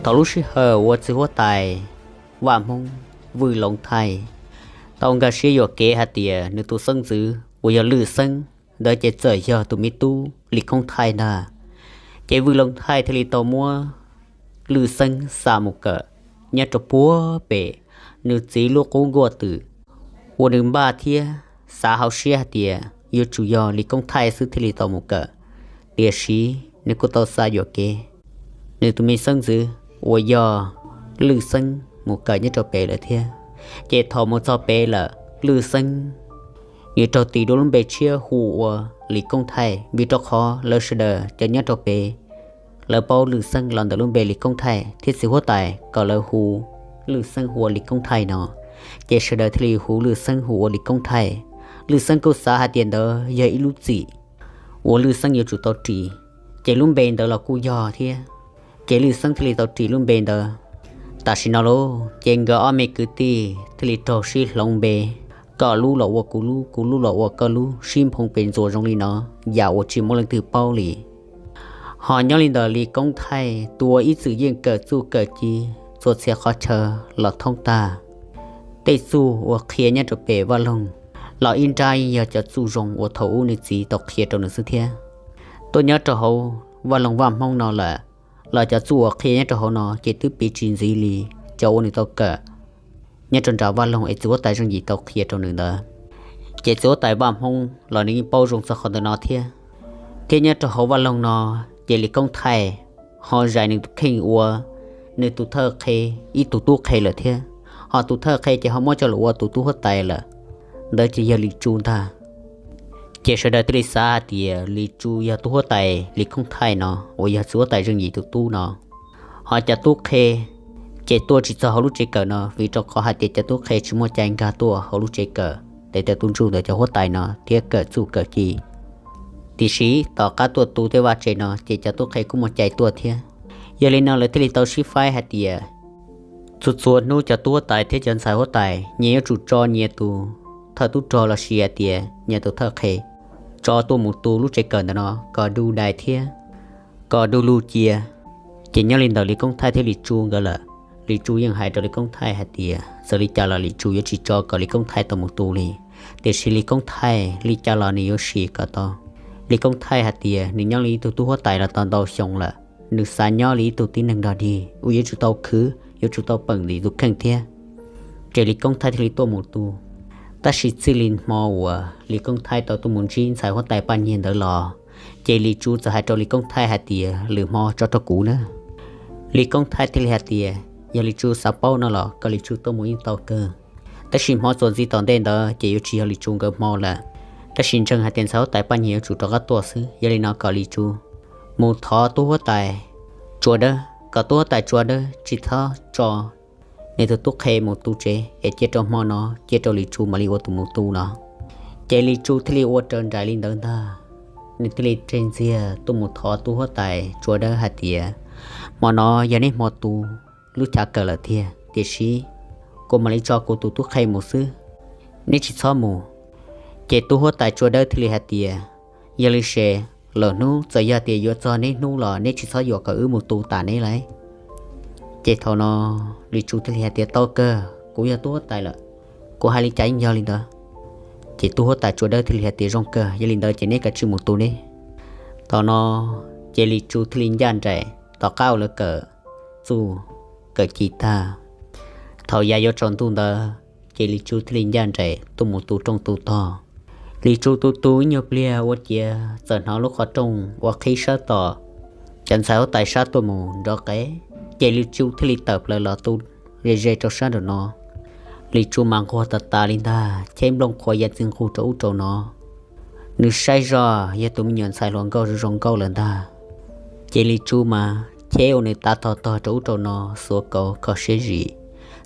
Thaum lub sij hawm uas txiv huab tais Vaj Hmoob Vwj Loov Thaij tau nkag siab yuam kev hais tias nws tus xeeb ntxwv uas yog Lwj Xeeb ntawd ces txawm yog tus me tub Lis Koob Thaij ntag, ces Vwj Loov Thaij thiaj li tau muab Lwj Xeeb xa mus kawm nyob rau puag pem nws txiv lub qub nkuaj twm uas nws npaj thiab xav hauv siab hais tias yuav tsum yog Lis Koob Thaij xwb thiaj li tau mus kawm. Tiam sis nws kuj tau xa yuam kev nws tus me xeeb ntxwv uas yog Lwj Xeeb mus kawm nyob rau pem lawm thiab. Ces thaum mus txog pem lawm, Lwj Xeeb nws raug tis dua lub npe tshiab hu ua Lis Koob Thaij, vim rau qhov lawv sawv daws cov nyob rau pem lawv paub Lwj Xeeb los ntawm lub npe Lis Koob Thaij thiab txiv huab tais kom lawv hu Lwj Xeeb hu ua Lis Koob Thaij no, ces sawv daws thiaj li hu Lwj Xeeb hu ua Lis Koob Thaij. Lwj Xeeb kuj xav hais tias ntawd yog ib lub txim uas Lwj Xeeb yuav tsum tau ris, ces lub npe ntawd los kuj yog thiab. Ces Lwj Xeeb thiaj li tau ris lub npe ntawd. Tam sim no lauj, ces nkawd ob me kwv tij thiaj li raug sib hloov npe, koj lub los ua kuv lub, kuv lub los ua koj lub, sib nphoo pes ntxuas zoo li no, yam uas tsis muaj leej twg paub li. Ho nyob li ntawm Lis Koob Thaij tus uas ib txwm yeej kawm txuj kawm ci txhua txhia qhov chaw los thoob tag, tej txuj uas qhia nyob rau pem Vaj Loog los ib nrab yog cov txuj zoo uas thaum ub nws txiv tau qhia rau nws xwb thiab. Tuaj nyob rau hauv Vaj Loog Vaj Hmoob no lawm, los cov txuj uas qhia nyob rau hauv no ces twb piv tsis ntxiv li cov uas nws tau kawm nyob rau nram Vaj Loog es txiv huab tais Zeej Yim tau qhia rau nws ntawd. Ces txiv huab tais Vaj Hmoob los nws yeej paub zoo txog qhov ntawm no thiab. Thiab nyob rau hauv Vaj Loog no, ces Lis Koob Thaij ho zais nws tus kheej ua nws tus thawj qhe, ib tug tub qhe lawm thiab. Ho tus thawj qhe ces ho muab coj los ua tus tub huab tais lawm, ntawd ces yog Lis Tsu ntag. Ces sawv daws thiaj li xav hais tias Lis Tsu yog tub huab tais Lis Koob Thaij no uas yog txiv huab tais Zeej Yim tus tub no. Ho cov tub qhe ces tuaj tsis txog hauv lub tsev kawm no, vim rau qhov hais tias cov tub qhe tsis muaj cai nkag tuaj hauv lub tsev kawm tes taw tu ntsuj ntawm cov huab tais no thiab kawm txuj kawm ci. Tiam sis tom qab tuaj tu tej vaj tse no ces cov tub qhe kuj muaj cai tuaj thiab. Yog li no lawv thiaj li tau sib faib hais tias txhua txhua hnub cov tub huab tais thiab cov ntxhais huab tais nyias yuav tsum tso nyias tus thawj tub rog los sis hais tias nyias tus thawj qhe tso tuaj mus tu lub tsev kawm ntawm no kom du dais thiab kom du lug cia. Ces nyob li ntawm Lis Koob Thaij thiab Lis Tsu nkawd lawm, Lis Tsu yeej hais rau Lis Koob Thaij hais tias txawm li cas los Lis Tsu yuav tsis tso kom Lis Koob Thaij tau mus tu li. Tiam sis Lis Koob Thaij li cas los nws yuav sim kom tau. Lis Koob Thaij hais tias nws nyob li ib tug tub huab tais los tau ntau xyoo lawm, nws xav nyob li ib tug tib neeg dog dig uas yuav tsum tau khwv, yuav tsum tau peem ntim tus kheej thiab. Ces Lis Koob Thaij thiaj li tuaj mus tu. Tab sis txij li hmo uas Lis Koob Thaij tau tuaj mus ntsib ntxhais huab tais Paj Nyiag ntawd los, ces Lis Tsu txawm hais rau Lis Koob Thaij hais tias lwm hmo tso rau kuv na. Lis Koob Thaij thiaj li hais tias yog Lis Tsu xav paub no los kom Lis Tsu tuaj mus yeej tau kawg. Tab sis hmo txuas ntxiv tom ntej ntawd ces yuav tsis yog Lis Tsu nkawd hmo lawm. Tab sis ntseeg hais tias ntxhais huab tais Paj Nyiag yuav tsum rov qab tuaj xwb, yog li no kom Lis Tsu mus thov tub huab tais Tsua Dawb, kom tub huab tais Tsua Dawb tsis txhob tso nws tus tub qhe mus tu tsev es cia rau hmo no cia rau Lis Tsu mam li ua tus mus tu no. Ces Lis Tsu thiaj li ua raws nraim li ntawd ntag. Nws thiaj li tseg ntxiag tuaj mus thov tub huab tais Tsua Dawb hais tias hmo no yog neb hmo tu lub chav kawm lawm tiag, tiam sis kuv mam li tso kuv tus tub qhe mus xwb, neb tsis txhob mus. Ces tub huab tais Tsua Dawb thiaj li hais tias yog li ces lwm hnub txawm yog tias yuav txog neb hnub los neb tsis txhob yuam kom wb mus tu tas neb lauj. Ces thaum no Lis Tsu thiaj li hais tias tau kawg, kuv yog tub huab tais lawm, kuv hais li cas yeej yog li ntawd. Ces tub huab tais Tsua Dawb thiaj li hais tias zoo kawg, yog li ntawd ces neb kav tsij mus tu neb. Thaum no ces Lis Tsu thiaj li ncaj nraim tom qab uas lawv kawm txuj kawm ci tag. Thaum yav yuav tsaus ntuj ntawd ces Lis Tsu thiaj li ncaj nraim tuaj mus tu rooj tu tog. Lis Tsu tu tu ib nyuag pliag ua ciav txawm hnov lub qhov rooj uas qhib sab tom cov ntxhais huab tais sab tuaj mus nrov qev, ces Lis Tsu thiaj li tawm plaws los tu ze ze rau sab nraum no. Lis Tsu mas nquag tas tas li ntag, cheb nplooj qhuav ya txi nqug rau ub rau no. Nws saib zoj yog tus me nyuam ntxhais hluas nkauj zoo zoo nkauj lawm ntag. Ces Lis Tsu mas cheb ua nws tav tog tog rau ub rau no xuav kauv kho siab zim.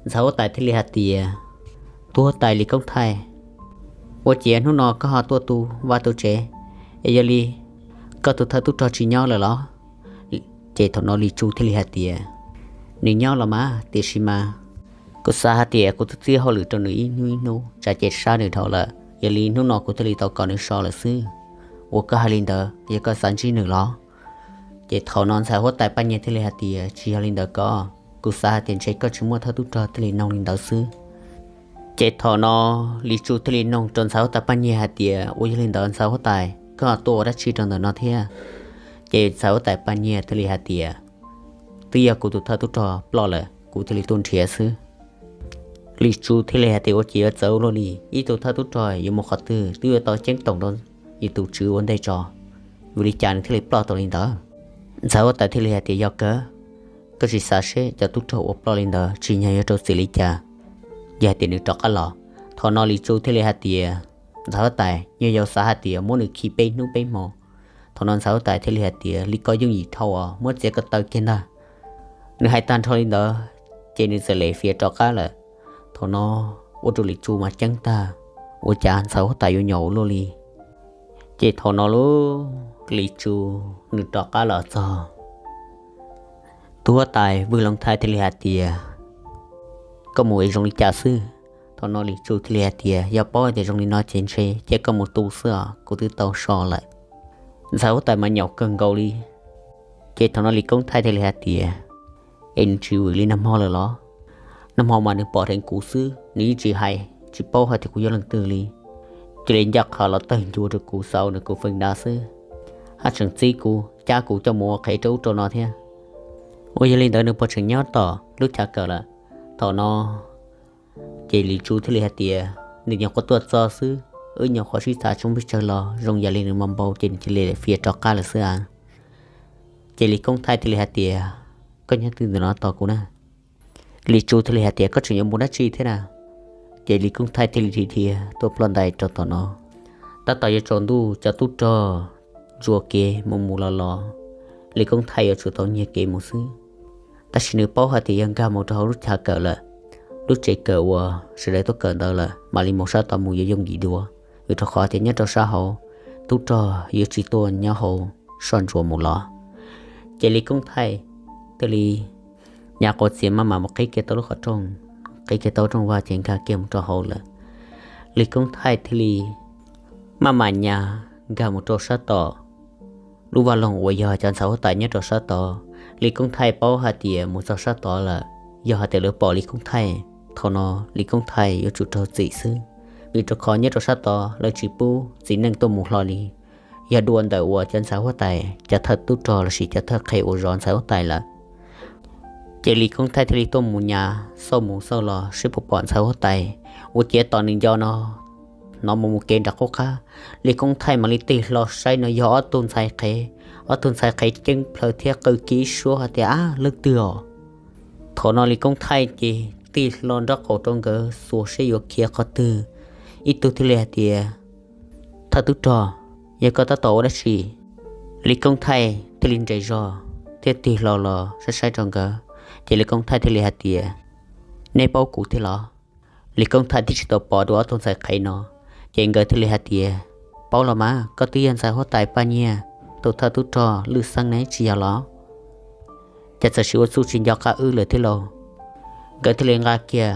Ntxhais huab tais thiaj li hais tias tub huab tais Lis Koob Thaij, ua ciav hnub no koj ho tuaj tu vaj tu tsev, es yog li koj tus thawj tub rog tsis nyob lawm los? Ces thaum no Lis Tsu thiaj li hais tias nws nyob los mas, tiam sis mas kuv xav hais tias kuv twb txib hauj lwm rau nws ib hnub ib hnub tsam ces sab nws dhau lawm, yog li hnub no kuv thiaj li tau kom nws so lawm xwb. Ua koj hais li ntawd yog koj xav ntsib nws los? Ces thaum no ntxhais huab tais Paj Nyiag thiaj li hais tias, tsis yog li ntawd ko, kuv xav hais tias ntshe koj tsis muaj thawj tub rog thiaj li noog li ntawd xwb. Ces thaum no Lis Tsu thiaj li noog rau ntxhais huab tais Paj Nyiag hais tias, ua yog li ntawd ntxhais huab tais, koj tuaj ua dab tsi rau ntawm no thiab? Ces ntxhais huab tais Paj Nyiag thiaj li hais tias, twb yog kuv tus thawj tub rog ploj lawm, kuv thiaj li tuaj nrhiav xwb. Lis Tsu thiaj li hais tias, ua cas yuav txawv ua luaj li, ib tug thawj tub rog yuav mus qhov twg twb yuav tau ceeb toom rau yus tus tswv ua ntej tso, vim li cas nws thiaj li ploj tau li ntawd? Ntxhais huab tais thiaj li hais tias, yog kawg, koj tsis xav seb cov tub rog uas ploj li ntawd tsim nyog yuav rau txim li cas, yog hais tias nws rov qab los? Thaum no Lis Tsu thiaj li hais tias, ntxhais huab tais, nyuag yaus xav hais tias muab nws khi peb hnub peb hmo. Thaum no ntxhais huab tais thiaj li hais tias, li ko yooj yim dhau os, muab txiav ko taw kiag ntag. Nws hais tag nrho li ntawd ces nws txawm lem fiav rov qab lawm. Thaum no ua rau Lis Tsu mas ceeb tag, ua cas ntxhais huab tais yuav nyom ua luaj li. Ces thaum no lub Lis Tsu nws rov qab los txog, tus huab tais Vwj Looj Thaij thiaj li hais tias, koj mus es zoo li cas xwb? Thaum no Lis Tsu thiaj li hais tias, yog paub tias zoo li no ces ntshe cia koj mus tu xwb os, kuv twb tau so lawm. Ntxhais huab tais mas nyaum kawg nkaus li. Ces thaum no Lis Koob Thaij thiaj li hais tias, es nws tsis vwm li nag hmo lawm los? Nag hmo mas nws pom dheev kuv xwb, nws yeej tsis hais tsis paub hais tias kuv yog leej twg li. Cia li ncaj qha los tawg ncua rau kuv, xav ua nws kuv feem da xwb, haj tseem txib kuv cab kuv coj mus ua qhev rau ub rau no thiab. Ua yog li ntawd nws puas tseem nyob tom lub chav kawm lawm? Thaum no ces Lis Tsu thiaj li hais tias, nws nyuam qhuav tuaj txog xwb, wb nyuam qhuav sib tham tsis muaj pes tsawg los zoo yam li nws mas npau ces nws cia li fiav rov qab lawm xwb a. Ces Lis Koob Thaij thiaj li hais tias, koj nyob twg ntawm no tos kuv na. Lis Tsu thiaj li hais tias, koj tseem yuav mus dab tsi thiab na? Ces Lis Koob Thaij thiaj li dhia dhia tuaj ploj ntais rau tom no. Tab tom yuav tsaus ntuj, cov tub rog ntsuas kev mus mus los los, Lis Koob Thaij yuav tsum tau nyiag kev mus xwb. Tab sis nws paub hais tias yog nkag mus rau hauv lub chav kawm lawm, lub tsev kawm uas sawv daws tuaj kawm ntawd lawm, mam li mus sab tod mus yuav yooj yim dua, vim rau qhov tias nyob rau sab hauv, tub rog yuav tsis tuaj nyob hauv soj ntsuam mus los. Ces Lis Koob Thaij thiaj li hnyav quav txias maj mam mus qhib kiag tau lub qhov rooj, qhib kiag tau rooj vag ces nkag kiag mus rau hauv lawm. Lis Koob Thaij thiaj li maj mam nyas nkag mus rau sab tom lub vaj loog uas yog cov ntxhais huab tais nyob rau sab tod. Lis Koob Thaij paub hais tias mus txog sab tod lawm, yog hais tias lawv pom Lis Koob Thaij, thaum no Lis Koob Thaij yuav tsum raug txim xwb, vim rau qhov nyob rau sab tod lawv tsis pub txiv neej tuaj mus hlo li. Yog dua ntawm uas cov ntxhais huab tais, cov thawj tub rog lossis cov thawj qhev uas zov ntxhais huab tais lawm. Ces Lis Koob Thaij thiaj li tuaj mus nyas xauj mus xauj los seb puas pom ntxhais huab tais, ua ciav tos nws nco no, hnov mus mus kev nram qub qab. Lis Koob Thaij mam li tig hlo saib no yog ob tug ntxhais qhev. Ob tug ntxhais qhev ceeb plhaws thiab qw kiv suab hais tias, ab, leej twg os? Thaum no Lis Koob Thaij ces tig hlo nraub qaum rau nkawd xuas seb yuav khiav qhov twg. Ib tug thiaj li hais tias, thawj tub rog, yog koj tab tom ua dab tsi? Lis Koob Thaij thiaj li nres zog thiab tig hlo los saib saib rau nkawd. Ces Lis Koob Thaij thiaj li hais tias, neb paub kuv thiab los? Lis Koob Thaij twb tsis tau pom dua ob tug ntxhais qhev no, ces nkawd thiaj li hais tias, paub los mas, koj twb yog ntxhais huab tais Paj Nyiag tus thawj tub rog Lwj Xeeb ne, tsis yog los? Ces txawm sis ua txuj tsis nco qab wb lawm thiab lauj. Nkawd thiaj li nqa kiag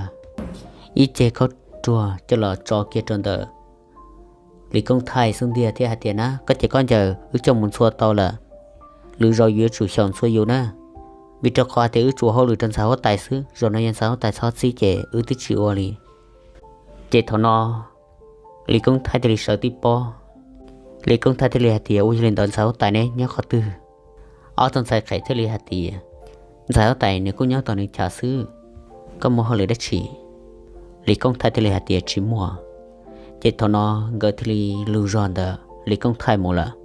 ib ceg khaub ruag coj los tso kiag rau ntawm Lis Koob Thaij xub ntiag thiab hais tias, na, koj ces koj ncaws wb coj mus ntxhua tau lawm, lwm zaus yuav tsum xyaum ntxhua yus na, vim rau qhov hais tias wb tsuas hauj lwm rau ntxhais huab tais xwb, zaum no yog ntxhais huab tais txhob txib ces wb twb tsis ua li. Ces thaum no Lis Koob Thaij thiaj li sawv tib pob. Lis Koob Thaij thiaj li hais tias, ua yog li ntawd ntxhais huab tais neb nyob qhov twg? Ob tug ntxhais qhev thiaj li hais tias, ntxhais huab tais nws kuj nyob tom nws chav xwb, koj muaj hauj lwm dab tsi? Lis Koob Thaij thiaj li hais tias, tsis muaj. Ces thaum no nkawd thiaj li lug zog ntawm Lis Koob Thaij mus lawm.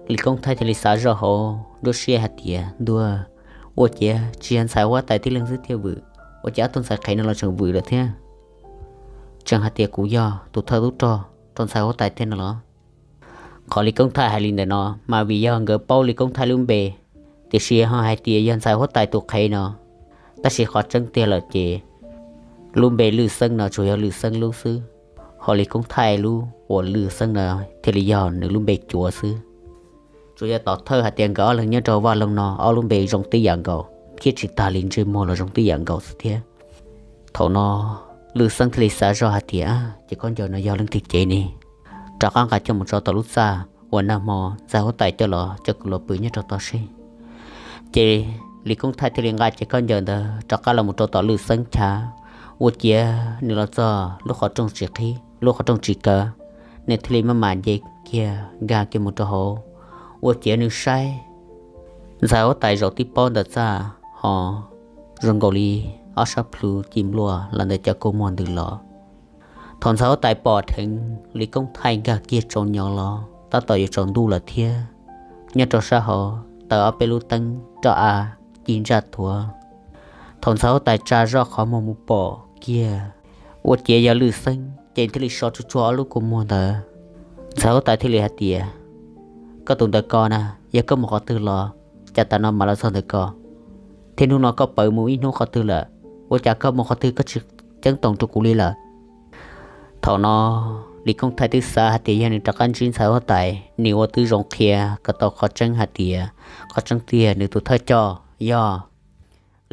Lis Koob Thaij thiaj li xav zoj hauv nruab siab hais tias, ntuag, ua ciav tsis yog ntxhais huab tais tib leeg xwb thiaj vwm, ua cas ob tug ntxhais qhev no los tseem vwm lawm thiab? Tseem hais tias kuv yog tus thawj tub rog rau ntxhais huab tais tiag no los? Qhov Lis Koob Thaij hais li ntawm no mas vim yog nkawd paub Lis Koob Thaij lub npe, tiam sis ho hais tias yog ntxhais huab tais tus qhev no. Tab sis qhov tseeb tiag lawm ces lub npe Lwj Xeeb no tsuas yog Lwj Xeeb lub xwb, ho Lis Koob Thaij lub uas Lwj Xeeb no thiaj li yog nws lub npe cuav xwb. Tsuas yog tom thawj hais tias nkawd ob leeg nyob rau vaj loog no ob lub npe zoo tib yam nkaus, thiab tsis tag li ntsej muag los zoo tib yam nkaus xwb thiab. Thaum no Lwj Xeeb thiaj li xav zoj hais tias, ces khaub ncaws no yog leej twg cev ne? Rov qab nqa coj mus tso tom lub txaj uas nag hmo ntxhais huab tais coj los coj kuv los pw nyob rau tod seb. Ces Lis Koob Thaij thiaj li nqa cev khaub ncaws ntawd rov qab los mus rau tom Lwj Xeeb chav. Ua ciav nws los txog lub qhov rooj tsis qhib, lub qhov rooj tsis kaw, nws thiaj li maj mam nce kiag nkag kiag mus rau hauv. Ua ciav nws saib ntxhais huab tais zaum tib paub ntawm txaj ho zoo nkaus li ob sab plhu ci nplua los ntawm cov kua muag ntws los. Thaum ntxhais huab tais pom dheev Lis Koob Thaij nkag kiag tsaus nyo los tab tom yuav tsaus ntuj lawm thiab, nyob rau sab hauv taws ob peb lub teeb roj av ci ntsaj thuav. Thaum ntxhais huab tais tsa zoj qhov muag mus pom kiag ua ciav yog Lwj Xeeb ces thiaj li so tsuag tsuag ob lub kua muag ntawd. Ntxhais huab tais thiaj li hais tias, koj tus ntawm ko na, yog koj mus qhov twg los cas tas no mam los txog ntawm ko, thiab hnub no koj pawv mus ib hnub qhov twg lawm, ua cas koj mus qhov twg koj tsis ceeb toom rau kuv li lawm? Thaum no Lis Koob Thaij twb xav hais tias yog nws rov qab ntsib ntxhais huab tais nws ua twb zoo qhia kom tau qhov tseeb hais tias qhov tseeb tiag nws tus thawj coj yog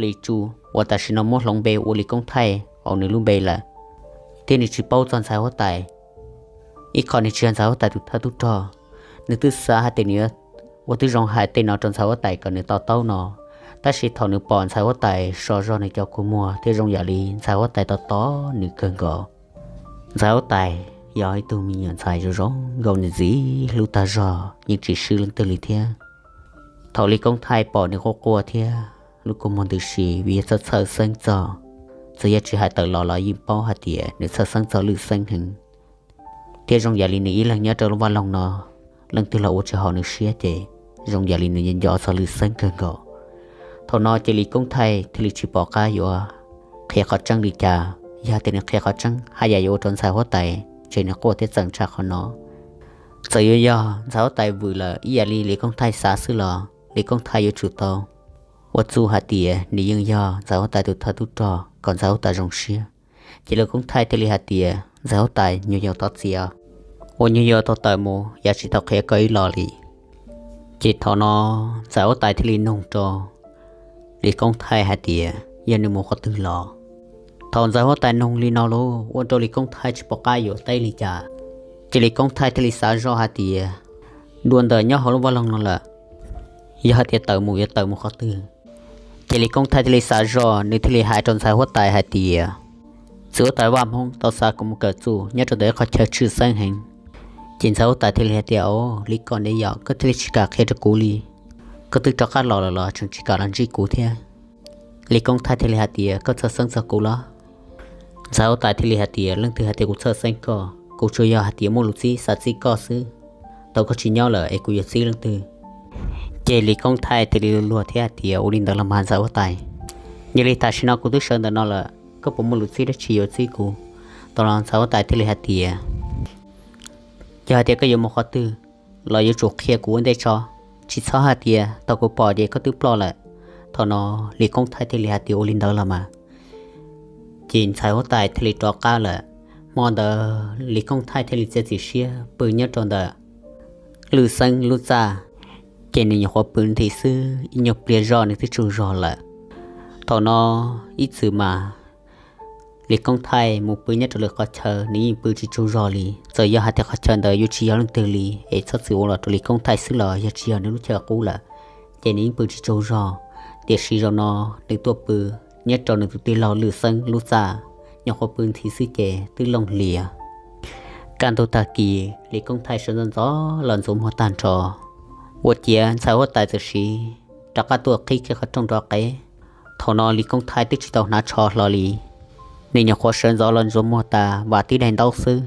Lis Tsu, uas tam sim no muab hloov npe ua Lis Koob Thaij hauv nws lub npe lawm, thiab nws tsis paub txog ntxhais huab tais. Ib qho nws tsis yog ntxhais huab tais tus thawj tub rog, nws twb xav hais tias nws ua twb zoo hais tej no rau ntxhais huab tais kom nws to taub no. Tab sis thaum nws pom ntxhais huab tais so zog nws cov kua muag thiab zoo yam li ntxhais huab tais tos tos nws kawg nkaus. Ntxhais huab tais yog ib tug me nyuam ntxhais zoo zoo nkaus nws ntxiv hlub tag zog yeej tsis swb leej twg li thiab. Thaum Lis Koob Thaij pom nws quaj quaj thiab lub kua muag ntws si vim yog txhawj txhawj xeeb txog, txawm yog tsis hais tawm los los yeej paub hais tias nws txhawj xeeb txog Lwj Xeeb heev, thiab zoo yam li nws ib leeg nyob rau lub vaj loog no, leej twg los ua tsis haum nws siab ces zoo yam li nws nco nco txog Lwj Xeeb kawg nkaus. Thaum no ces Lis Koob Thaij thiaj li tsis pom qab yuav qhia qhov tseeb li cas. Yog tias nws qhia qhov tseeb haj yam yuav ua rau ntxhais huab tais ces nws quaj thiab txawm tshaj qhov no. Txawm yuav yog ntxhais huab tais vwm lawm ib yam li Lis Koob Thaij xav xwb los Lis Koob Thaij yuav tsum tau ua txuj hais tias nws yeej yog ntxhais huab tais tus thawj tub rog kom ntxhais huab tais zoo siab. Ces Lis Koob Thaij thiaj li hais tias ntxhais huab tais nyuag yaus thov txim, uas nyuag yaus tau tawm mus yav tsis tau qhia koj ib los li. Ces thaum no ntxhais huab tais thiaj li nug rau Lis Koob Thaij hais tias yog nws mus qhov twg los. Thaum ntxhais huab tais nug li no lauj ua rau Lis Koob Thaij tsis pom qab yuav teb li cas. Ces Lis Koob Thaij thiaj li xav zoj hais tias dua ntawm nyob hauv lub vaj loog no lawm, yog hais tias tawm mus yuav tawm mus qhov twg. Ces Lis Koob Thaij thiaj li xav zoj nws thiaj li hais rau ntxhais huab tais hais tias txiv huab tais Vaj Hmoob tau xa kuv mus kawm txuj nyob rau ntawm ib qhov chaw tshwj xeeb heev. Ces ntxhais huab tais thiaj li hais tias o, li ko ne yom, koj thiaj li tsis kam qhia rau kuv li. Koj twb rov qab los lawm los tseem tsis kam los ntsib kuv thiab. Lis Koob Thaij thiaj li hais tias koj txhawj xeeb txog kuv los? Ntxhais huab tais thiaj li hais tias leej twg hais tias kuv txhawj xeeb koj, kuv tsuas yog hais tias muaj lus txib xav txib koj xwb. Tau koj tsis nyob lawm es kuv yuav txib leej twg? Ces Lis Koob Thaij thiaj li luag thiab hais tias ua li ntawd los mas ntxhais huab tais, yog li tam sim no kuv twb sawv ntawm no lawm koj puas muaj lus txib dab tsi yuav txib kuv? Thaum no ntxhais huab tais thiaj li hais tias yog hais tias koj yuav mus qhov twg los yuav tsum qhia kuv ua ntej tso, tsis txhob hais tias thaum kuv pom ces koj twb ploj lawm. Thaum no Lis Koob Thaij thiaj li hais tias ua li ntawd los mas. Ces ntxhais huab tais thiaj li rov qab lawm. Hmo ntawd Lis Koob Thaij thiaj li txiav txim siab pw nyob rau ntawm Lwj Xeeb lub txaj. Ces nws nyuam qhuav pw nthi xwb ib nyuag pliag zoj nws twb tsaug zog lawm. Thaum no ib txwm mas Lis Koob Thaij mus pw nyob rau lwm qhov chaw nws yeej pw tsis tsaug zog li. Txawm yog hais tias qhov chaw ntawd yuav tsis yog leej twg li es txhob txwm ua los rau Lis Koob Thaij xwb los yog tsis yog nws lub chaw qub lawm, ces nws yeej pw tsis tsaug zog. Tiam sis zaum no nws tuaj pw nyob rau nws tus tij laug Lwj Xeeb lub txaj, nyuam qhuav pw nthi xwb ces twb looj hlias. Kaj ntug tag kis Lis Koob Thaij sawv ntxov ntxov los ntxuav muag tag nrho, ua ciav ntxhais huab tais txawm siv rov qab tuaj qhib kiag qhov rooj rov qev. Thaum no Lis Koob Thaij twb tsis tau hnav tsho hlo li, nws nyuam qhuav sawv ntxov los ntxuav muag tas vam tib daig ntaub xwb.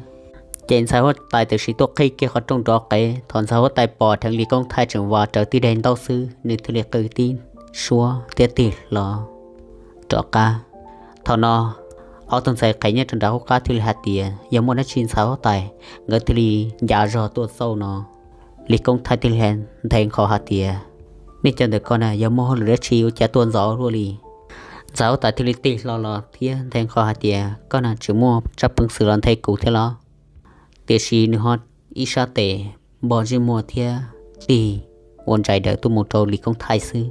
Ces ntxhais huab tais txawm siv tuaj qhib kiag qhov rooj rov qev. Thaum ntxhais huab tais pom dheev Lis Koob Thaij tseem vam rawv tib daig ntaub xwb, nws thiaj li qw tib suab thiab tig hlo rov qab. Thaum no ob tug ntxhais qhev nyob rau nram qub qab thiaj li hais tias yog muaj dab tsi ntxhais huab tais, nkawd thiaj li ncav zog tuaj xauj no. Lis Koob Thaij thiaj li nthe nqho hais tias nej cov ntawm ko na yog muaj hauj lwm dab tsi ua cas tuaj ntxov luaj li? Ntxhais huab tais thiaj li tig hlo los thiab nthe nqho hais tias koj na tseem muaj tsab peev xwm los nthe kuv thiab los? Tiam sis nws ho ib sab tes npo ntsej muag thiab tig ua ntsais daws tuaj mus rau Lis Koob Thaij xwb.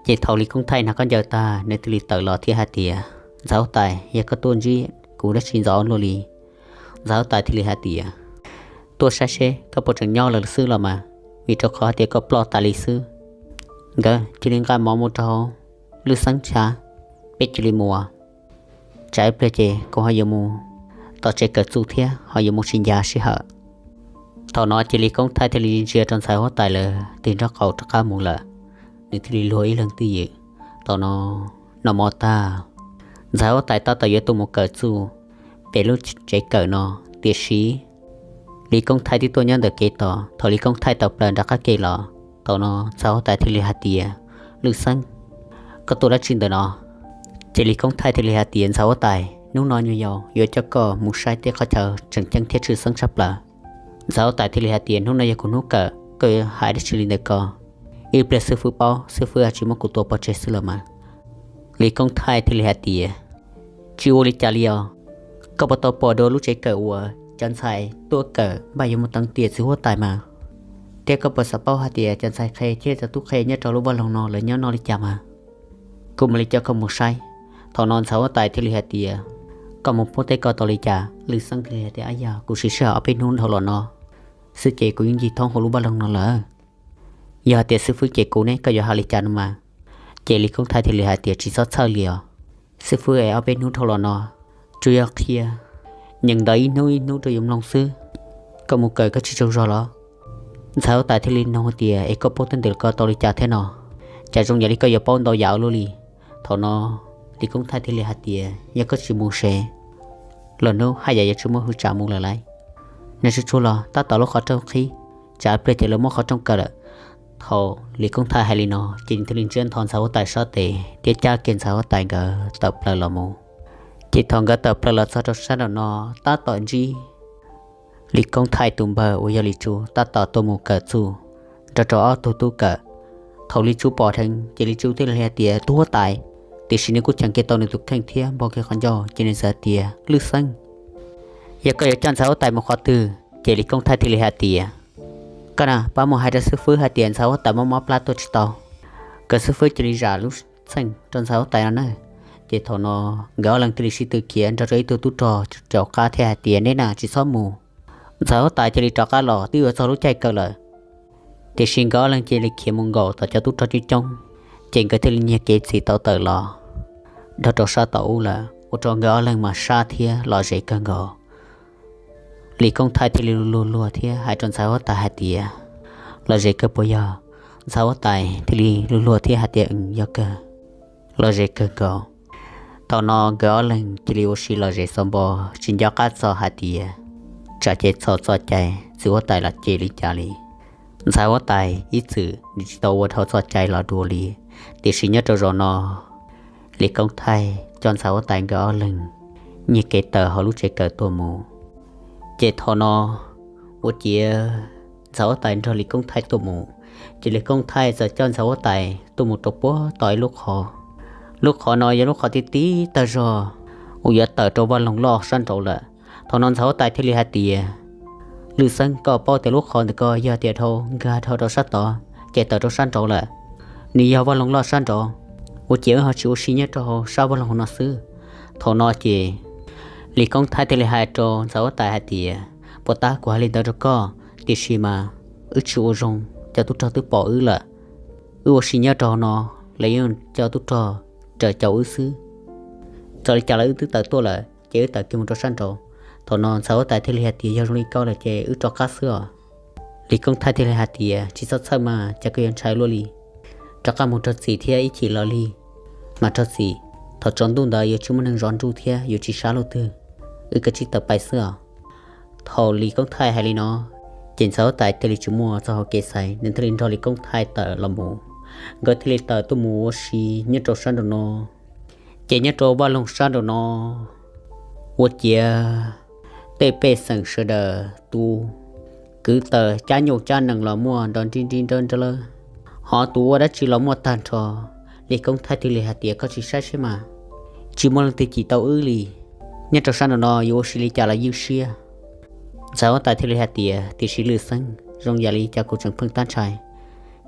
Ces thaum Lis Koob Thaij hnav khaub ncaws tag nws thiaj li tawm los thiab hais tias ntxhais huab tais, yog koj tuaj ntsib kuv dab tsi ntxov luaj li? Ntxhais huab tais thiaj li hais tias tuaj saib seb koj puas tseem nyob lawm xwb los mas, vim rau qhov hais tias koj ploj tas li xwb. Nkawd cia li nqa mov mus rau Lwj Xeeb tsav, peb cia li mus, tsam ib pliag ces kuv ho yuav mus tom tsev kawm txuj thiab ho yuav mus tsis ncav sij hawm. Thaum no ces Lis Koob Thaij thiaj li ntsia rau ntxhais huab tais lawv tig nraub qaum rov qab mus lawm, nws thiaj li luag ib leeg twj ywm. Thaum no noj mov tag, ntxhais huab tais tab tom yuav tuaj mus kawm txuj pem lub tsev kawm no, tiam sis Lis Koob Thaij twb tuaj nyob ntawm kev tos. Thaum Lis Koob Thaij tawm plaws nram qab ke los, thaum no ntxhais huab tais thiaj li hais tias, Lwj Xeeb, koj tuaj dab tsi ntawm no? Ces Lis Koob Thaij thiaj li hais tias, ntxhais huab tais, hnub no nyuam yaus yuav coj koj mus saib tej qhov chaw tseem ceeb thiab tshwj xeeb tshaj plaws. Ntxhais huab tais thiaj li hais tias, hnub no yog kuv hnub kawm, koj yuav hais dab tsi li ntawm ko? Ib pliag xib fwb paub, xib fwb tsis muab kuv tua pov tseg xwb los mas. Lis Koob Thaij thiaj li hais tias, tsis ua li cas li os. Koj puas tau pom dua lub tsev kawm uas cov ntxhais tuaj kawm npaj yuav mus teev tiam txiv huab tais mas? Thiab koj puas xav paub hais tias cov ntxhais qhe thiab cov tub qhe nyob rau lub vaj loog no lawv nyob noj li cas mas? Kuv mam li coj koj mus saib. Thaum no ntxhais huab tais thiaj li hais tias, koj mus pub teb ko tau li cas? Lwj Xeeb thiaj li hais tias, ab yog kuv siv sij hawm ob peb hnub dhau los no xwb ces kuv yeej ncig thoob hauv lub vaj loog no lawm. Yog hais tias xib fwb cem kuv ne koj yuav hais li cas no mas? Ces Lis Koob Thaij thiaj li hais tias, tsis txhob txhawj li os. Xib fwb es ob peb hnub dhau los no tsuas yog qhia nyeem ntawv ib hnub ib hnub rau yus mloog xwb. Koj mus kawm koj tsis tsaug zog los? Ntxhais huab tais thiaj li nug tias, es koj pub tej ntawm ko tau li cas thiab no? Cas zoo yam li koj yuav paub ntau yam ua luaj li. Thaum no Lis Koob Thaij thiaj li hais tias, yog koj tsis mus ces lwm hnub haj yam yuav tsis muaj hwj cham mus lawm lauj. Nws tsuag tsuag los tab tom lub qhov rooj qhib, tsam pliag ces lawv muab qhov rooj kaw lawm. Thaum Lis Koob Thaij hais li no ces nws thiaj li ntsiab ntho ntxhais huab tais sab tes thiab cab kiag ntxhais huab tais nkawd tawm plaws los mus. Ces thaum nkawd tawm plaws los txog rau sab nraum no, tab tom ntsib Lis Koob Thaij tus npawg uas yog Lis Tsu tab tom tuaj mus kawm txuj nrog rau ob tug tub kawm. Thaum Lis Tsu pom dheev ces Lis Tsu thiaj li hais tias, tus huab tais. Tiam sis nws kuj cheem kiag tau nws tus kheej thiab npog kiag qhov ncauj ces nws txawm hais tias, Lwj Xeeb, yog koj yuav coj ntxhais huab tais mus qhov twg? Ces Lis Koob Thaij thiaj li hais tias, koj na pab mus hais rau xib fwb hais tias ntxhais huab tais mob mob plab tuaj tsis tau, kom xib fwb cia li zam lub txheej rau ntxhais huab tais no na. Ces thaum no nkawd ob leeg thiaj li sib tw khiav nrog rau ib tug tub rog rov qab thiab hais tias, neb na tsis txhob mus, ntxhais huab tais cia li rov qab los twb yuav txog lub caij kawm lawm. Tiam sis nkawd ob leeg cia li khiav mus nkaum tom cov tub rog coob coob, ces nkawd thiaj li nyiag kev txhij tau tawm los nrog rau sab tom ub lawm, ua rau nkawd ob leeg mas sab thiab lom zem kawg nkaus. Lis Koob Thaij thiaj li luag luag thiab hais rau ntxhais huab tais hais tias, lom zem kawg puas yog? Ntxhais huab tais thiaj li luag luag thiab hais tias, yog kawg, lom zem kawg nkaus. Thaum no nkawd ob leeg cia li ua si lom zem xaus npo, tsis nco qab txog hais tias tsam ces txhaum txoj cai txiv huab tais los cem li cas li. Ntxhais huab tais ib txwm nws tsis tau ua dhau txoj cai los dua li, tiam sis nyob rau zaum no Lis Koob Thaij coj ntxhais huab tais nkawd ob leeg nyiag kev tawm hauv lub tsev kawm tuaj mus. Ces thaum no ua ciav ntxhais huab tais nrog Lis Koob Thaij tuaj mus, ces Lis Koob Thaij txawm coj ntxhais huab tais tuaj mus rau puag tom ib lub qhov. Lub qhov no yog lub qhov tib tib tag zog uas yuav tawm rau vaj loog loj sab nraud lawm. Thaum no ntxhais huab tais thiaj li hais tias, Lwj Xeeb, koj paub tias lub qhov ntawm ko yog tias dhau nkag dhau rau sab tod ces tawm rau sab nraud lawm. Nws yog vaj loog loj sab nraud, ua ciav wb ho tsis ua si nyob rau hauv sab vaj loog no xwb. Thaum no ces Lis Koob Thaij thiaj li hais rau ntxhais huab tais hais tias, puas tab kuv hais li ntawd rau koj, tiam sis mas wb tsis ua zoo, cov tub rog twb pom wb lawm. Wb ua si nyob rau hauv no, lawv yeej coj tub rog raws caum wb xwb. Txawm li cas los wb twb tawm tuaj lawm ces wb tawm kiag mus rau sab nraud. Thaum no ntxhais huab tais thiaj li hais tias, yog zoo li koj lawm ces wb rov qab xwb os. Lis Koob Thaij thiaj li hais tias, tsis txhob txhawj mas, cas koj yuav ntshai luaj li. Rov qab mus raug txim thiab ib chim los li mas raug txim. Thaum tsaus ntuj ntawd yuav tsis muaj neeg zov nruj thiab yuav tsis sab luaj twg. Wb kav tsij tawm pais xwb os. Thaum Lis Koob Thaij hais li no, ces ntxhais huab tais thiaj li tsis muaj txoj hau kev xaiv, nws thiaj li nrog Lis Koob Thaij tawm los mus. Nkawd thiaj li tawm tuaj mus ua si nyob rau sab nraum no. Ces nyob rau vaj loog sab nraum no, ua ciav tej pej xeem sawv daws tus kwv taws cab nyuj cab nees los muaj nrov nrib nrib nrawb nrawb, ho tus ua dab tsi los muaj tag nrho. Lis Koob Thaij thiaj li hais tias, koj tsis saib seb mas, tsis muaj leej twg cim tau wb li. Nyob rau sab nraum no yuav ua si li cas los ywj siab. Ntxhais huab tais thiaj li hais tias, tiam sis Lwj Xeeb, zoo yam li cas kuv tseem pheej tab ntshai.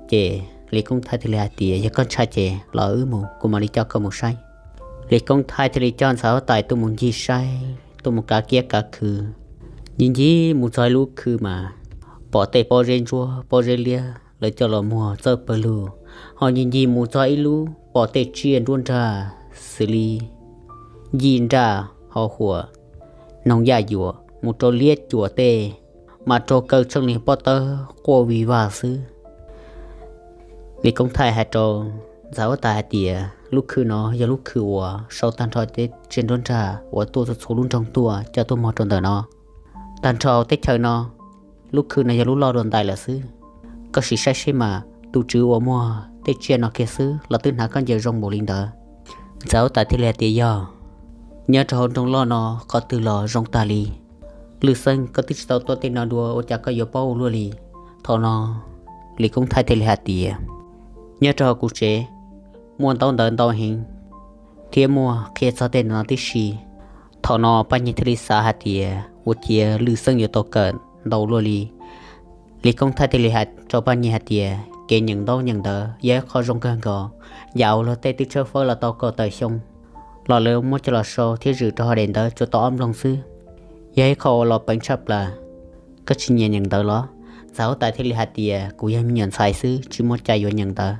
Ces Lis Koob Thaij thiaj li hais tias, yog koj ntshai ces los wb mus, kuv mam li coj koj mus saib. Lis Koob Thaij thiaj li coj ntxhais huab tais tuaj mus ncig saib, tuaj mus kav kiab kav khw. Ncig ncig mus txog ib lub khw mas pom tej pob zeb ntsuab pob zeb liab lawv coj los muag txawb pawg lug, Ho ncig ncig mus txog ib lub pom tej tsiaj nruab nrag xws li yij nraj, ho huam, noog yaj yuam mus rau liab cuam tej, mas raug kaw tseej li pob tawb quaj vig vag xwb. Lis Koob Thaij hais rau ntxhais huab tais hais tias lub khw no yog lub khw uas sau tag nrho tej tsiaj nruab nrag uas tuaj txhua txhua lub nroog tuaj coj tuaj muag rau ntawm no. Tag nrho teb chaws no, lub khw no yog lub loj dua ntais lawm xwb. Koj sim saib seb mas tus tswv uas muag tej tsiaj no kiag xwb los twb hnav khaub ncaws zoo npaum li ntawd. Ntxhais huab tais thiaj li hais tias yog, nyob rau hauv nroog loj no qhov twg los zoo tag li. Lwj Xeeb, koj twb tsis tau tuaj tej no dua ua cas koj yuav paub ua luaj li? Thaum no Lis Koob Thaij thiaj li hais tias nyob rau hauv kuv tsev muaj ntaub ntawv ntau heev thiab muaj qhia txog tej no tib si. Thaum no Paj Nyiag thiaj li xav hais tias ua ciav Lwj Xeeb yuav tau kawm ntau luaj li. Lis Koob Thaij thiaj li hais rau Paj Nyiag hais tias kev nyeem ntaub nyeem ntawv yog ib qho zoo kawg nkaus, yam uas luag tej twb tshawb fawb los tau kaum tawm xyoo los lawv muab coj los sau thiab zwm rau hauv daim ntawv tsuas tau ob nploog xwb, yog ib qho uas los peev tshaj plaws. Koj tsis nyiam nyeem ntawv los? Ntxhais huab tais thiaj li hais tias kuv yog me nyuam ntxhais xwb tsis muaj cai yuav nyeem ntawv.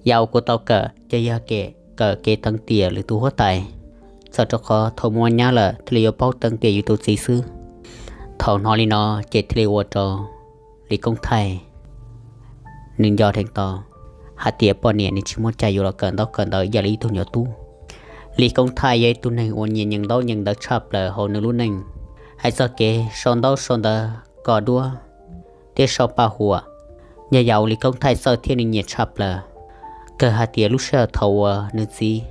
Yam uas kuv tau kawm ces yog kawm kev teev tiam lwm tus huab tais. Txawm rau qhov thaum mus ua nyab lawm thiaj li yuav paub teev tiam yus tus txiv xwb. Thaum hnov li no ces thiaj li ua rau Lis Koob Thaij nws nco dheev tau hais tias poj niam nws tsis muaj cai yuav los kawm ntaub kawm ntawv ib yam li ib tug nyuam tub. Lis Koob Thaij yog ib tug neeg uas nyiam nyeem ntaub nyeem ntawv tshaj plaws hauv nws lub neej. Hais txog kev sau ntaub sau ntawv, kos duab thiab sau paj huam, yog yam uas Lis Koob Thaij txawj thiab nws nyiam tshaj plaws. Kawg hais tias lub sij hawm thaum uas nws txiv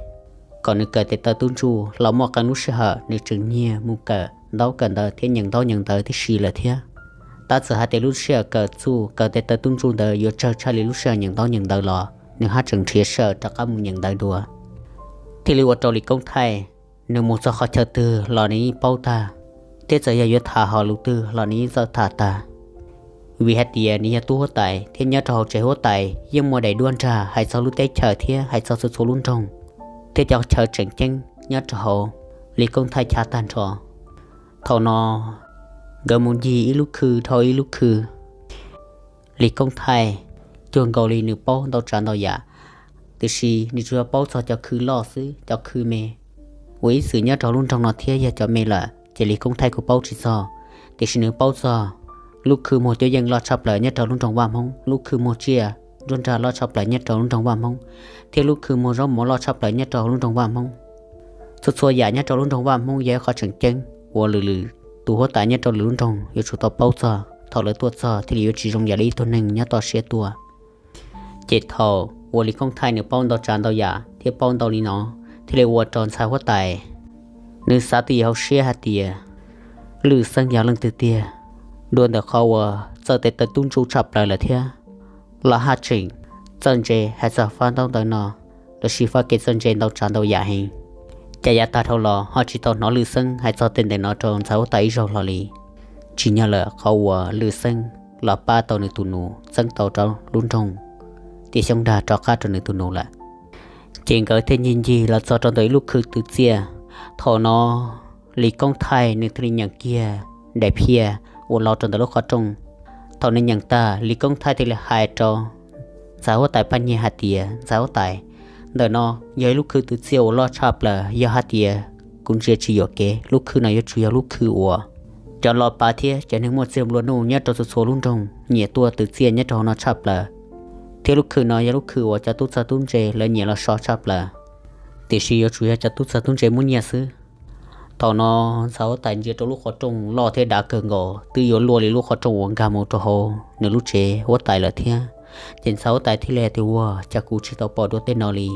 kom nws kawm tes taw tub ntsuj los muaj qee lub sij hawm nws tseem nyiag mus kawm ntaub kawm ntawv thiab nyeem ntaub nyeem ntawv tib si lawm thiab. Tab txawm hais tias lub sij hawm kawm txuj kawm tes taw tub ntsuj ntawd yuav tsawg tshaj li lub sij hawm nyeem ntaub nyeem ntawv los nws haj tseem nrhiav sij hawm rov qab mus nyeem ntawv dua. Thiaj li ua rau Lis Koob Thaij nws mus txog qhov chaw twg los nws yeej paub tag, thiab txawm yog yuav tham hom lus twg los nws yeej txawj tham tag. Vim hais tias nws yog tub huab tais thiab nyob rau hauv tsev huab tais yeej muaj daim duab nrag hais txog lub teb chaws thiab hais txog txhua txhua lub nroog thiab cov chaw tseem ceeb nyob rau hauv Lis Koob Thaij chav tag nrho. Thaum no nkawd mus ncig ib lub khw dhau ib lub khw, Lis Koob Thaij cuag nkaus li nws paub ntau tsav ntau yam, tiam sis nws tsuas yog paub txog cov khw loj xwb, cov khw me uas ib txwm nyob rau lub nroog no thiab yog cov me lawm ces Lis Koob Thaij kuj paub tsis txog. Tiam sis nws paub txog lub khw muag cuab yeej loj tshaj plaws nyob rau lub nroog Vaj Hmoob, lub khw muag tsiaj nruab nrag loj tshaj plaws nyob rau lub nroog Vaj Hmoob, thiab lub khw muag zaub mov loj tshaj plaws nyob rau lub nroog Vaj Hmoob. Txhua txhua yam nyob rau lub nroog Vaj Hmoob yog ib qho tseem ceeb uas lwm lwm tus huab tais nyob rau lwm lub nroog yuav tsum tau paub txog, thaum lawv tuaj txog thiaj li yuav tsis zoo yam li ib tug neeg nyob toj siab tuaj. Ces thaum uas Lis Koob Thaij nws paub ntau tsav ntau yam thiab paub ntau li no, thiaj li ua rau ntxhais huab tais nws xav twj ywm hauv siab hais tias Lwj Xeeb yog leej twg tiag, dua ntawm qhov uas txawj tes taw tub ntsuj tshaj plaws lawm thiab los haj tseem txawj ntse hais txog fab ntaub ntawv no, los sis fab kev txawj ntse ntau tsav ntau yam heev. Cas yav tag dhau los ho tsis tau hnov Lwj Xeeb hais txog tej ntawm no rau ntxhais huab tais ib zaug hlo li. Tsim nyog lawm qhov uas Lwj Xeeb los pab tau nws tus nus txeeb tau rau lub nroog Tiaj Xyoob Dag rov qab rau nws tus nus lawm. Ces nkawd thiaj ncig ncig los txog rau ntawm ib lub khw twv txiaj. Thaum no Lis Koob Thaij nws thiaj li nyeem kiag daim phiaj uas los rau ntawm lub qhov rooj. Thaum nws nyeem tag, Lis Koob Thaij thiaj li hais rau ntxhais huab tais Paj Nyiag hais tias, ntxhais huab tais, ntawm no yog ib lub khw twv txiaj uas loj tshaj plaws, yog hais tias kuv ntsia tsis yuam kev, lub khw no yuav tsum yog lub khw uas cov lo pav thiab cov neeg muaj txiag nplua nuj nyob rau txhua txhua lub nroog nyiam tuaj twv txiaj nyob rau hauv no tshaj plaws. Thiab lub khw no yog lub khw uas cov tub txawj tub ntse lawv nyiam los so tshaj plaws, tiam sis yuav tsum yog cov tub txawj tub ntse muaj nyiaj xwb. Thaum no ntxhais huab tais ntsia rau lub qhov rooj loj thiab dav kawg nkaus, twb yuav luaj li lub qhov rooj uas nkag mus rau hauv nws lub tsev huab tais lawm thiab. Ces ntxhais huab tais thiaj li hais tias, ua cas kuv tsis tau pom dua tej no li?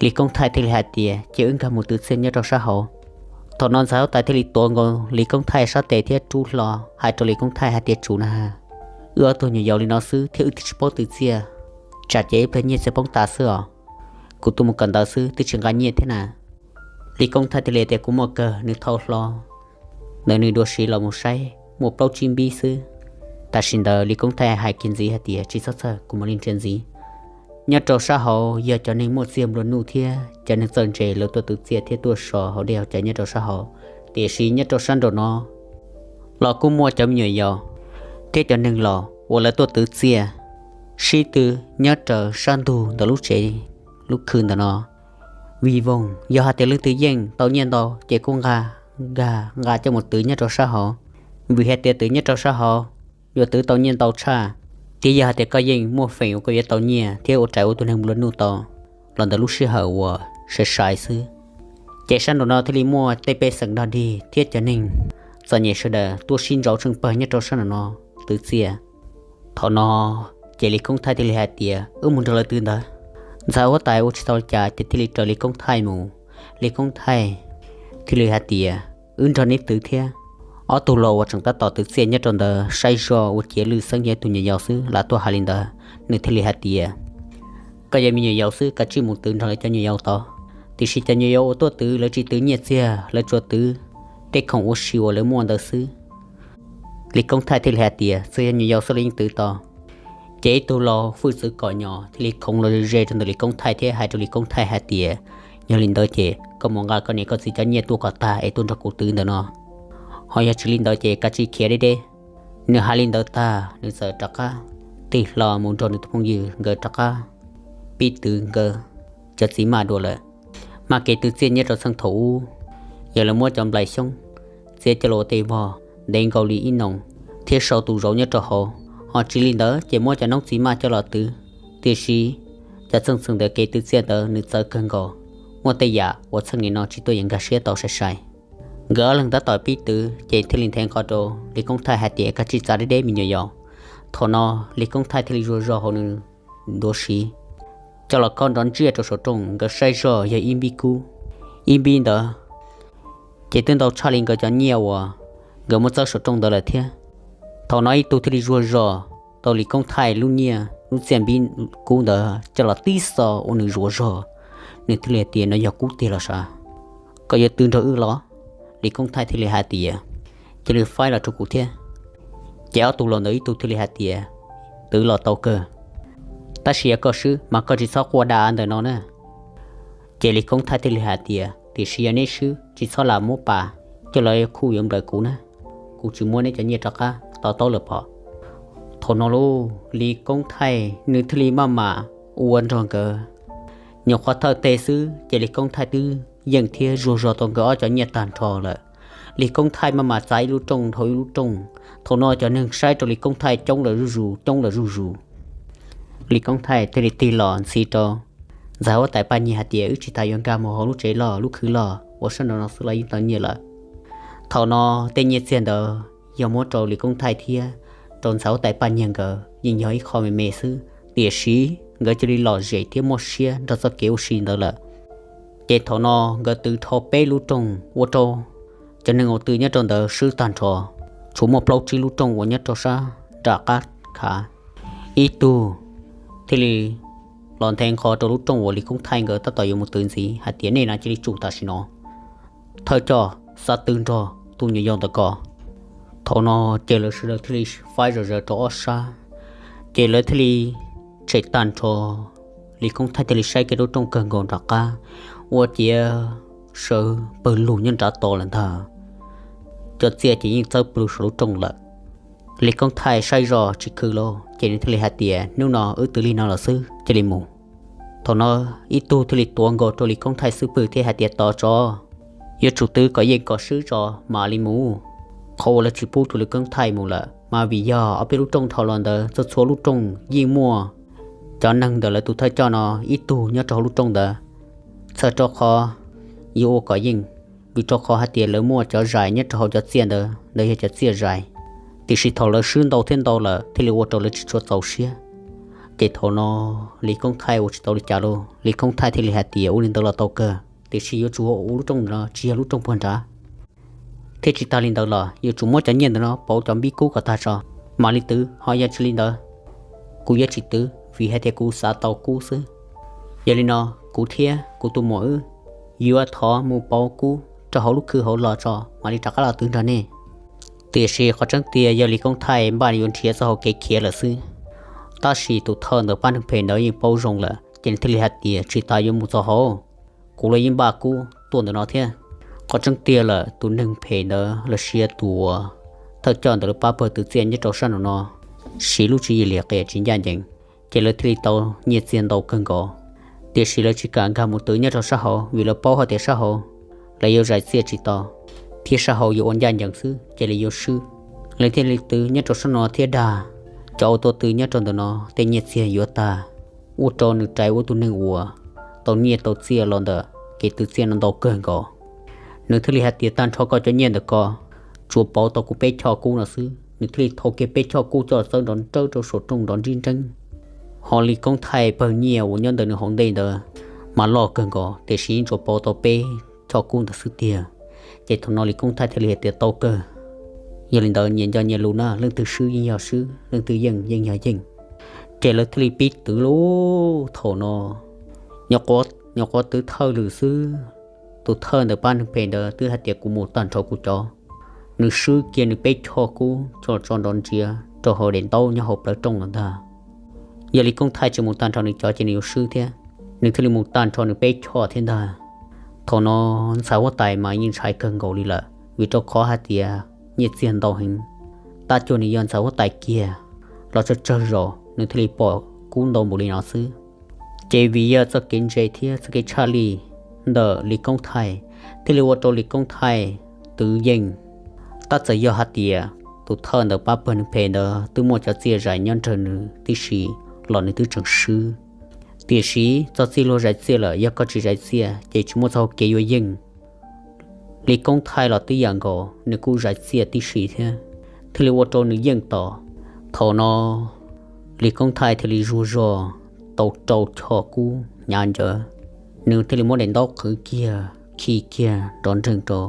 Lis Koob Thaij thiaj li hais tias, ces wb nkag mus twv txiaj nyob rau sab hauv. Thaum no ntxhais huab tais thiaj li tuav nkaus Lis Koob Thaij sab tes thiab rub hlo hais rau Lis Koob Thaij hais tias, tsuv na, wb ob tug nyuam yaus li no xwb thiab wb twb tsis paub twv txiaj, tsam ces ib pliag nyiaj txiag poob tas xwb os. Kuv tuaj mus kawm ntawv xwb twb tsis nqa nyiaj thiab na. Lis Koob Thaij thiaj li tias, kuv muaj kawg, nws thau hlo ntawm nws dua siv los mus saib muaj plaub tsib npib xwb. Tam sim ntawd Lis Koob Thaij hais kiag ntxiv hais tias, tsis txhob txhawj, kuv mam li ntsia ntxiv. Nyob rau sab hauv yog cov neeg muaj txiag nplua nuj thiab cov neeg txawj ntse lawv tuaj twv txiaj thiab tuaj so hauv dej hauv cawv nyob rau sab hauv, tiam sis nyob rau sab nraum no los kuj muaj cov me nyuam yaus thiab cov neeg laus uas lawv tuaj twv txiaj. sib tw nyob raws sab ntug ntawm lub tsev lub khw ntawm no. Vij voog, yog hais tias leej twg yeej tau nyiaj ntau ces kuj nqa, nkag nqa coj mus twv nyob rau sab hauv, vim hais tias twv nyob rau sab hauv yuav twv tau nyiaj ntau tshaj. Thiab yog hais tias koj yeej muaj feem uas koj yuav tau nyiaj thiab ua raws ua tus neeg nplua nuj tau los ntawm lub sij hawm uas sai sai xwb. Ces sab nraum no thiaj li muaj tej pej xeem dog dig thiab cov neeg txom nyem sawv daws tuaj sib ntsauv tsheej pawg nyob rau sab nraum no twv txiaj. Thaum no ces Lis Koob Thaij thiaj li hais tias, wb mus nrog lawv twv ntawd. Ntxhais huab tais ua tsis tau li cas ces thiaj li raws Lis Koob Thaij mus. Lis Koob Thaij thiaj li hais tias, wb nrog neb twv thiab. Ob tug laus uas tseem tab tom twv txiaj nyob rau ntawd saib zoj ua ciav lwj xeeb yog ib tug nyuam yaus xwb, lam tuaj hais li ntawd, nws thiaj li hais tias, koj yog me nyuam yaus xwb, kav tsij mus twv nrog lawv cov nyuam yaus tod. Tiam sis cov nyuam yaus uas tuaj twv lawv tsis twv nyiaj txiag, lawv tsuas twv tej khoom ua si uas lawv muaj ntawd xwb. Lis Koob Thaij thiaj li hais tias, txawm yog nyuam yaus xwb los yeej twv tau. Ces ib tug laus hwj txwv kom nyom thiaj li khoov los ze rau ntawm Lis Koob Thaij thiab hais rau Lis Koob Thaij hais tias, yog li ntawd ces koj mus nqa koj niam koj txiv cov nyiaj tuaj kom tag es tuaj nrog kuv twv ntawm no. Ho yog tsis li ntawd ces kav tsij khiav deb deb. Nws hais li ntawd tag nws txawm rov qab tig hlo mus nrog nws tus phooj ywg nkawd rov qab pib twv nkawd cov txiv maj dua lawm. Maj kev twv txiaj nyob rau txheej thaum ub, yog lawv muab cov nplais xyoob txiav coj los ua tej vog ntev nkaus li ib noo thiab sau tus zauv nyob rau hauv. Ho tsis li ntawd ces muab cov noob txiv maj coj los twv. Tiam sis cov txheej txheem ntawd kev twv txiaj ntawd nws txawv kawg nkaus, muaj tej yam uas txheej nim no tsis tuaj yeem nkag siab tau sai sai. Nkawd ob leeg tab tom pib twv ces thiaj li nthe nqho rau Lis Koob Thaij hais tias, kav tsij txav deb deb me nyuam yaus. Thaum no Lis Koob Thaij thiaj li zuag zog hauv nws nruab siv coj los khob nrov ntsiaj rau saum rooj, nkawd saib zoj yog ib npib kub. Ib npib ntawd ces twb ntau tshaj li nkawd cov nyiaj uas nkawd muab txawb saum rooj ntawd lawm thiab. Thaum no ib tug thiaj li zuag zog tau Lis Koob Thaij lub nyiaj lub txiaj npib kub ntawd coj los tib xo ua nws zuav zog. Nws thiaj li hais tias, no yog kub tiag los sav, koj yuav twv nrog wb los? Lis Koob Thaij thiaj li hais tias, cia li faib los rau kuv thiab. Ces ob tug laus ntawd ib tug thiaj li hais tias, twv los tau kawg, tab sis yog koj swb mas koj tsis txhob quaj da ntawm no na. Ces Lis Koob Thaij thiaj li hais tias, tiam sis yog neb swb tsis txhob lam muab pas coj los khuj yuav nplawm kuv na, kuv tsis muab neb cov nyiaj rov qab to taub lawm pom. Thaum no lauj, Lis Koob Thaij nws thiaj li maj mam ua nrog nkawd. Nyuam qhuav thawj teg xwb ces Lis Koob Thaij twb yeej thiab zuag zog tau nkawd ob cov nyiaj tag nrho lawm. Lis Koob Thaij maj mam txav ib lub rooj dhau ib lub rooj. Thaum no cov neeg saib rau Lis Koob Thaij coob lawm zuj zus, coob lawm zuj zus. Lis Koob Thaij thiaj li tig los ntxiv rau ntxhais huab tais Paj Nyiag hais tias, wb tsis tas yuav nkag mus hauv lub tsev loj lub khw loj uas sab nraum no xwb los yeej tau nyiaj lawm. Thaum no tej nyiaj txiag ntawd yog muab rau Lis Koob Thaij thiab rau ntxhais huab tais Paj Nyiag nkawd yeej yog ib qho me me xwb, tiam sis nkawd cia li lom zem thiab muaj siab nrog txoj kev ua si ntawd lawm. Ces thaum no nkawd twv dhau peb lub rooj ua rau cov neeg uas twv nyob rau ntawd swb tag nrho, tshuav muaj plaub tsib lub rooj uas nyob rau sab nram qab khav. Ib tug thiaj li los nthe nqho rau lub rooj uas Lis Koob Thaij nkawd tab tom yuav mus twv ntxiv hais tias, nej no cia li tsum tam sim no, thawj coj xav twv nrog tus nyuam yaus ntawm ko. Thaum no ces lawv sawv daws thiaj li faib zom zaws rau ob sab, ces lawv thiaj li tshem tag nrho. Lis Koob Thaij thiaj li saib kiag lub rooj kawg nkaus nram qab, ua ciav sawv pawg lug nyob nrad tos lawm ntag. Cov txiaj ces yeej txawb plhu saum lub rooj lawm. Lis Koob Thaij saib zoj tsis khwv lauj, ces nws thiaj li hais tias, hnub no wb twv li no los xwb, cia li mus. Thaum no ib tug thiaj li tuav nkaus rau Lis Koob Thaij xub pwg thiab hais tias, tos tso, yuav tsum twv kom yeej kom swb tso mam li mus. Qhov uas lawv tsis pub rau Lis Koob Thaij mus lawm mas vim yog ob peb lub rooj dhau los ntawd txhua txhua lub rooj yeej muaj cov neeg ntawm lawv tus thawj coj no ib tug nyob rau hauv lub rooj ntawd, txhawm rau qhov yuav ua kom yeej, vim rau qhov hais tias lawv muaj cov zais nyob rau hauv cov txiaj ntawd, ntawd yog cov txiaj zais. Tiam sis thaum lawv swb ntau thiab ntau lawm thiaj li ua rau lawv tsis tshua txaus siab. Ces thaum no Lis Koob Thaij ua tsis tau li cas lauj, Lis Koob Thaij thiaj li hais tias, ua li ntawd los tau kawg, tiam sis yuav tsum ua lub rooj ntawd no tsis yog lub rooj puag nrad. Thiab tsis tas li ntawd los yuav tsum muab cov nyiaj ntawd no pauv cov npib kub kom tag tso mam li twv, ho yog tsis li ntawd kuv yuav tsis twv, vim hais tias kuv xav tau kub xwb. Yog li no kuv thiab kuv tus muam wb yuav thov mus pauv kub rau hauv lub khw hauv los tso mam li rov qab los twv nrog nej. Tiam sis qhov tseeb tiag yog Lis Koob Thaij npaj yuav nrhiav txoj hau kev khiav lawm xwb. Tab sis tus thawj ntawm pab neeg phem ntawd yeej paub zoo lawm, ces nws thiaj li hais tias, tsis tas yuav mus txog hauv, kuv los yeej npaj kub tuaj ntawm no thiab. Qhov tseeb tiag lawm tus neeg phem ntawd los sis tus uas thawj coj ntawm lub pab pawg twv txiaj nyob rau sab nraum no siv lub tswv yim liam qias tsis ncaj ncees, ces lawv thiaj li tau nyiaj txiag ntau kawg nkaus. Tiam sis lawv tsis kam nkag mus twv nyob rau sab hauv vim lawv paub hais tias sab hauv lawv yuav zais txiaj tsis tau, thiab sab hauv yuav ua ncaj ncees xwb ces lawv yuav swb. Lawv thiaj li twv nyob rau sab no thiab dag, cov uas tuaj twv nyob rau ntawm no tej nyiaj txiag yuav tag, ua rau nws rais ua tus neeg uas tau nyiaj tau txiaj los ntawm kev twv txiaj no ntau kawg nkaus. Nws thiaj li hais tias, tag nrho koj cov nyiaj ntawm ko tsuas pauv tau kuv peb choj kub no xwb. Nws thiaj li thau kiag peb choj kub coj txawb nrov nrawb rau saum rooj nrov nrib nreeb. Ho Lis Koob Thaij pawg nyiaj uas nyob ntawm nws hauv ntej ntawd mas loj kawg nkaus, tiam sis yeej tsuas pauv tau peb choj kub ntawd xwb tiag. Ces thaum no Lis Koob Thaij thiaj li hais tias, tau kawg, yog li ntawd nyias nco nyias lus na, leej twg swb yeej yog swb, leej twg yeej yeej yog yeej. Ces lawv thiaj li pib twv lauj. Thaum no nyuam qhuav twv thawj lwm xwb, tus thawj ntawm pab neeg phem ntawd twb hais tias, kuv mus tag nrho kuv cov. Nws swb kiag nws peb choj kub coj los tso nrov ntsiav rau hauv daim ntaub nyob hauv plawv rooj lawm ntag. Yog Lis Koob Thaij tsis mus tag nrho nws cov ces nws yuav swb thiab. Nws thiaj li mus tag nrho nws peb choj thiab ntag. Thaum no ntxhais huab tais mas yeej ntshai kawg nkaus li lawm vim rau qhov hais tias nyiaj txiag ntau heev. Tab cuag nws yog ntxhais huab tais kiag los tsawg tsawg zaus nws thiaj li pom kub ntau npaum li no xwb. Ces vim yog txoj kev ntse thiab txoj kev tshaj lij ntawm Lis Koob Thaij thiaj li ua rau Lis Koob Thaij twv yeej. Tab txawm yog hais tias tus thawj ntawm pab pawg neeg phem ntawd twb muaj cov txiaj zais nyob nrog nws tib si los nws twb tseem swb. Tiam sis txog txij luag zais txiaj lawm, yog koj tsis zais txiaj ces tsis muaj txoj hau kev yuav yeej. Lis Koob Thaij los tib yam nkaus, nws kuj zais txiaj tib si thiab, thiaj li ua rau nws yeej tos. Thaum no Lis Koob Thaij thiaj li zuag zog tau rau choj kub hnyav ncawv, nws thiaj li muab daim ntaub qhwv kiag khi kiag nrov nreeg rau,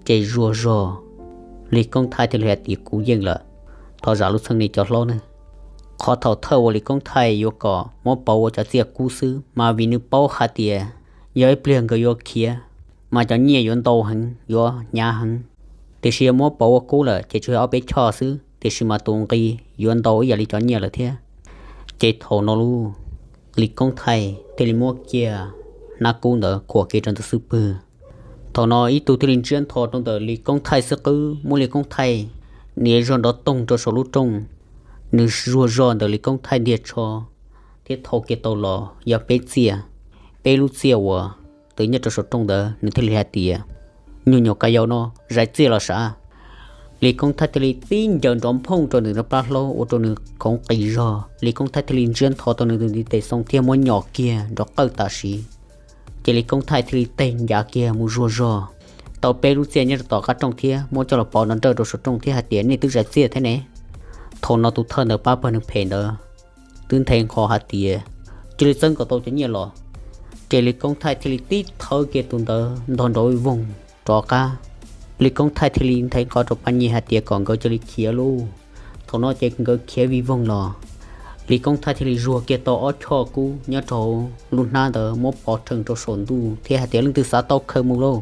ces zuag zog Lis Koob Thaij thiaj li hais tias, kuv yeej lawm, thov zam lub txheej nej cov hlob ne. Qhov thaum thawj uas Lis Koob Thaij yuav kom muab pauv ua cov txiaj kub xwb mas vim nws paub hais tias yog ib pliag nkawd yuav khiav mas cov nyiaj yuav ntau heev, yuav hnyav heev. Tiam sis yog muab pauv ua kub lawm ces tsuas yog ob peb choj xwb, tiam sis mas tus nqi yuav ntau ib yam li cov nyiaj lawm thiab. Ces thaum no lauj, Lis Koob Thaij thiaj li muab kiag hnab kub ntawd khuam kiag rau ntawm xub pwg. Thaum no ib tug thiaj li ntsiab ntho rau ntawm Lis Koob Thaij xub qwb, muab Lis Koob Thaij nias zog nrov toog rau saum lub rooj. Nws zuag zog ntawm Lis Koob Thaij ntiag tsho thiab thau kiag tau los yog peb txiaj, peb lub txiaj uas twv nyob rau saum rooj ntawd. Nws thiaj li hais tias, nyuag nyuam ka yau no zais txiaj los sav? Lis Koob Thaij thiaj li tib ncaws nrov nphooj rau nws plab hlaub ua rau nws khoov qis zog. Lis Koob Thaij thiaj li ntsiab ntho tau nws tus ntiv tes xoo thiab muab nyom kiag nrov qawj tam sim. Ces Lis Koob Thaij thiaj li teg ncav kiag mus zuag zog tau peb lub txiaj nyob rau tom qab rooj thiab muab coj los pov nrov nrawj rau saum rooj thiab hais tias, nej twb zais txiaj thiab ne? Thaum no tus thawj ntawm pab pawg neeg phem ntawd twb nthe nqho hais tias, cia li txeeb kom tau cov nyiaj los. Ces Lis Koob Thaij thiaj li tib thawb kiag tus ntawd ntog nrov vij voog rov qab. Lis Koob Thaij thiaj li nthe nqho rau pab nyiag hais tias kom nkawd cia li khiav lauj. Thaum no ces nkawd khiav vij voog los. Lis Koob Thaij thiaj li zuag kiag tau ob choj kub nyob rau lub hnab ntawd muab pov rhees rau saum ntuj thiab hais tias, leej twg xav tau khaws mus lauj.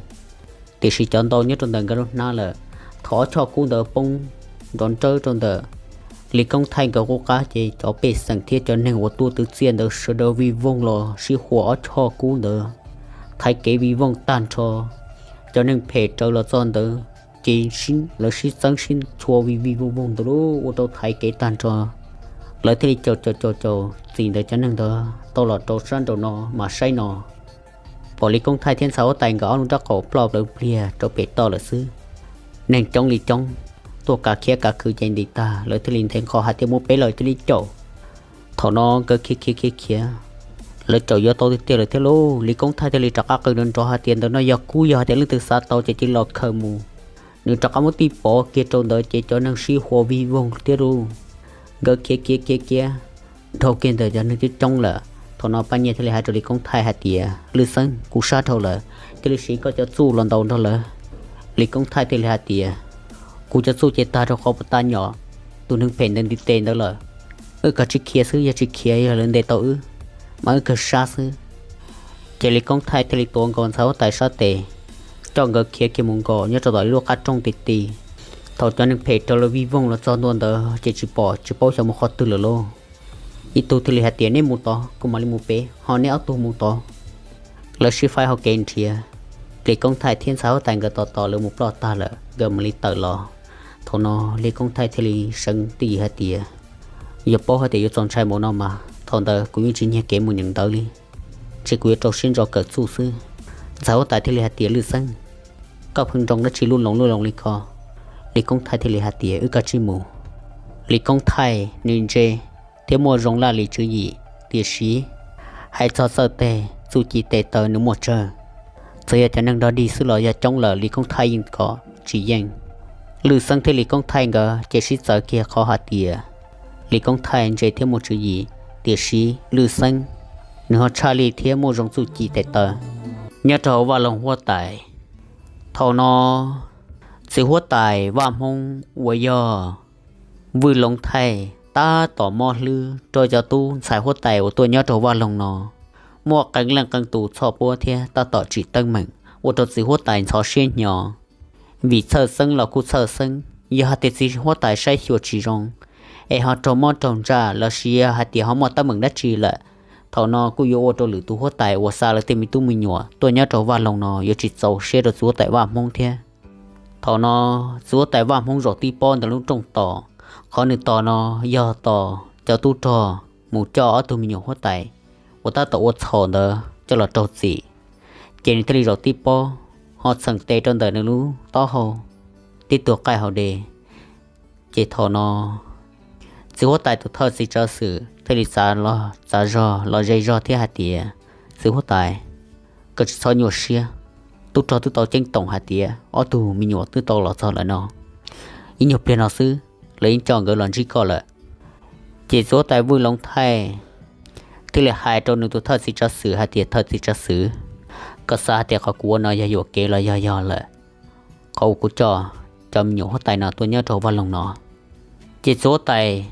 Tiam sis cov ntau nyob rau ntawm nkawd lub hnab lawm. Thaum ob choj kub ntawd poob nrov nrawb rau ntawm Lis Koob Thaij nkawd qub qab ces cov pej xeem thiab cov neeg uas tuaj twv txiaj ntawd sawv daws vij voog los sib huas ob choj kub ntawd thaiv kev vij voog tag nrho. Cov neeg phem raws los txog ntawd ces lawv sib txeeb sib txhua vij vij voog voog ntawd lauj, ua rau thaiv kev tag nrho. Lawv thiaj li caum caum caum caum txim ntawd cov neeg ntawd tau los rau sab nraum no mas saib no. Pom Lis Koob Thaij thiab ntxhais huab tais nkawd ob lub nraub qaum ploj plawv pliag rau pem toj lawm xwb. Neeg coob li coob tuaj kav khiab kav khwv ces ntim tag, lawv thiaj li nthe nqho hais tias, muaj peb lawm cia li caum. Thaum no nkawd khiav khiav khiav khiav, lawv caum yuav tau tiag tiag lawm thiab lauj. Lis Koob Thaij thiaj li rov qab qw nrov nrov hais tias, ntawm no yog kub, yog hais tias leej twg xav tau ces cia li los khaws mus. Nws rov qab muab tib pov kiag rau ntawd ces cov neeg sib huas vij voog thiab lauj. Nkawd khiav khiav khiav khiav dhau kiag ntawm cov neeg coob coob lawm. Thaum no pab nyiag thiaj li hais rau Lis Koob Thaij hais tias, lwj xeeb, kuv sab dhau lawm, cia li siv koj cov txuj los ntaus nrog lawv. Lis Koob Thaij thiaj li hais tias, kuv cov txuj ces tag rau qhov puas tag nyom tus neeg phem ntawd ntiv tes ntawd lawm. Wb kav tsij khiav xwb, yog tsis khiav yog lawv ntes tau wb, mas wb kawg sab xwb. Ces Lis Koob Thaij thiaj li tuav nkaus ntxhais huab tais sab tes, coj nkawd khiav kiag mus nkaum nyob rau tom ib lub qab rooj ti ti. Thaum cov neeg phem raws lawv vij voog los txog ntua ntawd ces tsis pom tsis paub xyov mus qhov twg lawm lauj. Ib tug thiaj li hais tias, neb mus tod, kuv mam li mus pem, ho neb ob tug mus tod. Lawv sib faib hau kev nrhiav. Lis Koob Thaij thiab ntxhais huab tais nkawd tos tos lawv mus ploj tag lawm nkawd mam li tawm los. Thaum no Lis Koob Thaij thiaj li seev ti hais tias, yog paub hais tias yuav txaus ntshai mus no mas Thaum ntawd kuv yeej tsis nyiag kev mus nyeem ntawv li, ces kuv yuav rau siab ntso kawm txuj xwb. Ntxhais huab tais thiaj li hais tias, Lwj Xeeb, koj pheej nroo dab tsi luj loos luj loos li ko? Lis Koob Thaij thiaj li hais tias, Wb kav tsij mus. Lis Koob Thaij nws ntse thiab muaj zoo laj lim tswv yim, tiam sis hais txog txawj tes txuj ci tes taw nws muaj tsawg. Txawm yog cov neeg dog dig xwb los yog coob lawm Lis Koob Thaij yeej kom tsis yeej. Lwj Xeeb thiab Lis Koob Thaij nkawd ces sib txawv kiag qhov hais tias Lis Koob Thaij ntse thiab muaj tswv yim, tiam sis Lwj Xeeb nws ho tshaj lij thiab muaj zoo txuj ci tes taw. Nyob rau hauv vaj loog huab tais, thaum no txiv huab tais Vaj Hmoob uas yog Vwj Loov Thaij tab tom mob hlwb rau cov tub ntxhais huab tais uas tuaj nyob rau vaj loog no, muaj qee leej qee tus txhoj puab thiab tab tom tsim teeb meem ua rau txiv huab tais ntxhov siab hnyo. Vim txhawj xeeb los kuj txhawj xeeb, yog hais tias txiv huab tais saib xyuas tsis zoo es ho raug mob raug ntsaj los sis yog hais tias ho muaj teeb meem dab tsi lawm, thaum no kuj yuav ua rau lwm tus huab tais uas xa lawv tej me tub me nyuam tuaj nyob rau vaj loog no yuav tsis txaus siab rau txiv huab tais Vaj Hmoob thiab. Thaum no txiv huab tais Vaj Hmoob zaum tib pob ntawm lub rooj tos, qhov nws tos no yog tos cov tub rog mus coj ob tug me nyuam huab tais uas tab tom ua txhaum ntawd coj los raug txim, ces nws thiaj li zaum tib pob ho txheem tes rau ntawm nws lub taub hau tib tug qaij hauv de. Ces thaum no txiv huab tais tus thawj txiv tsav xwm thiaj li txav los txav zog los ze zog thiab hais tias, Txiv huab tais, koj tsis txhob nyuaj siab, tub rog twb tau ceeb toom hais tias ob tug me nyuam twb tau los txog lawm no, ib nyuag pliag no xwb lawv yeej coj nkawd los ntsib koj lawm. Ces txiv huab tais Vwj Loov Thaij thiaj li hais rau nws tus thawj txiv tsav xwm hais tias, Thawj txiv tsav xwm, koj xav hais tias qhov kuv ua no yog yuam kev los yog yog lawm, qhov uas kuv coj cov me nyuam huab tais no tuaj nyob rau vaj loog no? Ces txiv huab tais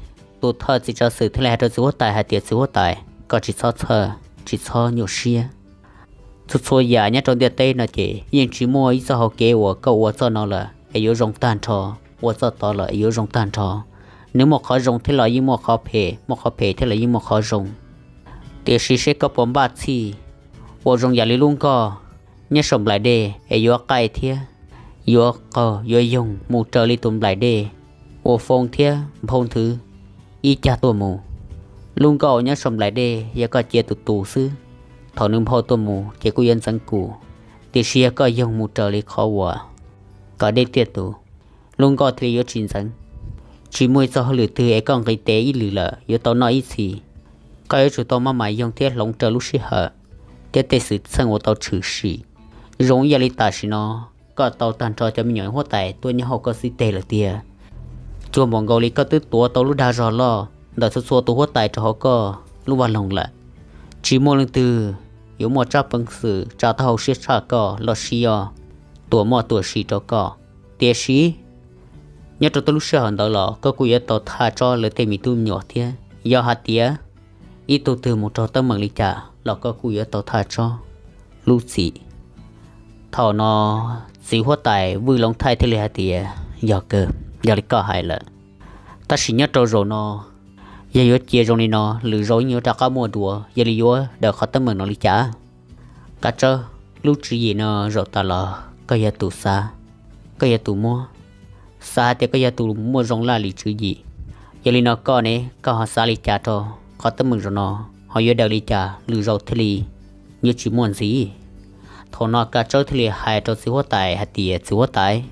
tus thawj txiv tsav xwm thiaj li hais rau txiv huab tais hais tias, Txiv huab tais, koj tsis txhob txhawj, tsis txhob nyuaj siab. Txhua txhua yam nyob rau ntiaj teb no ces yeej tsis muaj ib txoj hau kev uas koj ua txoj no lawm es yuav zoo tag nrho, ua txoj tod lawm es yuav zoo tag nrho. Nws muaj qhov zoo thiab los yeej muaj qhov phem, muaj qhov phem thiab los yeej muaj qhov zoo. Tiam sis seb koj puas npaj txhij ua zoo yam li lub nkoj nyob saum nplaim dej es yuav qaij thiab yuav qaug yuav yoog mus raws li tus nplaim dej uas foo thiab nphau nthwv ib cag tuaj mus. Lub nkoj uas nyob saum nplaim dej yog koj cia tus tus xwb, thaum nws nphau tuaj mus ces kuj yuav ntxeev kum, tiam sis yog koj yoog mus raws li qhov uas kom dej tiaj tus, lub nkoj thiaj li yuav tsis ntxeev. Tsis muaj ib txoj hauj lwm twg es koj nqis tes ib lwm lawm yuav tau noj ib txhis. Koj yuav tsum tau maj mam yoog thiab hloov raws lub sij hawm thiab tej xwm txheej uas tau tshwm sim. Zoo ib yam li tam sim no koj tau tag nrho cov me nyuam huab tais tuaj nyob hauv koj xib teg lawm tiag. Cuag npaum nkaus li koj twb tuav tau lub dag zog loj ntawm txhua txhua tus huab tais rau hauv koj lub vaj loog lawm. Tsis muaj leej twg yuav muaj tsab peev xwm tsa taub hau siab tshaj koj los sis yog tuam moj tuam sim rau koj. Tiam sis nyob rau tej lub sij hawm ntawd los koj kuj yuav tau thaj tsob lawv tej me tub me nyuam thiab. Yog hais tias ib tug twg mus raug teeb meem li cas los koj kuj yuav tau thaj tsob lub txim. Thaum no txiv huab tais Vwj Loov Thaij thiaj li hais tias, Yog kawg, yog li koj hais lawm, tab sis nyob rau zaum no yog yuav cia zoo li no lwm zaus yeej yuav rov qab muaj dua, yog li yuav daws qhov teeb meem no li cas? Kav tsawb, lub tswv yim no zaum tas los koj yog tus xav, koj yog tus muab, xav hais tias koj yog tus muaj zoo laj lim tswv yim. Yog li no koj ne, koj ho xav li cas rau qhov teeb meem zaum no, ho yuav daws li cas lwm zaus thiaj li yuav tsis muaj ntxiv? Thaum no Kav Tsawb thiaj li hais rau txiv huab tais hais tias, Txiv huab tais,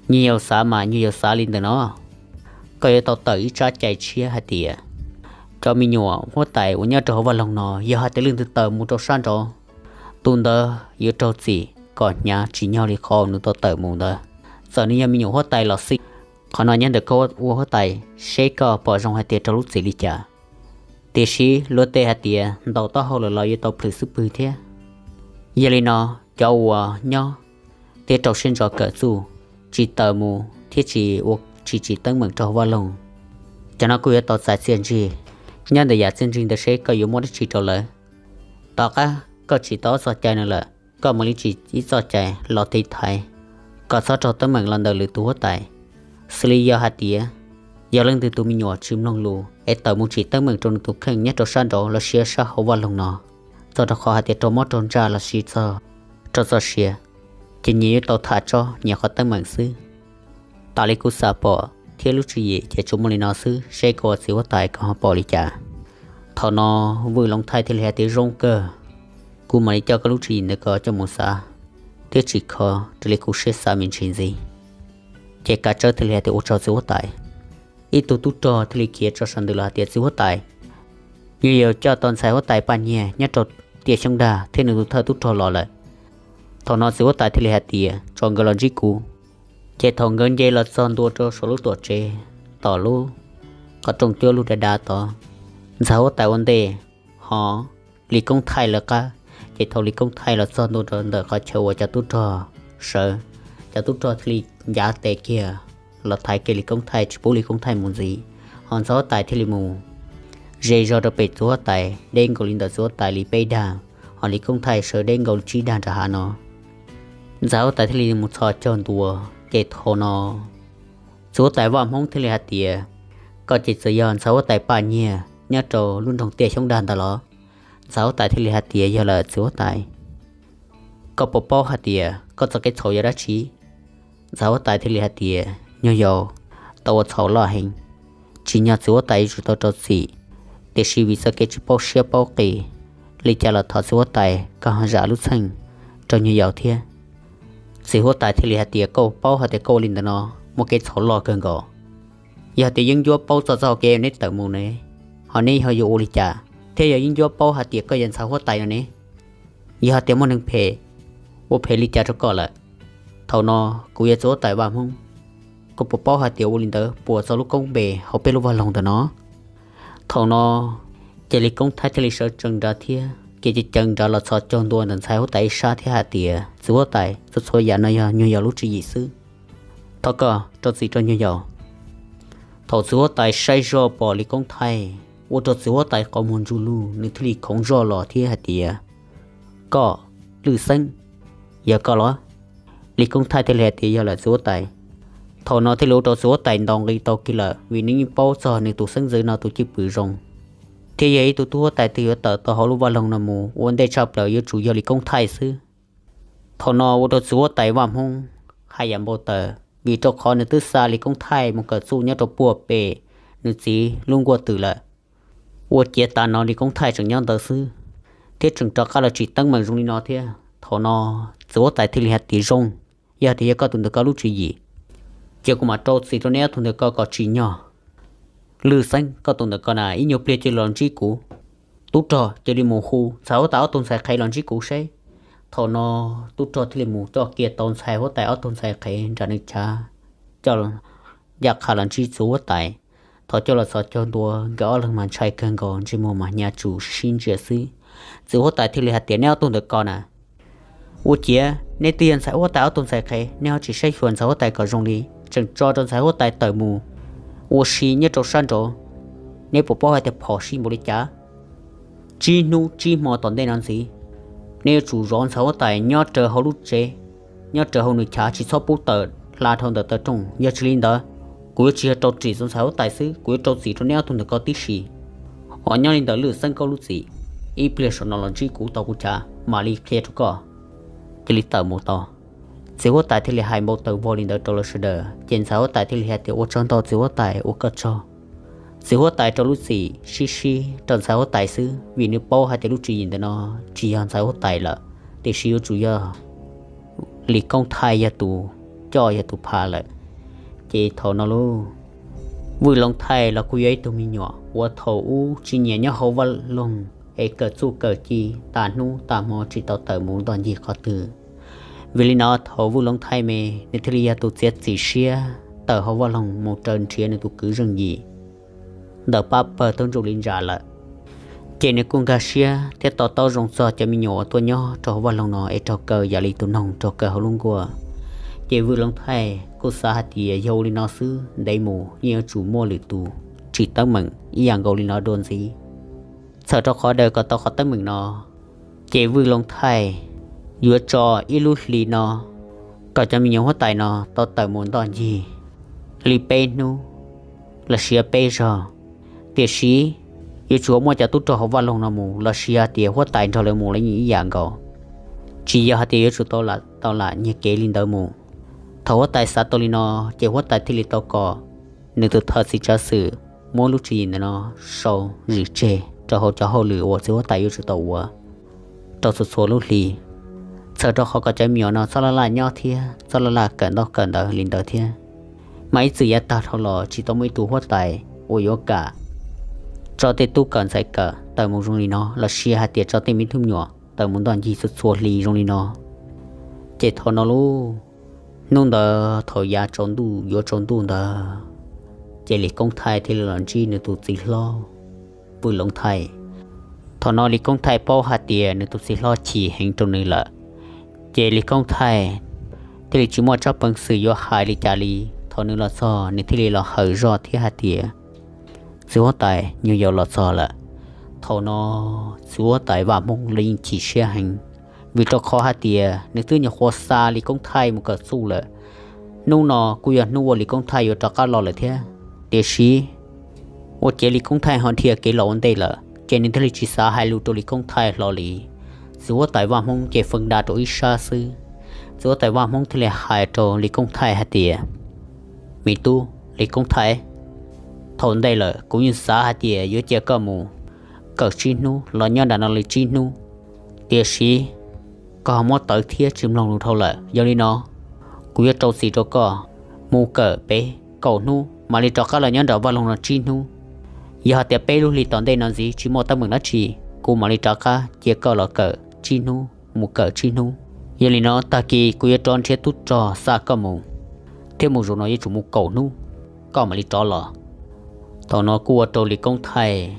nyuag yaus xav mas nyuag yaus xav li ntawm no, koj yuav tau tawm ib tsab cai tshiab hais tias cov me nyuam huab tais uas nyob rau hauv vaj loog no yog hais tias leej twg tawm mus rau sab nraud, tus ntawd yuav raug txim kom hnyav tsim nyog li qhov nws tau tawm mus ntawd. Txawm nws yog me nyuam huab tais los xij, qhov no nyob ntawm koj ua huab tais seb koj pom zoo hais tias raug lub txim li cas. Tiam sis luag tej hais tias ntaus taub hau lawm los yuav tau plhws xub pwg thiab. Yog li no, cov uas nyob thiab rau siab ntso kawm txuj, tsis tawm mus thiab tsis ua tsis tsim teeb meem rau hauv vaj loog, cov no kuj yuav tau txais txiaj ntsig. Nyob ntawm yam txiaj ntsig ntawd seb koj yuav muab dab tsi rau lawv. Tom qab koj tsim tau ob txoj cai no lawm, koj mam li tsim ib txoj cai los tiv thaiv kom txhob raug teeb meem los ntawm lwm tus huab tais. Xws li yog hais tias yog leej twg tus me nyuam tsis mloog lus es tawm mus tsim teeb meem rau nws tus kheej nyob rau sab nraud los sis sab hauv vaj loog no, txog rau qhov hais tias raug mob raug ntsaj los sis txog raug txoj sia, ces nyias yuav tau tham tsob nyias qhov teeb meem xwb. Tas li kuv xav pom thiab lub tswv yim ces tsuas muaj li no xwb, seb koj ua txiv huab tais koj ho pom li cas. Thaum no Vwj Loov Thaij thiaj li hais tias, Zoo kawg, kuv mam li coj koj lub tswv yim ntawd ko coj mus xav, thiab tsis kho raws li kuv siab xav me ntsis ntxiv. Ces Kav Tsawb thiaj li hais tias, Ua tsaug txiv huab tais. Ib tug tub rog thiaj li khiav tso sawv ntws los hais tias, Txiv huab tais, nyuag yaus coj tau ntxhais huab tais Paj Nyiag nyob rau tiaj xyoob dag thiab nws tus thawj tub rog los lawm. Thaum no txiv huab tais thiaj li hais tias, Tso nkawd los ntsib kuv. Ces thaum nkawd nce los txog ntua rau saum lub tuam tsev, tom lub qhov rooj cuab lug dav dav tod, ntxhais huab tais ua ntej, ho Lis Koob Thaij lawv qab. Ces thaum Lis Koob Thaij los txog ntua rau ntawm qhov chaw uas cov tub rog sawv, cov tub rog thiaj li ncav tes kiag los thaiv kiag Lis Koob Thaij tsis pub Lis Koob Thaij mus ntxiv. Ho ntxhais huab tais thiaj li mus ze zog rau pem txiv huab tais deb nkaus li ntawm txiv huab tais li peb dag, ho Lis Koob Thaij sawv deb nkaus li tsib dag nram hav no. Ntxhais huab tais thiaj li mus txhos caug ntua. Ces thaum no txiv huab tais Vaj Hmoob thiaj li hais tias, Koj ces txawm yog ntxhais huab tais Paj Nyiag nyob rau lub nroog tiaj xyoob dag ntawd los? Ntxhais huab tais thiaj li hais tias, Yog lawm txiv huab tais. Koj puas paub hais tias koj txoj kev txhaum yog dab tsi? Ntxhais huab tais thiaj li hais tias, Nyuag yaus, tau ua txhaum loj heev, tsim nyog txiv huab tais yuav tsum tau rau txim, tiam sis vim txoj kev tsis paub siab paub qis, li cas los thov txiv huab tais koj ho zam lub txheej rau nyuag yaus thiab. Txiv huab tais thiaj li hais tias, Koj paub hais tias koj ua li ntawd no muaj kev txhaum loj kawg nkaus. Yog tias yeeb ncuab paub txog txoj hau kev neb tawm mus ne, ho neb ho yuav ua li cas? Thiab yog yeeb ncuab paub hais tias koj yog ntxhais huab tais no ne, yog hais tias muaj neeg phem ua phem li cas rau koj lawm? Thaum no kuv yog txiv huab tais Vaj Hmoob, koj puas paub hais tias ua li ntawd puas txog lub koob npe hauv peb lub vaj loog ntawm no? Thaum no ces Lis Koob Thaij thiaj li sawv tsees nrad thiab, ces ceev ceev nrad los txhos caug ntua ntawm ntxhais huab tais ib sab thiab hais tias, Txiv huab tais, txhua txhua yam no yog nyuag yaus lub tswv yim xwb. Thov koj rau txim rau nyuag yaus. Thaum txiv huab tais saib zog pom Lis Koob Thaij, ua rau txiv huab tais qhov muag ntsuj lug, nws thiaj li khoov zog los thiab hais tias, Koj, Lwj Xeeb, yog koj los? Lis Koob Thaij thiaj li hais tias, Yog lawm txiv huab tais. Thaum no thiaj li ua rau txiv huab tais ntaus nqi tau kiag lawm, vim nws yeej paub txog nws tus xeeb ntxwv no tus cwj pwm zoo, thiab yog ib tug tub huab tais twg yuav tawm tau hauv lub vaj loog no mus ua ntej tshaj plaws yuav tsum yog Lis Koob Thaij xwb. Thaum no ua rau txiv huab tais Vaj Hmoob haj yam npau taws, vim rau qhov nws twb xa Lis Koob Thaij mus kawm txuj nyob rau puag pem nws txiv lub nkuaj twm lawm. Ua ciav tas no Lis Koob Thaij tseem nyob ntawd xwb, thiab tseem rov qab los tsim teeb meem zoo li no thiab. Thaum no txiv huab tais thiaj li hais tias, Zoo, yog tias yog koj tus ntawm ko lub tswv yim, ces kuv mam rau txim rau neb ob tug ntawm ko kom tsim nyog. Lwj Xeeb, koj tus ntawm ko na ib nyuag pliag cia li los ntsib kuv. Tub rog, cia li mus hu ntxhais huab tais ob tug ntxhais qhev los ntsib kuv seb. Thaum no tub rog thiaj li mus coj kiag tau ntxhais huab tais ob tug ntxhais qhev nram nws chav, coj ncaj qha los ntsib txiv huab tais. Thaum coj los txhos caug ntua nkawd ob leeg mas ntshai kawg nkaus, ntsej muag mas hnyav tsuj sib ntsia xwb. Txiv huab tais thiaj li hais tias, Neb ob tug ntawm ko na, ua ciav neb twb yog ntxhais huab tais ob tug ntxhais qhev, neb ho tsis saib xyuas ntxhais huab tais kom zoo li, tseem tso rau ntxhais huab tais tawm mus ua si nyob rau sab nraud. Neb puas paub hais tias phom sij npaum li cas? Tsib hnub tsib hmo tom ntej no ntxiv, neb yuav tsum zov ntxhais huab tais nyob raws hauv lub tsev, nyob raws hauv nws chav, tsis txhob pub tawm hla dhau ntawm taw rooj. Yog tsis li ntawd, kuv yuav tsis yog rau txim txog ntxhais huab tais xwb, kuv yuav rau txim rau neb ob tug ntawm ko tib si. Ho nyob li ntawm Lwj Xeeb koj lub txim, ib pliag saum no los ntsib kuv tau kuv chav mam li qhia rau koj. Cia li tawm mus tau. Txiv huab tais thiaj li hais npau taws vog li ntawd rau lawv sawv daws, ces ntxhais huab tais thiaj li hais tias, Ua tsaug ntau txiv huab tais, ua koj tsaug. Txiv huab tais rau lub txim sib sib rau ntxhais huab tais xwb, vim nws paub hais tias lub tswv yim ntawm no tsis yog ntxhais huab tais lawm, tiam sis yuav tsum yog Lis Koob Thaij yog tus coj yog tus pha lawm. Ces thaum no lauj, Vwj Loov Thaij los kuj yog ib tug me nyuam uas thaum ub tsis nyiam nyob hauv vaj loog es kawm txuj kawm ci tas hnub tas hmo tsis tau tawm mus ntoj ncig qhov twg. Vim li no thaum Vwj Loov Thaij me, nws thiaj li yog tus txiav txim siab tawm hauv vaj loog mus raws nrhiav nws tus kwv Zeej Yim ntawm pab pawg tub ntsuj li ntsa lawm. Ces nws kuj nkag siab thiab to taub zoo txog cov me nyuam uas tuaj nyob rau hauv vaj loog no es raug kaw yam li tus noog raug kaw hauv lub nkuaj. Ces Vwj Loov Thaij kuj xav hais tias yog ua li no xwb ntev mus yeej yuav tsum muaj lwm tus tsim teeb meem ib yam nkaus li no dua ntxiv. Txhawm rau qhov daws kom tau qhov teeb meem no, ces Vwj Loov Thaij yuav tso ib lub hlis no kom cov me nyuam huab tais no tau tawm mus ntoj ncig li peb hnub los sis peb zaug. Tiam sis yuav tsum muaj cov tub rog hauv vaj loog no mus los sis hais tias huab tais nrog lawv mus los yeej ib yam nkaus, tsis yog hais tias yuav tsum tau lam nyiag kev li ntawd mus. Thaum huab tais xav tau li no, ces huab tais thiaj li tau kom nws tus thawj txiv tsav xwm muab lub tswv yim ntawm no sau zim tseg. rau hauv cov hauj lwm uas txiv huab tais yuav tsum tau ua rau txhua txhua lub hli, txhawm rau qhov kom cov me nyuam no txhob laj laj nyob thiab txhob laj laj kawm ntaub kawm ntawv li ntawd thiab. Mas ib txwm yav tag dhau los tsis tau muaj ib tug huab tais uas yuav kam tso tej tub kawm ntxhais kawm tawm mus zoo li no los sis hais tias tso tej me tub me nyuam tawm mus ntoj ncig txhua txhua hli zoo li no. Ces thaum no lauj, hnub ntawd thaum yav tsaus ntuj yuav tsaus ntuj ntawd, ces Lis Koob Thaij thiaj li los ntsib nws tus txiv hlob Vwj Loov Thaij. Thaum no Lis Koob Thaij paub hais tias nws tus txiv hlob chim heev rau nws lawm, ces Lis Koob Thaij thiaj li tsis muaj tsab peev xwm yuav hais li cas li. Thaum nws los txog nws thiaj li los hawm zoj thiab hais tias, txiv huab tais, nyuag yaus los txog lawm. Thaum no txiv huab tais Vaj Hmoob los yeej chim siab heev, vim rau qhov hais tias nws twb nyuam qhuav xa Lis Koob Thaij mus kawm txuj lawm. Hnub no kuj yog hnub uas Lis Koob Thaij yuav rov qab los lawm thiab. Tiam sis ua ciav Lis Koob Thaij ho dhia kev los ua ntej lawm ces nws thiaj li tsis xav hais lus rau Lis Koob Thaij hlo li. Txiv huab tais Vaj Hmoob ces feej da rau ib sab xwb. Txiv huab tais Vaj Hmoob thiaj li hais rau Lis Koob Thaij hais tias, me tub Lis Koob Thaij, thaum ntej lawm kuv yeej xav hais tias yuav cia koj mus kawm tsib hnub los nyob nram no li tsib hnub, tiam sis koj ho muab tawv thiab tsis mloog lus dhau lawm. Yog li no kuv yuav rau txim rau koj mus kawm pem kaum hnub mam li rov qab los nyob nram vaj loog no tsib hnub. Yog hais tias peb lub hli tom ntej no ntxiv tsis muaj teeb meem dab tsi, kuv mam li rov qab cia koj los kawm tsib hnub mus kawm tsib hnub. Yog li no tag kis kuv yuav rov nrhiav tub rog xa koj mus, thiab mus zaum no yuav tsum mus kaum hnub koj mam li rov los. Thaum no kuj ua rau Lis Koob Thaij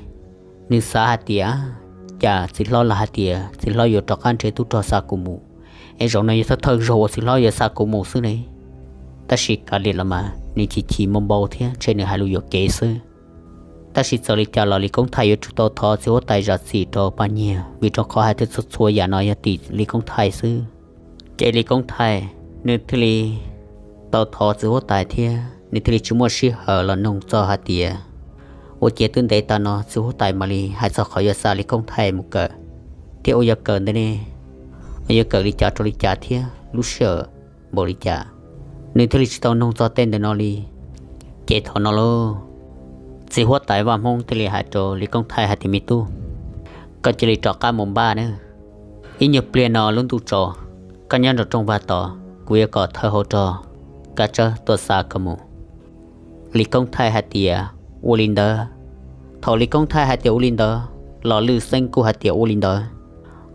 nws xav hais tias, cas txiv hlob los hais tias txiv hlob yuav rov qab nrhiav tub rog xa kuv mus, es zaum no yog thawj thawj zaug uas txiv hlob yuav xa kuv mus xwb ne. Tab sis kav liam los mas nws chim chim npau npau thiab ntshe nws hais lus yuam kev xwb. Tab sis txawm li cas los Lis Koob Thaij yuav tsum tau thov txiv huab tais zam txim rau paj nyiag, vim rau qhov hais tias txhua txhua yam no yog tim Lis Koob Thaij xwb. Ces Lis Koob Thaij nws thiaj li tau thov txiv huab tais thiab nws thiaj li tsis muaj sij hawm los nug txog hais tias, ua ciav twb ntev tas no txiv huab tais mam li hais txog qhov yuav xa Lis Koob Thaij mus kawm, thiab ua yuav kawm ntawd ne, yuav kawm li cas rau li cas thiab lub sij hawm npaum li cas. Nws thiaj li tsis tau nug txog tej ntawm no li. Ces thaum no lauj, txiv huab tais Vaj Hmoob thiaj li hais rau Lis Koob Thaij hais tias, me tub, koj cia li rov qab mus npaj nawb. Ib nyuag pliag no lub ntuj tsaus, koj nyob nraum rooj vag tod, kuv yuav kom thawj hauv rog Kab Tsawb tuaj xa koj mus. Lis Koob Thaij hais tias, ua li ntawd. Thaum Lis Koob Thaij hais tias ua li ntawd los Lwj Xeeb kuj hais tias ua li ntawd.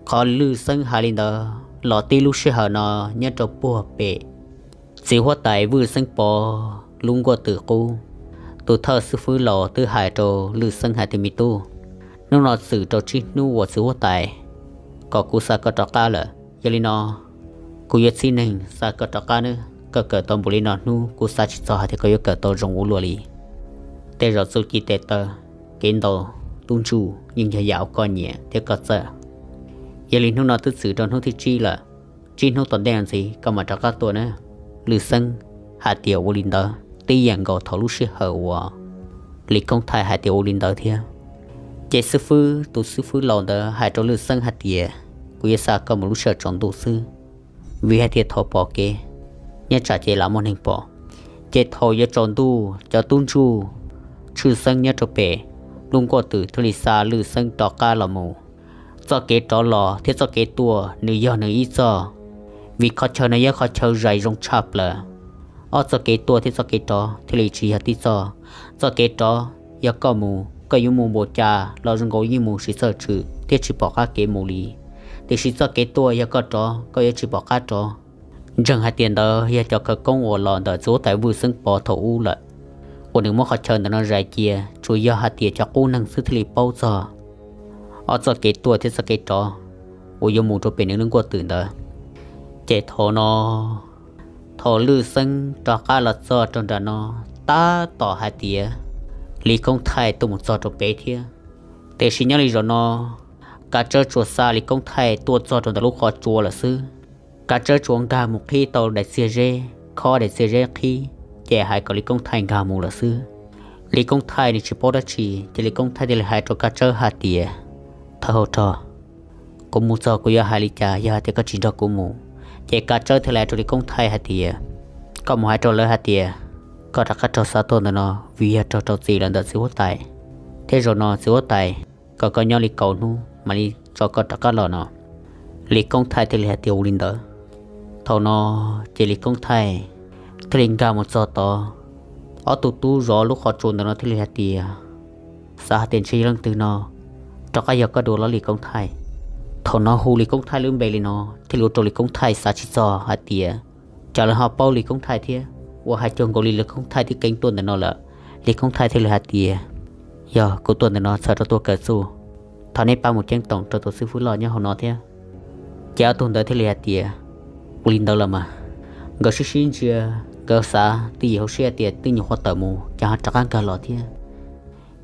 Qhov Lwj Xeeb hais li ntawd los tib lub sij hawm no nyob rau puag pem txiv huab tais Vwj Xeeb Pov lub nkuaj twm qub, tus thawj xib fwb laus twb hais rau Lwj Xeeb hais tias, me tub, hnub no txwm rau tsib hnub uas txiv huab tais kom kuv xa koj rov qab lawm. Yog li no kuv yuav txib neeg xa koj rov qab nawb. Koj kawm tau npaum li no hnub kuv xav tsis txog hais tias koj yuav kawm tau zoo ua luaj li. Tej zaum txuj ci tes taw, kev ntaus tub ntsuj yeej yog yam uas koj nyiam thiab koj txawj. Yog li hnub no twb txwm rau hnub thib tsib lawm, tsib hnub tom ntej no ntxiv koj mam rov qab tuaj nawb. Lwj Xeeb hais tias ua li ntawd tib yam nkaus thaum lub sij hawm uas Lis Koob Thaij hais tias ua li ntawd thiab. Ces xib fwb, tus xib fwb laus ntawd hais rau Lwj Xeeb hais tias, kuv yuav xa koj mus lub sij hawm tsaus ntuj xwb, vim hais tias thaum pom kev nyob tsam ces lam muaj neeg pom. Ces thaum yuav tsaus ntuj cov tub ntsuj tshwj xeeb nyob rau pem lub nkuaj twm thiaj li xa Lwj Xeeb rov qab los mus. Txoj kev rov los thiab txoj kev tuaj nws yog nws ib txoj, vim qhov chaw no yog qhov chaw zais zoo tshaj plaws. Ob txoj kev tuaj thiab txoj kev rov thiaj li tsis yog tib txoj. Txoj kev rov yog koj mus koj yuav mus npaum cas los zoo nkaus yeej mus tsis txawj tswm thiab tsis pom qab kev mus li. Tiam sis txoj kev tuaj yog koj rov koj yuav tsis pom qab rov. Ntseeg hais tias ntawd yog cov khawv koob uas los ntawm txiv huab tais Vwj Xeeb Pov thaum ub lawm, uas nws muab qhov chaw ntawm no zais cia, tsuas yog hais tias cov qub neeg xwb thiaj li paub txog ob txoj kev tuaj thiab txoj kev rov uas yuav mus rau pem nws lub nkuaj twm ntawd. Ces thaum no, thaum Lwj Xeeb rov qab los txog rau nram no, tab tom hais tias Lis Koob Thaij tuaj mus txog rau pem thiab. Tiam sis nyob li zaum no, Kav Tsawb tsuas xa Lis Koob Thaij tuaj txog rau ntawm lub qhov tsua lawm xwb. Kav Tsawb tsuas nkag mus qhib tau daim txiag zeb, khob daim txiag zeb qhib, ces hais kom Lis Koob Thaij nkag mus lawm xwb. Lis Koob Thaij nws tsis paub dab tsi, ces Lis Koob Thaij thiaj li hais rau Kav Tsawb hais tias, thawj hauv rog, kuv mus txog kuv yuav hais li cas yog hais tias koj tsis nrog kuv mus? Ces Kav Tsawb thiaj li hais rau Lis Koob Thaij hais tias, koj mus hais rau lawv hais tias koj rov qab raug xa tuaj ntawm no vim yog raug rau txim los ntawm txiv huab tais, thiab zaum no txiv huab tais kom koj nyob li kaum hnub mam li tso koj rov qab los no. Lis Koob Thaij thiaj li hais tias ua li ntawd. Thaum no ces Lis Koob Thaij thiaj li nkag mus txog tod. Ob tug tub zov lub qhov tsua ntawm no thiaj li hais tias, xav hais tias ntshe yog leej twg no rov qab yog koj dua los Lis Koob Thaij? Thaum no hu Lis Koob Thaij lub npe li no thiaj li ua rau Lis Koob Thaij xav tsis txog hais tias cas lawv ho paub Lis Koob Thaij thiab, ua hais cuag nkaus li Lis Koob Thaij twb keev tuaj ntawm no lawm. Lis Koob Thaij thiaj li hais tias, yog kuv tuaj ntawm no txhawm rau tuaj kawm txuj, thov nej pab mus ceeb toom rau tus xib fwb loj nyob hauv no thiab. Ces ob tug ntawd thiaj li hais tias, ua li ntawd los mas. Nkawd sib sib ntsia, nkawd xav twj ywm hauv siab tias twb nyuam qhuav tawm mus ces ho rov qab nkag los thiab.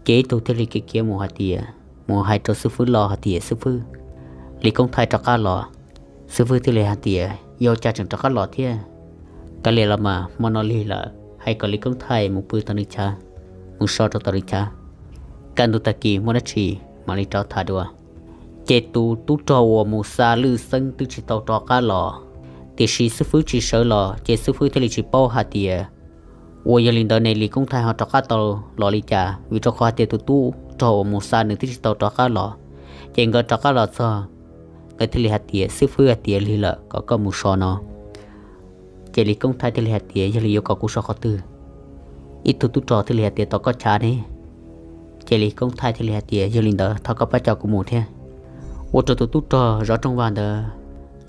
Ces ib tug thiaj li khiav khiav mus hais tias, mus hais rau xib fwb loj hais tias, xib fwb, Lis Koob Thaij rov qab los. Xib fwb thiaj li hais tias, yog cas tseem rov qab los thiab? Kav liam los mas, hmo no lig lawm, hais kom Lis Koob Thaij mus pw tom nws chav, mus so rau tom nws chav. Kaj ntug tag kis muaj dab tsi mam li rov tham dua. Ces tus tub rog uas mus xa Lwj Xeeb twb tsis tau rov qab los, tiam sis xib fwb tsis sawv los ces xib fwb thiaj li tsis paub hais tias ua yog li ntawd ne Lis Koob Thaij ho rov qab tau los li cas, vim rau qhov hais tias tus tub rog uas mus xa nws twb tsis tau rov qab los. Ces nkawd rov qab los txog, nkawd thiaj li hais tias, xib fwb hais tias lig lawm kom koj mus so no. Ces Lis Koob Thaij thiaj li hais tias, yog li yuav kom kuv so qhov twg? Ib tug tub rog thiaj li hais tias, tom koj chav ne. Ces Lis Koob Thaij thiaj li hais tias, yog li ntawd thov koj pab coj kuv mus thiab. Ua rau tus tub rog zov rooj vag ntawd,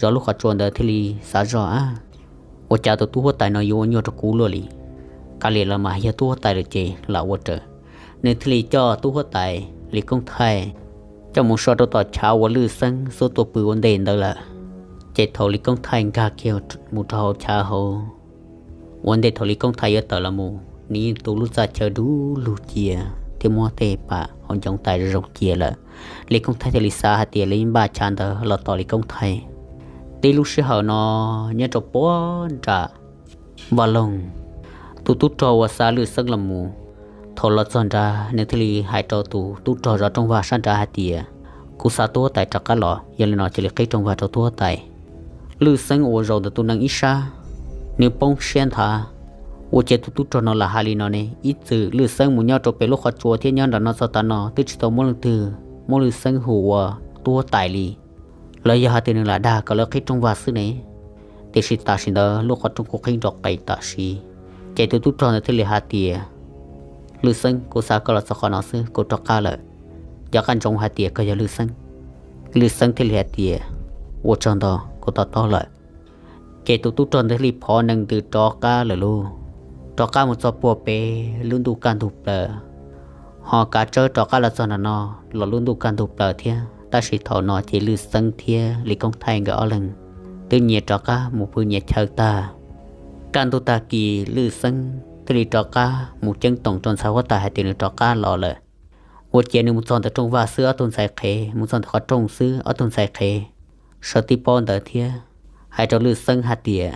zov lub qhov tsua ntawd thiaj li xav zoj, ab, ua cas tus tub huab tais no yuav ua nyuaj rau kuv luaj li. Kav liam los mas, yog tub huab tais lawm ces lam ua raws. Nws thiaj li coj tub huab tais Lis Koob Thaij coj mus so rau tom chav uas Lwj Xeeb xub tuaj pw ua ntej ntawd lawm. Ces thaum Lis Koob Thaij nkag kiag mus rau hauv chav hauv, ua ntej thaum Lis Koob Thaij yuav tawm los mus, nws yeej tu lub txaj chaw du lug cia thiab muab tej pam hauv ncoo tais zoo zoo cia lawm. Lis Koob Thaij thiaj li xav hais tias lawv yeej npaj chav ntawd los tom Lis Koob Thaij. Tib lub sij hawm no, nyob rau puag nram vaj loog, tus tub rog uas xa Lwj Xeeb los mus, thaum los txog nrad nws thiaj li hais rau tus tub rog zov rooj vag sab nrad hais tias, kuv xa tub huab tais rov qab los, yog li no cia li qhib rooj vag rau tub huab tais. Lwj Xeeb uas zaum ntawm tus nees ib sab, nws poob siab nthav. Ua cas tus tub rog no lam hais li no ne? Ib txwm Lwj Xeeb mus nyob rau pem lub qhov tsua thiab nyob nram no txog tav no twb tsis tau muaj leej twg muab Lwj Xeeb hu ua tub huab tais li. Los yog hais tias nws lam dag kom lawv qhib rooj vag xwb ne? Tiam sis tam sim ntawd lub qhov rooj kuj qhib nrov qes tam sim. Ces tus tub rog ntawd thiaj li hais tias, Lwj Xeeb, kuv xa koj los txog qhov no xwb, kuv rov qab lawm. Nco qab ntsoov hais tias koj yog Lwj Xeeb. Lwj Xeeb thiaj li hais tias, ua tsaug ntau, kuv to taub lawm. Ces tus tub rog ntawd thiaj li phov nees ntws rov qab lawm lauj. Rov qab mus txog puag pem lub ntuj kaj ntug plaws, ho Kav Tsawb rov qab los txog nram no los lub ntuj kaj ntug plaws thiab. Tab sis thaum no ces Lwj Xeeb thiab Lis Koob Thaij nkawd ob leeg twb nyias rov qab mus pw nyias chaw tag. Kaj ntug tag kis Lwj Xeeb thiaj li rov qab mus ceeb toom rau ntxhais huab tais hais tias nws rov qab los lawm. Ua ciav nws mus txog ntawm rooj vag xwb ob tug ntxhais qhev, mus txog ntawm qhov rooj xwb ob tug ntxhais qhev sawv tib pob ntawd thiab hais rau Lwj Xeeb hais tias,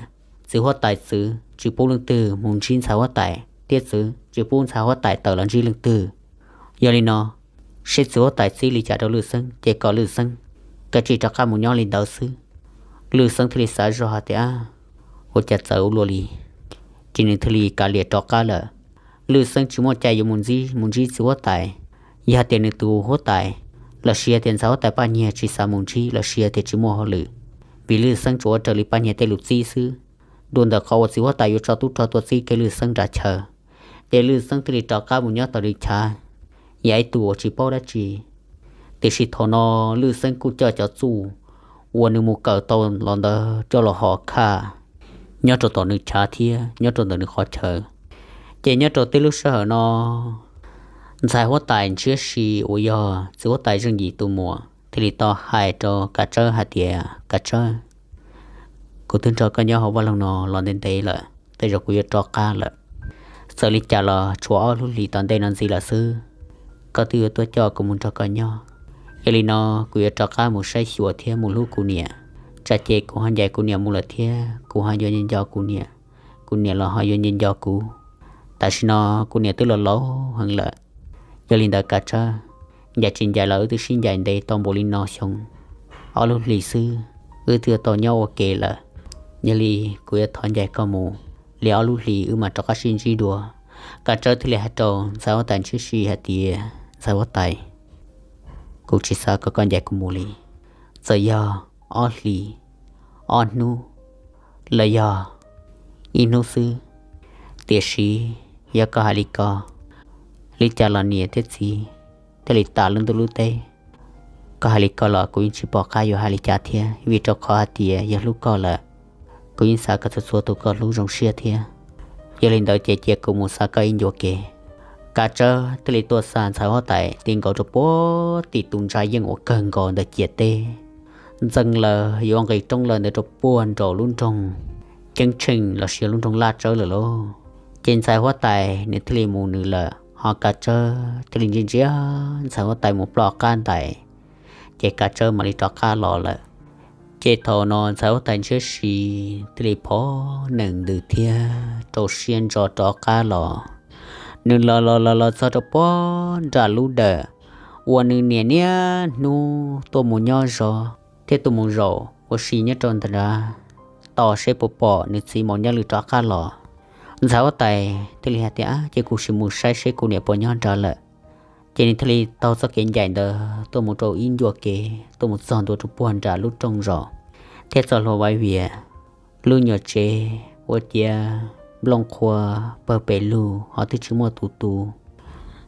txiv huab tais txwv tsis pub leej twg mus ntsib ntxhais huab tais thiab txwv tsis pub ntxhais huab tais tawm los ntsib leej twg. Yog li no, seb txiv huab tais txib li cas rau Lwj Xeeb ces kom Lwj Xeeb kav tsij rov qab mus nyob li ntawd xwb. Lwj Xeeb thiaj li xav zoj hais tias, ua cas txawv ua luaj li. Ces nws thiaj li kav liam rov qab lawm. Lwj Xeeb tsis muaj cai yuav mus ntsib, mus ntsib txiv huab tais. Yog hais tias nws tus huab tais lossis hais tias ntxhais huab tais Paj Nyiag tsis xav mus ntsib lossis hais tias tsis muaj hauj lwm, vim Lwj Xeeb tsuas ua raws li Paj Nyiag tej lus txib xwb. Dua ntawm qhov uas txiv huab tais yuav tso tub rog tuaj txib kev Lwj Xeeb nram chaw, ces Lwj Xeeb thiaj li rov qab mus nyob tom nws chav, yog ib tug uas tsis paub dab tsi. Tiam sis thaum no Lwj Xeeb kuj coj cov txuj uas nws mus kawm tau los ntawd coj los ho khaj nyob rau tom nws chav thiab nyob rau ntawm nws qhov chaw. Ces nyob rau tib lub sij hawm no, ntxhais huab tais Ntshiab Si uas yog txiv huab tais Zeej Yim tus muam thiaj li tau hais rau Kav Tsawb hais tias, Kav Tsawb, kuv twb nrog koj nyob hauv vaj loog no los ntev ntev lawm, tej zaum kuv yuav rov qab lawm. Txawm li cas los tshuav ob lub hlis tom ntej no ntxiv lawm xwb, koj twb yuav tuaj coj kuv mus nrog koj nyob. Yog li no, kuv yuav rov qab mus saib xyuas thiab mus hlub kuv niam. Tsam ces kuv ho ncaim kuv niam mus lawm thiab kuv ho yuav nco nco kuv niam, kuv niam los ho yuav nco nco kuv. Tam sim no kuv niam twb los laus heev lawm. Yog li ntawd Kav Tsawb, ncaim tsis ncaim los wb twb sib ncaim ntev tau npaum li no xyoo, ob lub hlis xwb wb twb tau nyob ua ke lawm. Yog li kuv yuav thov ncaim koj mus li ob lub hlis wb mam rov qab sib ntsib dua. Kav Tsawb thiaj li hais rau ntxhais huab tais Ntshiab Si hais tias, ntxhais huab tais, kuv tsis xav kom koj ncaim kuv mus li. Txawm yog ob hlis, ob hnub, los yog ib hnub xwb, tiam sis yog koj hais li ko, li cas los niam thiab txiv thiaj li tas lub ntuj lub teb. Koj hais li ko los kuv yeej tsis pom qab yuav hais li cas thiab, vim rau qhov hais tias yog hlub koj lawm, kuv yeej xav kom txhua txhua tus koj hlub zoo siab thiab. Yog li ntawd ces cia kuv mus xa koj ib ncua kev. Kav Tsawb thiaj li tuaj xa ntxhais huab tais ti nkaus rau puag tim tus ntsa yeej uas kawg nkaus ntawm ciam teb, ntxeev lawm yuav nqis roob lawm ntawd rau puag nraum lub nroog Ceeb Tsheej los sis lub nroog Laj Tsawb lawm lauj. Ces ntxhais huab tais nws thiaj li mus nws lawm, ho Kav Tsawb thiaj li ntsia ntsia ntxhais huab tais mus ploj qab ntais, ces Kav Tsawb mam li rov qab los lawm. Ces thaum no ntxhais huab tais ntshiab si thiaj li phov nees ntws thiab rau siab ntso rov qab los. Nws los los los los txog rau puag nram lub dawm uas nws niam niaj hnub tuaj mus nyob zov thiab tuaj mus zaum ua si nyob rau ntawm nrad, tos seb puas pom nws txiv Maum Nyaj Lwm rov qab los. Ntxhais huab tais thiaj li hais tias, Ab, ces kuv sim mus saib seb kuv niam puas nyob nrad lawm. Ces nws thiaj li taug txoj kev ncaim ntawd tuaj mus rau ib ncua kev, tuaj mus txog ntua rau puag nram lub rooj zos, thiab txoj hlua vaj vias, lub nyuag tsev ua ciav nplooj qhuav pawg pes lug ho twb tsis muaj tus tu.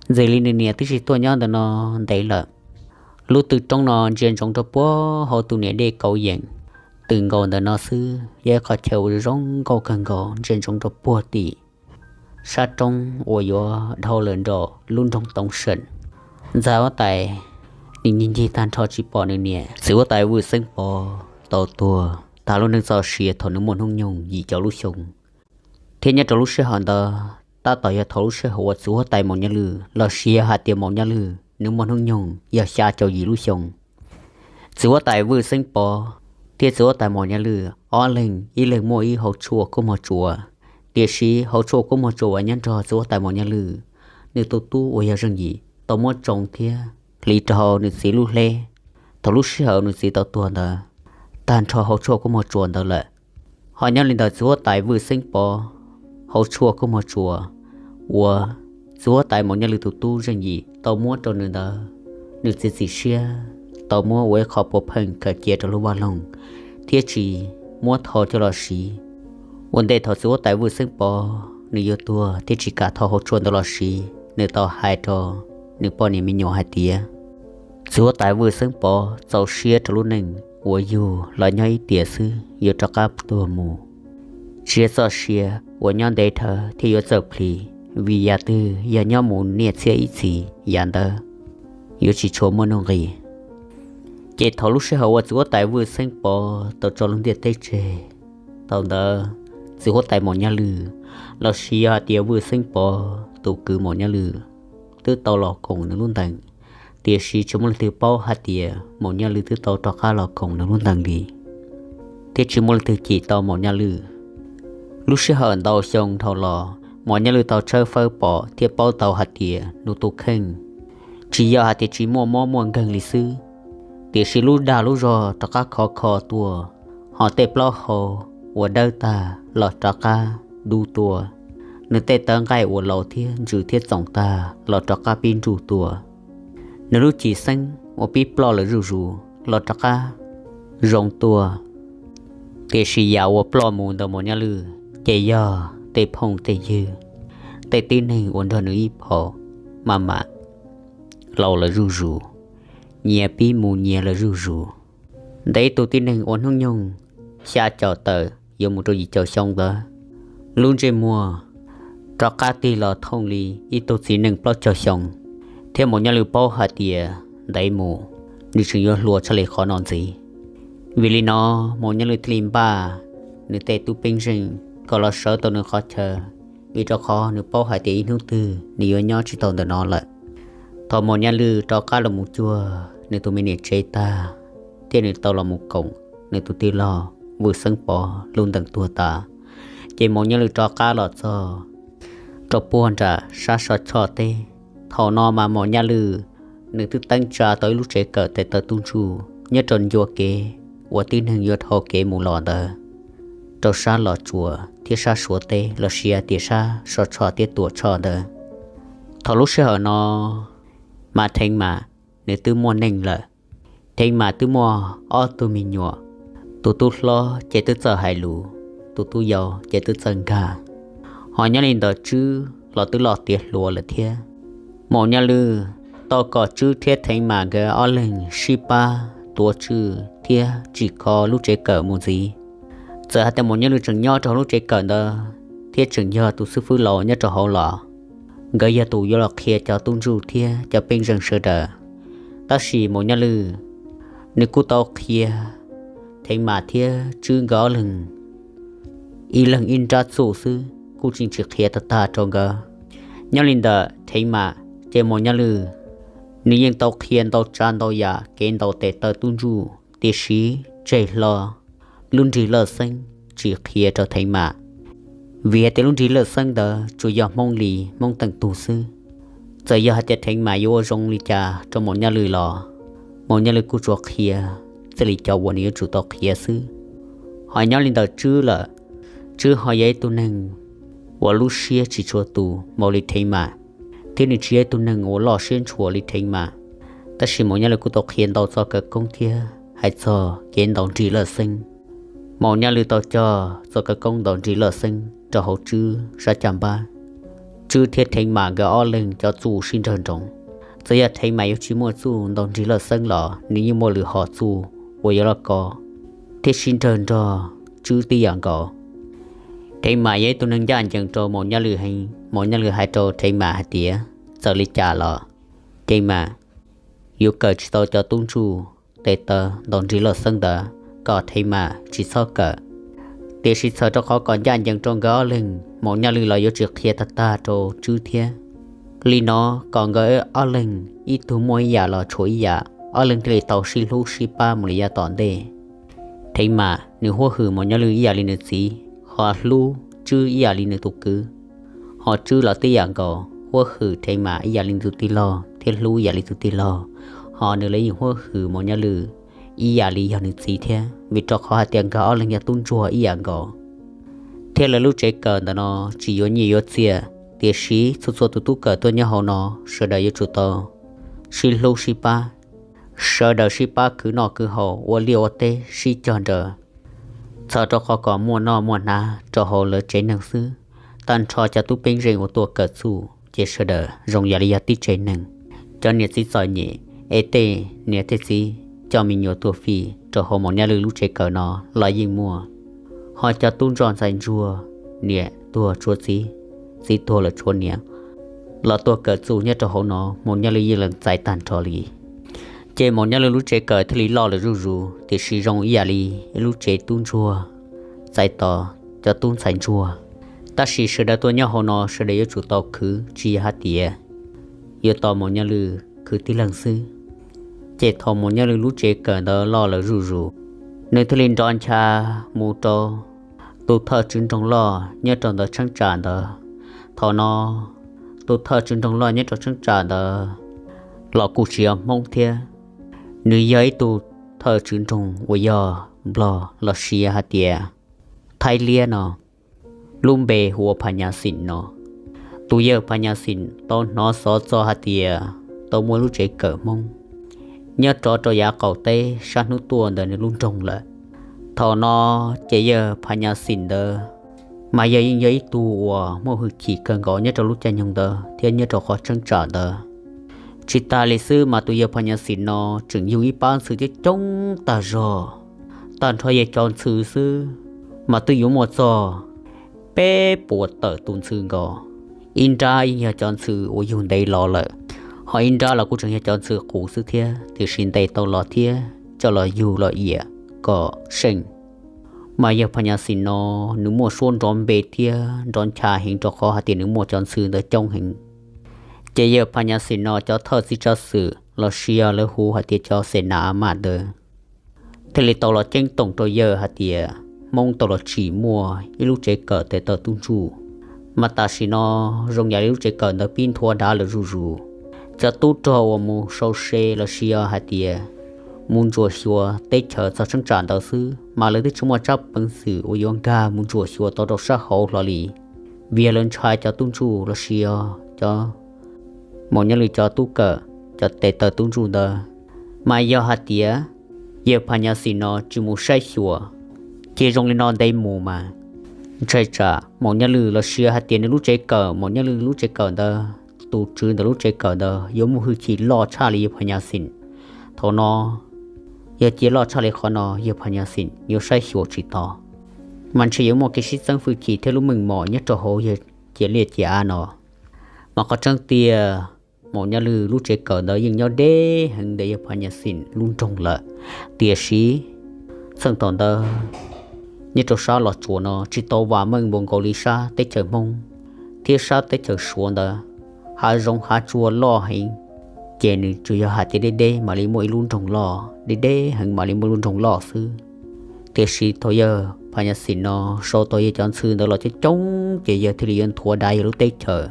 Ntxim li nws niam twb tsis tuaj nyob ntawm no ntev lawm. Lub tw roob no ntsia ntsoov rau puag hauv tus niam dej kauv yeem, tws nkaus ntawm no xwb yog ib qhov chaw uas zoo nkauj kawg nkaus ntsia ntsoov rau puag tim sab roob uas yuav dhau lawm nram lub nroog Toov Seem. Ntxhais huab tais nws ncig ncig tag nrho tsis pom nws niam txiv huab tais Vwj Xeeb Pov tau tuag tag lub neej txoj sia thaum nws muaj hnub nyoog yim caum lub xyoo, thiab nyob rau lub sij hawm ntawd tab tom yog thaum lub sij hawm uas txiv huab tais Maum Nyaj Lwm los sis yog hais tias Maum Nyaj Lwm nws muaj hnub nyoog yog xya caum yim lub xyoo. Txiv huab tais Vwj Xeeb Pov thiab txiv huab tais Maum Nyaj Lwm ob leeg ib leeg muaj ib hauv tshuaj kub mog tsuas, tiam sis hauv tshuaj kub mog tsuas uas nyob nrog txiv huab tais Maum Nyaj Lwm nws tus tub uas yog Zeej Yim tau muab tsoo thiab hliv rau hauv nws txiv lub hleb thaum lub sij hawm nws txiv tau tuag ntawd tag nrho hauv tshuaj kub mog tsuas ntawd lawm. Ho nyob li ntawd txiv huab tais Vwj Xeeb Pov hauv tshuaj kub mog tsuas uas txiv huab tais Maum Nyaj Lwm tus tub Zeej Yim tau muab rau nws ntawd, nws txiav txim siab tau muab ua ib qho puav pheej khaws cia rau lub vaj loog thiab tsis muab tho coj los siv. Ua ntej thaum txiv huab tais Vwj Xeeb Pov nws yuav tuag thiab tsis kam tho hauv tshuaj ntawd los siv, nws tau hais rau nws poj niam me nyuam hais tias txiv huab tais Vwj Xeeb Pov txaus siab rau lub neej uas yug los nyob ib tiam xwb yuav rov qab tuag mus, tsis yog txoj sia uas nyob ntev dhawv thiab yuav txawm plhis, vim yam twg yog nyob mus niaj txhiab ib txhis yam ntawd yuav tsis tshua muaj nuj nqis. Ces thaum lub sij hawm uas txiv huab tais Vwj Xeeb Pov tau tso lub ntiaj teb tseg, thaum ntawd txiv huab tais Maum Nyaj Lwm los sis yog hais tias Vwj Xeeb Pov tus kwv Maum Nyaj Lwm twb tau los koom nws lub ntees, tiam sis tsis muaj leej twg paub hais tias Maum Nyaj Lwm twb tau rov qab los koom nws lub ntees li, thiab tsis muaj leej twg cim tau Maum Nyaj Lwm. Lub sij hawm ntau xyoo dhau los Maum Nyaj Lwm tau tshawb fawb pom thiab paub tau hais tias nws tus kheej tsis yog hais tias tsis muaj mob muaj nkeeg li xwb, tiam sis lub dag lub zog rov qab khov kho tuaj, ho tej plaub hau uas dawb tag los rov qab dub tuaj, nws tej tawv nqaij uas laus thiab ntsws thiab txoom tag los rov qab pib nruj tuaj, nws lub cim xeeb uas pib ploj lawm zuj zus los rov qab zoo tuaj. Tiam sis yam uas ploj mus ntawm Maum Nyaj Lwm ces yog tej phooj tej ywg, tej tib neeg uas nrog nws ib phaum maj mam laus lawm zuj zus, nyias pib mus nyias lawm zuj zus. Ntawm ib tug tib neeg uas hnub nyoog xya caum tawm yuav mus rau yim caum xyoo ntawd, lub ntsej muag rov qab tig los thooj li ib tug txiv neej plaub caug xyoo, thiab Maum Nyaj Lwm paub hais tias ntev mus nws tseem yuav hluas tshaj li qhov no ntxiv. Vim li no Maum Nyaj Lwm thiaj li npaj nws tej tub peeb zeej kom los sawv tau nws qhov chaw, vim rau qhov nws paub hais tias ib hnub twg nws yuav nyob tsis tau ntawm no lawm. Thaum Maum Nyaj Lwm rov qab los mus cuag nws tus me niam tsev tag, thiab nws tau los mus koom nws tus tij laug Vwj Xeeb Pov lub ntees tuag tas, ces Maum Nyaj Lwm rov qab los txog rau puag nram sab Sov Tshoj teb. Thaum no mas Maum Nyaj Lwm nws twb teeb tsa tau ib lub tsev kawm tes taw tub ntsuj nyob rau ncua kev uas tib neeg yuav dhau kev mus los ntawd, rau sab Los Tsuas thiab sab Suav teb los sis hais tias sab Sov Tshoj thiab Tuam Tshoj ntawd. Thaum lub sij hawm no mas dheev mas nws twb muaj neej lawm. Theev Mam twb muaj ob tug me nyuam, tus tub hlob ces twb txawj hais lus, tus tub yau ces twb txawj nkag. Ho nyob li ntawd Tswb los twb loj tiav hluas lawm thiab. Maum Nyaj Lwj tau kom Tswb thiab Theev Mam nkawd ob leeg sib pab tuav tswj thiab tsim kho lub tsev kawm mus ntxiv. Txawm hais tias Maum Nyaj Lwj tseem nyob rau hauv lub tsev kawm ntawd thiab tseem yog tus xib fwb laus nyob rau hauv los, nkawd yog tus yuav los qhia cov tub ntsuj thiab cov pej xeem sawv daws. Tab sis Maum Nyaj Lwj nws kuj tau qhia Theev Mam thiab Tswb nkawd ob leeg ib leeg ib nrab txuj xwb, kuj tsis tsis qhia tag tag rau nkawd. Nyob li ntawm Theev Mam ces Maum Nyaj Lwj nws yeej tau qhia ntau tsav ntau yam kev ntaus tes taw tub ntsuj, tiam sis tseg hlo lub nrig lawj xeeb tsis qhia rau Theev Mam, vim hais tias lub nrig lawj xeeb ntawd tsuas yog Hmoob li Hmoob teej tug xwb. Txawm yog hais tias Theev Mam yuav ua zoo li cas rau Maum Nyaj Lwj los, Maum Nyaj Lwj kuj tsuas qhia txij li cov uas nws yuav tsum tau qhia xwb. Ho nyob li ntawm Tswb lawm, Tswb ho yog ib tug neeg uas lub siab tsis tshua tus npaum li Theev Mam, thiab nws tsis yog ib tug neeg uas loj siab ntshua li Theev Mam. Tab sis Maum Nyaj Lwj kuj tau qhia ntau txoj khawv koob thiab hais txog kev ntaus nrig lawj xeeb. Maum Nyaj Lwj tau cog txoj khawv koob ntaus nrig lawj xeeb rau hauv Tswb sab caj npab. Tswb thiab Theev Mam nkawd ob leeg cov txuj sib nrawg nroos. Txawm yog Theev Mam yuav tsis muaj txuj ntaus nrig lawj xeeb los nws yeej muaj lwm hom txuj uas yuav los kov thiab sib nrawg nrog Tswb tib yam nkaus. Theev Mam yog ib tug neeg ncaj ncees rau Maum Nyaj Lwj heev. Maum Nyaj Lwj hais rau Theev Mam hais tias txawm li cas los Theev Mam yuav kawm tsis tau cov tub ntsuj tes taw ntaus nrig lawj xeeb ntawd, kom Theev Mam tsis txhob kawm. Tiam sis txhawm rau qhov kom ncaj ncees rau nkawd ob leeg, Maum Nyaj Lwj los yuav tsis qhia tag tag rau Tswb thiab. Li no kom nkawd ob leeg ib tug muaj ib yam los tshuav ib yam, ob leeg thiaj li tau sib hlub sib pab mus li yav tom ntej. Theev Mam nws huab hwm Maum Nyaj Lwj ib yam li nws txiv, ho hlub Tswb ib yam li nws tus kwv. Ho Tswb los tib yam nkaus, huab hwm Theev Mam ib yam li nws tus tij laug thiab hlub ib yam li tus tij laug. Ho nws los yeej huab hwm Maum Nyaj Lwj ib yam li yog nws txiv thiab, vim rau qhov hais tias nkawd ob leeg yog tub ntsuag ib yam nkaus. Thiab lawv lub tsev kawm ntawm no tsis yuav nyiaj yuav txiaj, tiam sis txhua txhua tus tub kawm tuaj nyob hauv no sawv daws yuav tsum tau sib hlub sib pab, sawv daws sib pab khwv noj khwv haus, ua liaj ua teb sib cog nrawm, txhawm rau qhov kom muaj noj muaj hnav rau hauv lawv tsev neeg xwb. Tag nrho cov tub pej xeem uas tuaj kawm txuj ces sawv daws zoo yam li yog tib tsev neeg. Cov niam txiv txom nyem es tej niam tej txiv coj me nyuam tuaj fij rau hauv Maum Nyaj Lwj lub tsev kawm no los yeej muaj. Ho cov tub ntsuj ntxhais ntsuag, niam tuag tshuav txiv, txiv tuag lawm tshuav niam, los tuaj kawm txuj nyob rau hauv no Maum Nyaj Lwj yeej lees txais tag nrho li. Ces Maum Nyaj Lwj lub tsev kawm thiaj li loj lawm zuj zus, tiam sis zoo ib yam li ib lub tsev tub ntsuag txais tos cov tub ntxhais ntsuag. Tab sis sawv daws tuaj nyob hauv no sawv daws yuav tsum tau khwv, tsis yog hais tias yuav tos Maum Nyaj Lwj khwv tib leeg xwb. Ces thaum Maum Nyaj Lwj lub tsev kawm ntawd loj lawm zuj zus, nws thiaj li nrov ncha mus rau tus thawj tswv nroog loj nyob rau ntawm cheeb tsam ntawd. Thaum no tus thawj tswv nroog loj nyob rau cheeb tsam ntawd los kuj tsis yog Hmoob thiab, nws yog ib tug thawj tswv nroog uas yog Nplog los sis hais tias Thaib Liab no, lub npe hu ua Pha Nya Xim no. Tus yawg Pha Nya Xim tau hnov xov txog hais tias tau muaj lub tsev kawm Hmoob nyob rov rau yav qaum teb sab hnub tuaj ntawm nws lub nroog lawm. Thaum no ces yawg Pha Nya Xim ntawd mas yog yeej yog ib tug uas muaj hwj chim kawg nkaus nyob rau lub caij nyoog ntawd thiab nyob rau qhov cheeb tsam ntawd. Tsis tas li xwb mas tus yawg Pha Nya Xim no tseem yug ib pab ntxhw coob coob tag zog. Tag nrho yog cov ntxhw xwb mas twb yuav muaj txog peb puas tawm tus ntxhw nkaus. Ib nrab yeej yog cov ntxhw uas yug ntev los lawm, ho ib nrab los kuj tseem yog cov ntxhw qus xwb thiab, tiam sis ntes tau los thiab coj los yug los iam kom seej. Mas yawg Pha Nya Xim no nws muaj suab nrov npe thiab nrov ncha heev rau qhov hais tias nws muaj cov ntxhw ntawd coob heev. Ces yawg Pha Nya Xim no cov thawj txiv tsav xwm los sis yog lawv hu hais tias cov xes nas a maj ntawd thiaj li tau los ceeb toom rau yawg hais tias Hmoob tau los tsim muaj ib lub tsev kawm tes taw tub ntsuj. Mas tam sim no zoo yam li lub tsev kawm ntawd pib nthua dav lawm zuj zus. Cov tub rog uas mus sau se los sis yog hais tias mus ntsuam xyuas teb chaws txog cheeb tsam ntawd xwb mas lawv twb tsis muaj tsab peev xwm uas yuav nkag mus ntsuam xyuas tau rau sab hauv hlo li, vim yog lawv ntshai cov tub ntsuj los sis yog cov Maum Nyaj Lwj cov tub kawm cov tes taw tub ntsuj ntawd. Mas yog hais tias yawg Phas Nyas Xis no tsis mus saib xyuas, ces zoo li no ntev mus mas ntshai tsam Maum Nyaj Lwm los sis hais tias nws lub tsev kawm, Maum Nyaj Lwm lub tsev kawm ntawd, tus tswv ntawm lub tsev kawm ntawd yuav muaj hwj chim loj tshaj li yawg Phas Nyas Xis. Thaum no yog cia loj tshaj li qhov no, yawg Phas Nyas Xis yuav saib xyuas tsis tau, mas ntshe yuav muaj kev sib txeeb hwj chim thiab lub meej mom nyob rau hauv yawg cia liaj cia av no. Mas qhov tseeb tiag, Maum Nyaj Lwm lub tsev kawm ntawd yeej nyob deb heev ntawm yawg Phas Nyas Xis lub nroog lawm. Tiam sis txheej thaum ntawd nyob rau sab Los Tsuas no tsis tau vam meej npaum nkaus li sab teb chaws Hmoob thiab sab teb chaws Suav ntawd, hav zoov hav tsuag loj heev, ces nws tsuas yog hais tias deb deb mam li muaj ib lub nroog loj, deb deb heev mam li muaj lub nroog loj xwb. Tiam sis thaum yawg Phas Nyas Xis no sau tau yawg cov ntxhw ntawd los coob coob, ces yawg thiaj li yuav nthuav dav yawg lub teb chaws,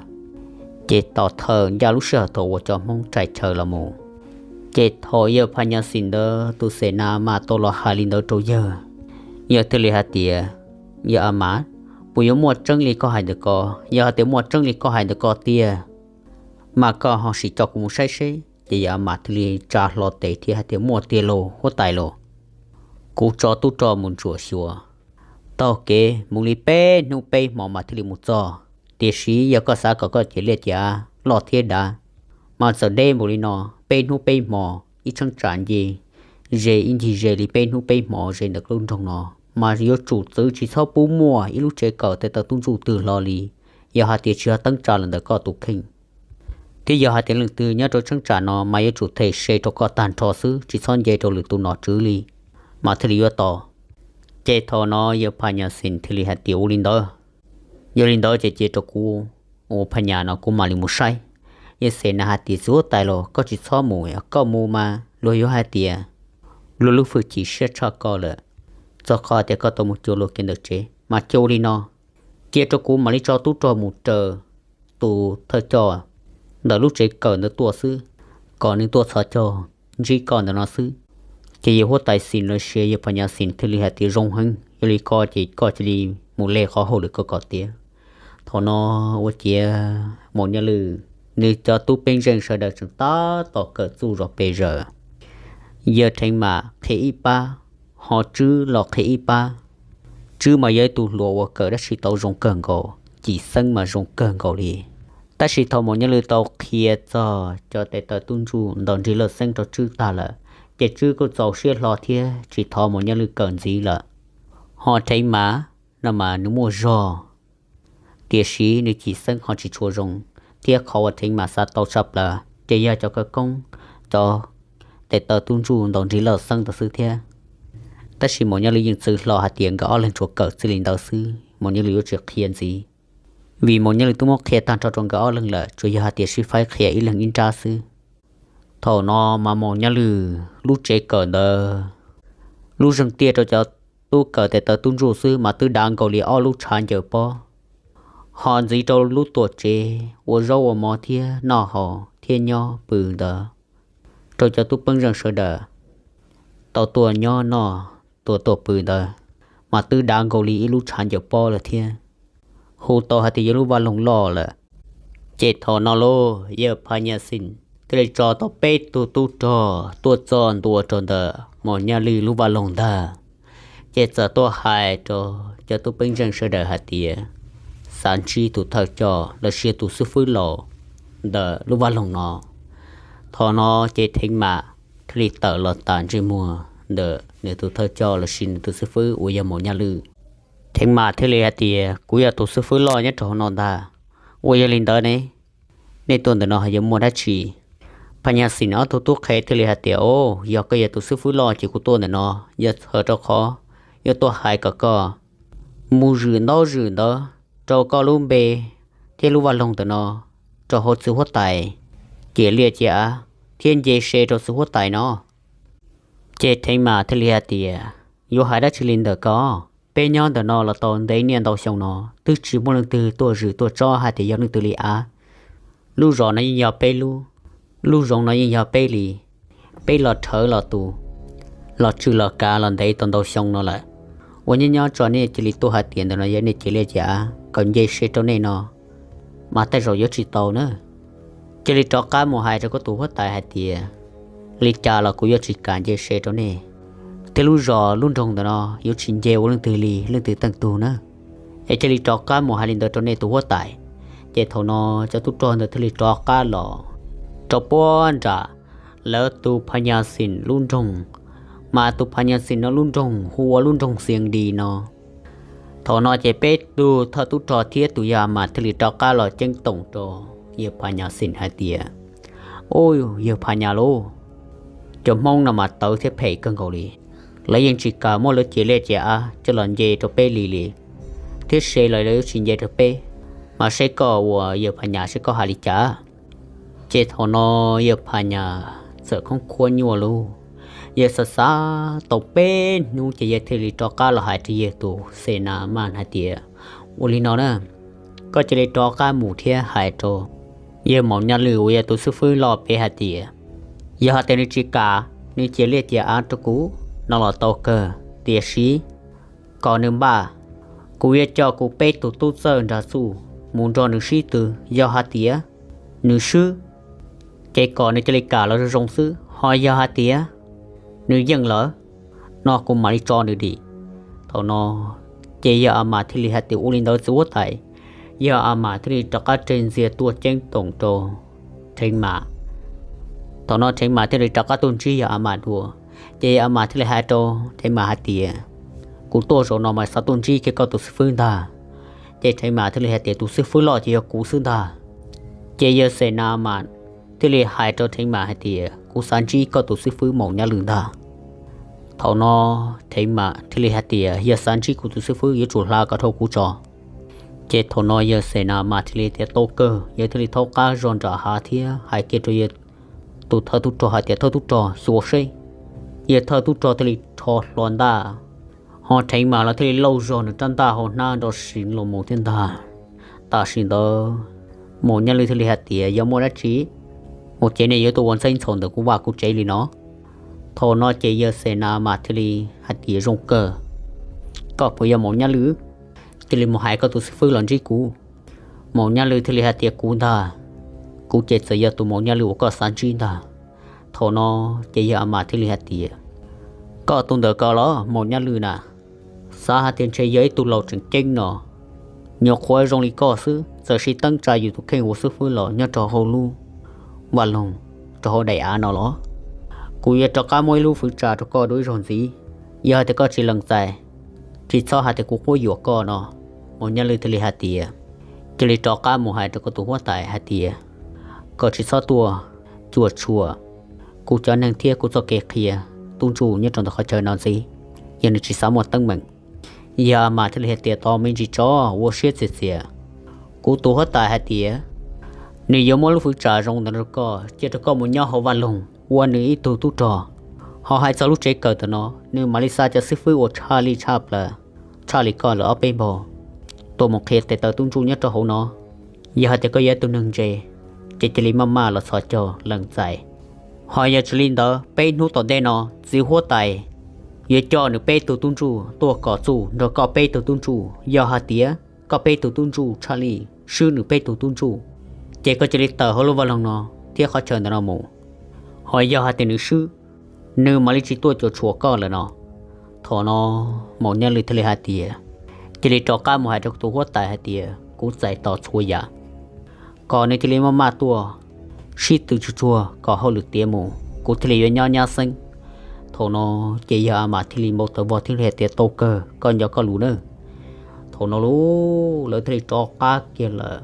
ces tos thawm ncaj lub sij hawm thaum uas cov Hmoob rais chaw los mus. Ces thaum yawg Phas Nyas Xis ntawd tus xeem nas mas tau los hais li ntawd rau yawg, yawg thiaj li hais tias, Yawg a mas, puas yuav muaj tseeb li koj hais ntawm ko? Yog hais tias muaj tseeb li koj hais ntawm ko tiag, mas koj ho sim coj kuv mus saib seb. Ces yawg a mas thiaj li tsa hlo tes thiab hais tias, Muaj tiag lauj huab tais lauj, kuv tso tub rog mus ntsuam xyuas taug kev mus li peb hnub peb hmo mas thiaj li mus txog. Tiam sis yog koj xav kom koj cia liaj cia av loj thiab dav, mas txawm deb npaum li no, peb hnub peb hmo ib cheeb tsam nce ze ib ncig ze li peb hnub peb hmo ze ntawm lub nroog no, mas yuav tsum txwv tsis txhob pub muaj ib lub tsev kawm tes taw tub ntsuj twg hlo li. Yog hais tias tsis yog teeb tsa los ntawm koj tus kheej, thiab yog hais tias leej twg nyob rau cheeb tsam no mas yuav tsum them se rau koj tag nrho xwb, tsis txhob nce rau lwm tus nom tswv li, mas thiaj li yuav tau. Ces thaum no yawg Phas Nyas Xis thiaj li hais tias, Ua li ntawd, yog li ntawd ces cia rau kuv ua Phas Nyas no kuv mam li mus saib. Yawg xeem nas hais tias, Txiv huab tais los koj tsis txhob mus, koj mus mas luag yuav hais tias luag lub hwj chim siab tshaj koj lawm, txog qhov tias koj tau mus cuag luag kev ntawm tsev. Mas cia ua li no, cia rau kuv mam li tso tub rog mus raws tus thawj coj ntawm lub tsev kawm ntawd tuaj xwb, kom nws tuaj txhos caug ntsib koj ntawm no xwb. Ces yawg huab tais Xis los sis yawg Phas Nyas Xis thiaj li hais tias, Zoo heev, yog li ko ces koj cia li mus le qhov hauj lwm koj kom tiav. Thaum no ua ciav Maum Nyaj Lwm nws cov tub peeb zeej sawv daws tseem tab tom kawm txuj zos pes zaws. Yawg Theev Mas qhia ib pab, ho Tswb los qhia ib pab. Tswb mas yog ib tug hluas uas kawm dab tsi tau zoo kawg nkaus, cim xeeb mas zoo kawg nkaus li. Tab sis thaum Maum Nyaj Lwm tau qhia txog cov tes taw tub ntsuj ntaus nrig lawj xeeb rau Tswb tag lawm, ces Tswb kuj txaus siab hlo thiab tsis thov Maum Nyaj Lwm kawm ntxiv lawm. Ho Theev Mas no mas nws muaj zog, tiam sis nws cim xeeb ho tsis tshua zoo, thiab qhov uas Theev Mas xav tau tshaj plaws ces yog cov khawv koob, cov tes taw tub ntsuj ntaus nrig lawj xeeb ntawd xwb thiab. Tab sis Maum Nyaj Lwm yeej txwv hlo hais tias nkawd ob leeg tsuas kawm txij li ntawd xwb, Maum Nyaj Lwm yuav tsis qhia ntxiv. Vim Maum Nyaj Lwm twb muab qhia tag nrho rau nkawd ob leeg lawm, tsuas yog hais tias sib faib qhia ib leeg ib nrab xwb. Thaum no mas Maum Nyaj Lwm lub tsev kawm ntawd, lub zeeg tiaj rau cov tub kawm tes taw tub ntsuj xwb mas twb dav nkaus li ob lub tshav ncaws pob. Ho ntxiv rau lub tuam tsev ua zaub ua mov thiab noj haus thiab nyob pw ntawd, rau cov tub peeb zeej sawv daws tau tuaj nyob noj, tuaj tuaj pw ntawd, mas twb dav nkaus li ib lub tshav ncaws pob lawm thiab, hu tau hais tias yog lub vaj loog loj lawm. Ces thaum no lauj, yawg Phas Nyas Xis thiaj li tso tau peb tug tub rog tuaj txog ntua rau ntawm Maum Nyaj Lwm lub vaj loog ntag. Ces txawm tuaj hais rau cov tub peeb zeej sawv daws hais tias xav ntsib tus thawj coj los sis tus xib fwb laus ntawm lub vaj loog no. Thaum no ces Theev Mas thiaj li tawm los tas ntsej muag ntawm nws tus thawj coj los sis nws tus xib fwb uas yog Maum Nyaj Lwm. Theev Mas thiaj li hais tias, Kuv yog tus xib fwb loj nyob rau hauv no ntag. Ua yog li ntawd ne, nej tuaj ntawm no yuav muaj dab tsi? Phas Nyas Xis ob tug tub qhe thiaj li hais tias, O, yog koj yog tus xib fwb loj ces kuv tuaj ntawm no yog txhawm rau qhov yuav tuaj hais kom koj mus zwm ntaub zwm ntawv rau koj lub npe thiab lub vaj loog ntawm no rau hauv txiv huab tais cia liaj cia av thiab nce se rau txiv huab tais no. Ces Theev Mas thiaj li hais tias, Yuav hais dab tsi li ntawm ko? Peb nyob ntawm no los tau ntev niaj ntau xyoo no twb tsis muaj leej twg tuaj zwm tuaj tsob hais tias yog leej twg li av. Lub zos no yeej yog peb lub, lub zoov no yeej yog peb li. Peb los rhawv los tus, los tswj los kav los ntev tau ntau xyoo no lawm, ua nyob nyob tso nej cia li tuaj hais tias ntawm no yog nej cia liaj cia av kom nce se rau nej no, mas tej zaum yuav tsis tau na. cia li rov qab mus hais rau koj tus huab tais hais tias, li cas los kuv yuav tsis kam nce se rau nej, thiab lub zos lub nroog ntawm no yuav tsis nce ua leej twg li leej twg teej tug na. Es cia li rov qab mus hais li ntawd rau nej tus huab tais. Ces thaum no cov tub rog ntawd thiaj li rov qab los rau puag nram lawv tus pha nyas xim lub nroog, mas tus pha nyas xim no lub nroog hu ua lub nroog Xias Dis no. Thaum no ces peb tug thawj tub rog thiab tus yawg A Mas thiaj li rov qab los ceeb toom rau yawg pha nyas xim hais tias, Ub, yawg pha nyas lauj, cov Hmoob no mas tawv thiab phem kawg nkaus li. Lawv yeej tsis kam muab lawv ciam liaj ciam av coj los nce rau peb li li, thiab se los lawv yuav tsis nce rau peb. Mas seb koj uas yawg pha nyas seb koj hais li cas? Ces thaum no yawg pha nyas txawm khoob khuab nyuaj lauj, yawg xav xav tau peb hnub ces yawg thiaj li rov qab los hais rau yawg tus xes nas mas hais tias, Ua li no na, koj cia li rov qab mus thiab hais rau yawg Maum Nyaj Lwm uas yog tus xib fwb loj pem hais tias, yog hais tias nws tsis kam nws ciam liaj ciam av rau kuv no los tau kawg, tiam sis kom nws npaj, kuv yuav coj kuv peb tug tub txawj nrog txuj mus nrog nws sib tw. Yog hais tias nws swb, ces kom nws cia li kam los zoo zoo xwb, ho yog hais tias nws yeej lawm no kuv mam li tso nws dim. Thaum no ces yawg A Mas thiaj li hais tias, Ua li ntawd txiv huab tais. Yawg A Mas thiaj li rov qab tseg ntxiag tuaj ceeb toom rau Theev Mas. Thaum no Theev Mas thiaj li rov qab tuaj ntsib yawg A Mas dua. Ces yawg A Mas thiaj li hais rau Theev Mas hais tias, Kuv tuaj zaum no mas xav tuaj ntsib kiag koj tus xib fwb ntag. Ces Theev Mas thiaj li hais tias, Tus xib fwb loj ces yog kuv xwb ntag. Ces yawg xes nas mas thiaj li hais rau Theev Mas hais tias, Kuv xav ntsib koj tus xib fwb Maum Nyaj Lwm ntag. Thaum no Theev Mas thiaj li hais tias, Yog xav ntsib kuv tus xib fwb yuav tsum hla kom dhau kuv tso. Ces thaum no yawg xes nas mas thiaj li tias, Tau kawg. Yawg thiaj li thaub qab zog nram hav thiab hais kiag rau yawg tus thawj tub rog hais tias, Thawj tub rog, xyuas seb. Yawg thawj tub rog thiaj li rho hlo ntaj, ho Theev Mas los thiaj li lauj zog nws rab ntaj hauv hnab nrov siv los mus thiab ntag. Tam sim ntawd Maum Nyaj Lwm thiaj li hais tias, Yog muaj dab tsi mus ces nej yuav tuaj ua ntxeeb ntxhov ntawm kuv vaj kuv tsev li no? Thaum no ces yawg xes nas mas thiaj li hais tias, Zoo kawg, koj puas yog Maum Nyaj Lwm? Cia li mus hais koj tus xib fwb los ntsib kuv. Maum Nyaj Lwm thiaj li hais tias, Kuv ntag, kuv ces txawm yog tus Maum Nyaj Lwm uas koj xav ntsib ntag. Thaum no ces yawg A Mas thiaj li hais tias, Koj tus ntawm ko los Maum Nyaj Lwm na, xav hais tias ntshe yog ib tug laus tseem ceeb no, nyuam qhuav zoo li koj xwb txawm sib teeb tsa yus tus kheej ua xib fwb los nyob rau hauv lub vaj loog rau hauv daim av no los? Kuv yuav rov qab muab ib lub fwv tsa rau koj dua ib zaug ntxiv, yog hais tias koj tsis lees txais, tsis txhob hais tias kuv quab yuam koj no. Maum Nyaj Lwm thiaj li hais tias, Cia li rov qab mus hais rau koj tus huab tais hais tias, kom tsis txhob tuaj cuam tshuam kuv cov neeg thiab kuv txoj kev qhia tub ntsuj nyob rau ntawm qhov chaw no ntxiv, yog nws tsis xav muaj teeb meem. Yawg A Mas thiaj li hais tias, Tos me ntsis tso, ua siab txias txias. Kuv tus huab tais hais tias nws yuav muab lub fwv tsa zoo ntawd rau koj, cia rau koj mus nyob hauv vaj loog ua nws ib tug tub rog. Ho hais txog lub tsev kawm ntawm no, nws mam li xa cov xib fwb uas tshaj li tshaj plaws, tshaj li koj lawm ob peb npaug tuaj mus qhia tes taw tub ntsuj nyob rau hauv no. Yog hais tias koj yog ib tug neeg ntse, ces cia li maj maj los txhos caug lees txais. Ho yog tsis li ntawd, peb hnub tom ntej no txiv huab tais yuav coj nws peb tug tub ntsuj tuaj kom txuj nrog koj peb tug tub ntsuj. Yog hais tias koj peb tug tub ntsuj tshaj li swb nws peb tug tub ntsuj, ces koj cia li tawm hauv lub vaj loog no thiab qhov chaw ntawm no mus. Ho yog hais tias nws swb, nws mam li tsis tuaj cuam tshuam koj lawm no. Thaum no Maum Nyaj Lwm thiaj li hais tias, Cia li rov qab mus hais rau tus huab tais hais tias kuv txais tos txhua yam, kom nws cia li maj maj tuaj sib tw tsuag tsuag kom hauj lwm tiav mus, kuv thiaj li yuav nyob nyab xeeb. Thaum no ces yawg A Mas thiaj li npau taws vog thiaj li hais tias, Tau kawg, koj nco koj lus nawb. Thaum no lawv thiaj li rov qab kiag lawm.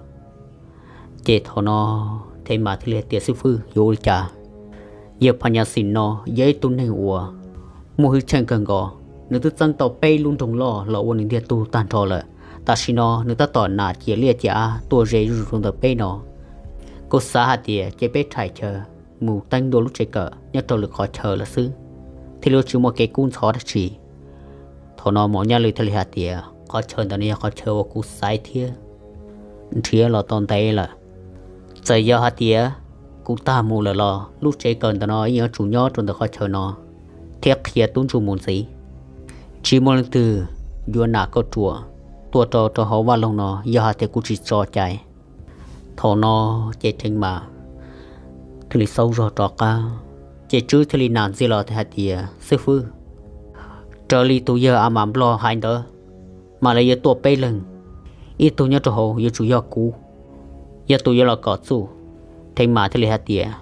Ces thaum no Thev Mas thiaj li hais tias, Xib fwb, yuav ua li cas? Yawg Phas Nyas Xis no yog ib tug neeg uas muaj hwj chim kawg nkaus, nws twb txeeb tau peb lub nroog loj los ua nws ntiag tug tag nrho lawm. Tam sim no nws tab tom nam ciam liaj ciam av tuaj ze zuj zus rau ntawm peb no. Kuv xav hais tias cia peb rhais chaw mus teeb dua lub tsev kawm nyob rau lwm qhov chaw lawm xwb, thiaj li tsis muaj kev kub ntxhov dab tsi. Thaum no Maum Nyaj Lwm thiaj li hais tias, Qhov chaw ntawd no yog qhov chaw uas kuv xaiv thiab nrhiav los tau ntev lawm. Txawm yog hais tias kuv tag mus lawm los lub tsev kawm ntawm no yeej yuav tsum nyob rau ntawm qhov chaw no thiab qhia tub ntsuj mus ntxiv. Tsis muaj leej twg yuav nam kauj ruam tuaj rau rau hauv vaj loog no yog hais tias kuv tsis tso cai. Thaum no ces Thev Mas thiaj li xauj zog rov qab. Ces Tswb thiaj li nam ntxiv los hais tias, Xib fwb, raws li tus yawg a mas Nplog hais ntawd, mas lawv yuav tuaj peb leeg, ib tug nyob rau hauv yuav tsum yog kuv, yog tus yuav los kom txuj. Theev Mas thiaj li hais tias,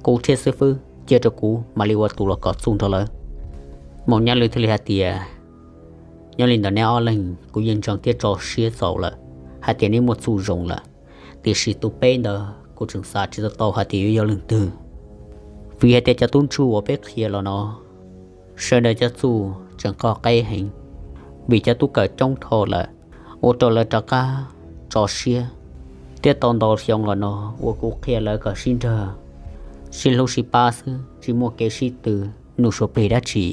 Kuv thiab xib fwb, cia rau kuv mam li ua tus los kom txuj nrog lawv. Maum Nyaj Lwm thiaj li hais tias, Nyob li ntawd neb ob leeg kuv yeej ntseeg thiab tso siab txaus lawm hais tias neb muaj txuj zoo lawm, tiam sis tus peb ntawd kuv tseem xav tsis tau tau hais tias yuav yog leej twg. Vim hais tias cov tub ntsuj uas peb qhia los no, sawv daws cov txuj tseem qoj qeb heev, vim cov tub kawm coob dhau lawm, ua rau lawv rov qab tso siab, thiab tau ntau xyoo los no uas kuv qhia lawv kom sib nrog, sib hlub sib pab xwb, tsis muaj kev sib tw, nug suav plig dab tsi,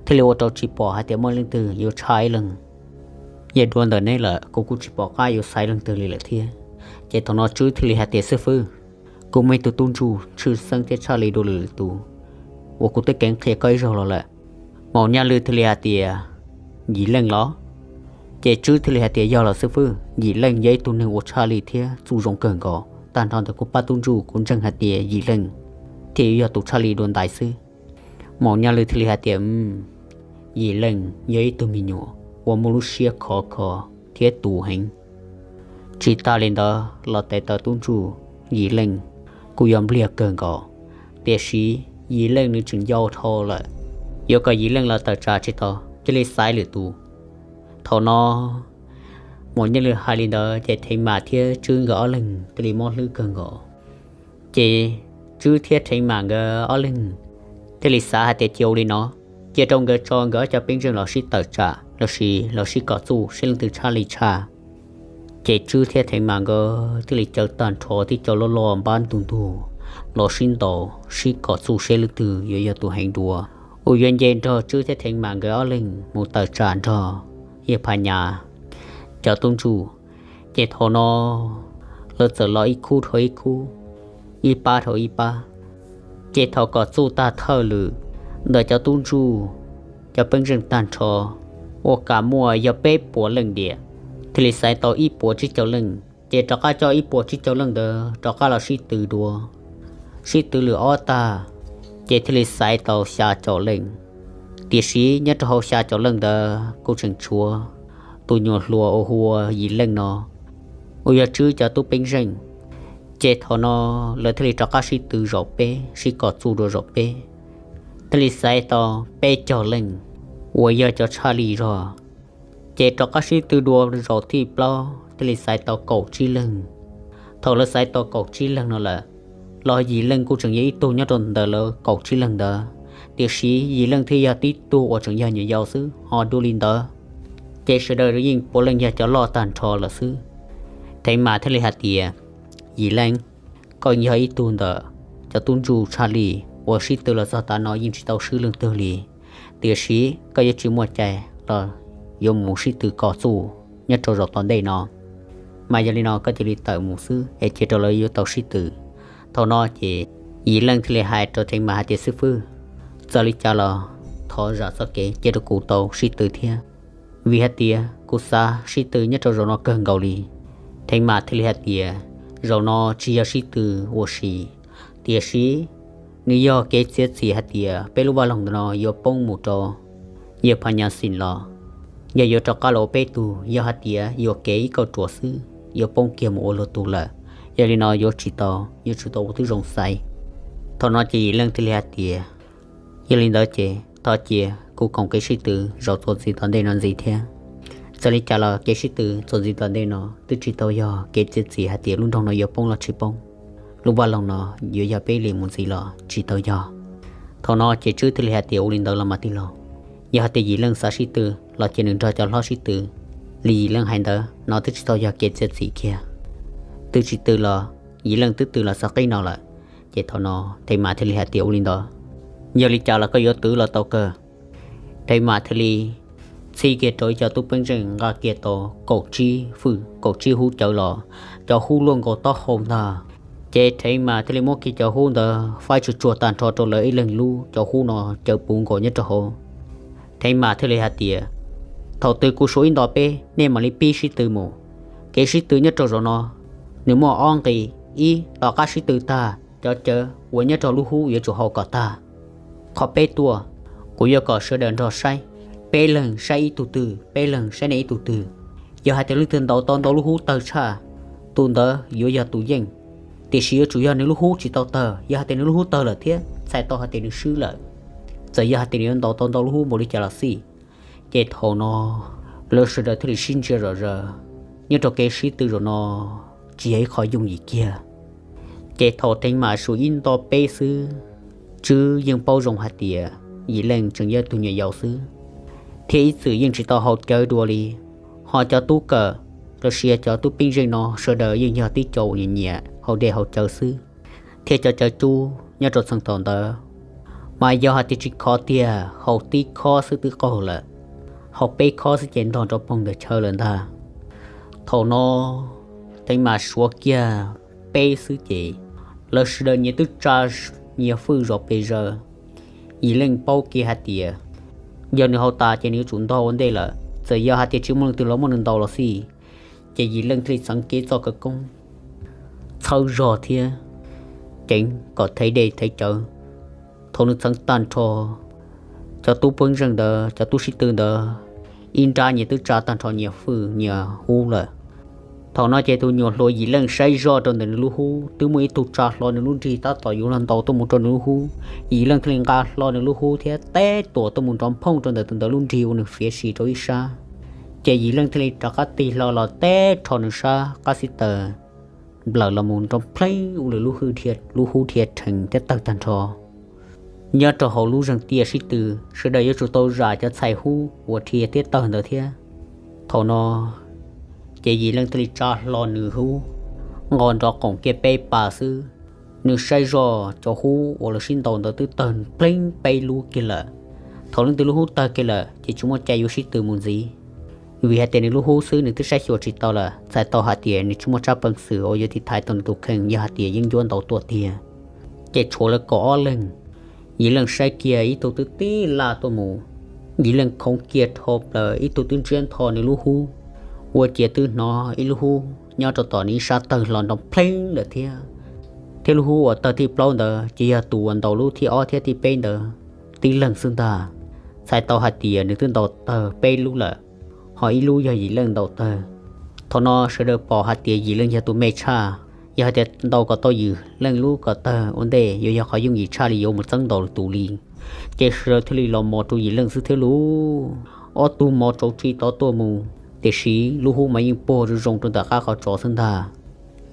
thiaj li ua rau tsis pom hais tias muaj leej twg yuav tshaj ib leeg. Yog dua ntawm neb lawm, kuv kuj tsis pom qab yuav xaiv leej twg li lawm thiab. Ces thaum no Tswb thiaj li hais tias, Xib fwb, kuv muaj ib tug tub ntsuj tshwj xeeb thiab tshaj li dua lwm tus uas kuv twb keev qhia koj ib zaug los lawm. Maum Nyaj Lwm thiaj li hais tias, Yim Leej los? Ces Tswb thiaj li hais tias, Yog los xib fwb, Yim Leej yog ib tug neeg uas tshaj li thiab txuj zoo kawg nkaus. Tag nrho ntawm kuv pab tub ntsuj kuv ntseeg hais tias Yim Leej thiaj yuav yog tus tshaj li dua ntais xwb. Maum Nyaj Lwm thiaj li hais tias, Yim Leej yog ib tug me nyuam uas muaj lub siab khov kho thiab tus heev. Tsis tas li ntawd los tes taw tub ntsuj Yim Leej kuj yog npliag kawg nkaus, tiam sis Yim Leej nws tseem yau dhau lawm, yuav kom Yim Leej los tawm tsam tsis tau, cia li xaiv lwm tus. Thaum no Maum Nyaj Lwm hais li ntawd ces Theev Mas thiab Tswb nkawd ob leeg thiaj li mob hlwb kawg nkaus. Ces Tswb thiab Theev Mas nkawd ob leeg thiaj li xav hais tias cia ua li no, cia rau nkawd tso nkawd ob cov pej xeem los sib tawm tsam los sis los sib kom txuj seb leej twg tshaj li tshaj. Ces Tswb thiab Theev Mas nkawd thiaj li caw tag nrho tib co loj loj npab ntug ntug los sib ntaus sib kom txuj seb leej twg yuav yog tus heev dua uas yuav nce nrog Tswb thiab Theev Mas nkawd ob leeg mus tawm tsam nrog Yawg Phas Nyas cov tub ntsuj. Ces thaum no lawv txawm los ib khub dhau ib khub, ib pab dhau ib pab. Ces thaum kom txuj tag thawj lwm ntawm cov tub ntsuj, cov pej xeem tag nrho, ua cas muaj yog peb puas leej diam, thiaj li xaiv tau ib puas tsib caug leej. Ces rov qab coj ib puas tsib caug leej ntawd rov qab los sib tw dua. Sib tw lwm ob tag, ces thiaj li xaiv tau xya caum leej. Tiam sis nyob rau hauv xya caum leej ntawd kuj tseem tshuav tus nyuam hluas uas hu ua Yim Leej no, uas yog Tswb cov tub pej xeem. Ces thaum no lawv thiaj li rov qab sib tw zaum peb, sib kom txuj dua zaum peb, thiaj li xaiv tau peb caug leej uas yog cov tshaj li zog. Ces rov qab sib tw dua zaum thib plaub thiaj li xaiv tau kaum tsib leeg. Thaum lawv xaiv tau kaum tsib leeg no lawm, los Yim Leej kuj tseem yog ib tug nyob rau ntawm lawv kaum tsib leeg ntawd, tiam sis Yim Leej thiaj yog tib tug uas tseem yog nyuam yaus xwb. Ho dua li ntawd, ces sawv daws yeej puav leej yog cov loj tag nrho lawm xwb. Theev Mas thiaj li hais tias, Yim Leej, koj yog ib tug ntawm cov tub ntsuj tshaj li uas sib tw los txog tav no yeej tsis tau swb leej twg li, tiam sis koj yuav tsis muaj cai los yuav mus sib tw kom txuj nyob rau zaum tom ntej no. Mas yog li no koj cia li tawm mus xwb es cia rau lawv yuav tau sib tw. Thaum no ces Yim Leej thiaj li hais rau Theev Mas hais tias, Xib fwb, txawm li cas los thov zam txoj kev cia rau kuv tau sib tw thiab, vim hais tias kuv xav sib tw nyob rau zaum no kawg nkaus li. Theev Mas thiaj li hais tias, Zaum no tsis yog sib tw ua si, tiam sis nws yog kev txiav txim hais tias peb lub vaj loog ntawm no yuav poob mus rau Yawg Phas Nyas Xim los, yog yuav rov qab los ua peb tug, yog hais tias yuam kev ib kauj ruam xwb yuav poob kiag mus ua luag tug lawm. Yog li no yuav tsis tau, yuav tsum tau ua tib zoo xaiv. Thaum no ces Yim Leej thiaj li hais tias, Yog li ntawd ces thov cia kuv koom kev sib tw zaum txuas ntxiv tom ntej no ntxiv thiab. Txawm li cas los kev sib tw txuas ntxiv tom ntej no twb tsis tau yog kev txiav txim hais tias lub nroog no yuav poob los tsis poob, lub vaj loog no yuav yog peb li mus ntxiv los tsis tau yog. Thaum no ces Tswb thiaj li hais tias, Ua li ntawd los mas tij laug, yog hais tias Yim Leej xav sib tw los cia nws nrog cov hlob sib tw. Li Yim Leej hais ntawd no twb tsis tau yog kev txiav txim kiag, twb tsis tw los Yim Leej twb tw los txog qib no lawm. Ces thaum no Theev Mas thiaj li hais tias, Ua li ntawd, yog li cas los koj yuav twv los tau kawg. Theev Mas thiaj li txhij kiag rau ib co tub pej xeem nqa kiag tau kaum tsib fwj kaum tsib hub cawv los, cov hub luaj nkaus taub hau ntag. Ces Theev Mas thiaj li muab kiag cov hub ntawd faib tsuag tsuag tag nrho rau lawv ib leeg lub, cov hub no cawv puv nkaus nyob rau hauv. Theev Mas thiaj li hais tias, Thaum twg kuv suav ib nto peb, nej mam li pib sib tw mus. Kev sib tw nyob rau zaum no nws muaj ob nqi. Ib, tom qab sib tw tag, cov cawv uas nyob rau lub hub yuav tsum haus kom tag. Qhov peb tuaj, kuv yuav kom sawv daws nrog saib, peb leeg saib ib tug twg, peb leeg saib nej ib tug twg. Yog hais tias leej twg ntaus tau ntau lub hub tawg tshaj, tus ntawd yuav yog tus yeej. Tiam sis yuav tsum yog nws lub hub tsis tau tawg, yog hais tias nws lub hub tawg lawm thiab txhais tau hais tias nws swb lawm. Txawm yog hais tias nws yuav ntaus tau ntau lub hub npaum li cas los xij, ces thaum no lawv sawv daws thiaj li sib ntsia zom zaws. Nyob rau kev sib tw zaum no tsis yog ib qho yooj yim kiag. Ces thaum teev mam suav ib nto peb xwb, Tswb yeej paub zoo hais tias Yim Leej tseem yog tus nyuam yaus xwb, thiab ib txwm yeej tsis tau haus cawv dua li. Ho cov tub kawm los sis cov tub pej xeem no sawv daws yeej yog tib co uas nyiam nyiam haus dej haus cawv xwb, thiab cov cawv cub nyob rau txheej thaum ntawd mas yog hais tias tsis khov tiag haus tib khob xwb twb qaug lawm, haus peb khob xwb ces ntog nrov poog ntawm chaw lawm ntag. Thaum no teev mam suav kiag peb xwb ces lawv sawv daws nyias twb tsa nyias fwj zom pes zaws. Yim Leej paub kiag hais tias yog nws haus tas ces nws yuav tsum ntog ua ntej lawm, txawm yog hais tias tsis muaj leej twg los muab nws ntaus los xij, ces Yim Leej thiaj li txeev kev txoj khawv koob txhawb zog thiab ceev kom thev dej thev cawv. Thaum nws txeev tag nrho, cov tub pej xeem ntawd, cov tub sib tw ntawd, ib nrab nyias twb tsa tag nrho nyias fwj nyias hub lawm. Thaum no ces tus nyuam hluas Yim Leej saib zoj rau ntawm nws lub hub twb muaj ib tug tsa hlo nws lub nrig tab tom yuav los ntaus tuaj mus rau nws lub hub. Yim Leej thiaj li nqa hlo nws lub hub thiab teb tuam tuaj mus nrov phooj rau ntawm tus ntawd lub nrig ua nws fiav sis rau ib sab. Ces Yim Leej thiaj li rov qab tig hlo los teb rho nws sab qab xib taws nplawm los mus nrov pleeb ua lub hub dhia rhees thiab tawg tag nrho. Nyob rau hauv lub zeeg tiaj sib tw, sawv daws yuav tsum tau zam cov txhais hub uas dhia thiab tawg ntawd thiab. Thaum no ces Yim Leej thiaj li tsa hlo nws hub, nqos nrov qoom kiag peb pas xwb, nws saib zoj cov hub uas lawv sib ntaus ntawd twb tawg pleeb peb lub kiag lawm. Thaum leej twg lub hub tawg kiag lawm ces tsis muaj cai yuav sib tw mus ntxiv, vim hais tias nws lub hub xwb nws twb saib xyuas tsis tau lawm, txhais tau hais tias nws tsis muaj tsab peev xwm uas yuav tiv thaiv tau nws tus kheej yog hais tias yeeb ncuab ntaus tuaj tiag. Ces tshuav lawv kaum ob leeg, Yim Leej saib kiag ib tug twb tib laj tuaj mus, Yim Leej khoov kiag dhau plaws ib tug twb ntsiab ntho nws lub hub, ua ciav twb hnov ib lub hub nyob rau tom nws ib sab tawg hlo nrov pleeb lawm thiab. Thiab lub hub uas tawg thib plaub ntawd ces yog tus uas ntaus lub thib ob thiab thib peb ntawd tib leeg xwb ntag. Txhais tau hais tias nws twb ntaus tawg peb lub lawm, ho ib lub yog Yim Leej ntaus tawg. Thaum no sawv daws pom hais tias Yim Leej yog tus me tshaj, yog hais tias ntaus kom tau Yim Leej lub kom tawg ua ntej yuav yog qhov yooj yim tshaj li yuav mus txeeb ntaus lwm tus li. Ces sawv daws thiaj li los mos rau Yim Leej xwb thiab lauj. Ob tug mos tsauv tsi tod tuaj mus, tiam sis lub hub mas yeej puag zoo zoo rau ntawm qab qhov tsos xwb ntag.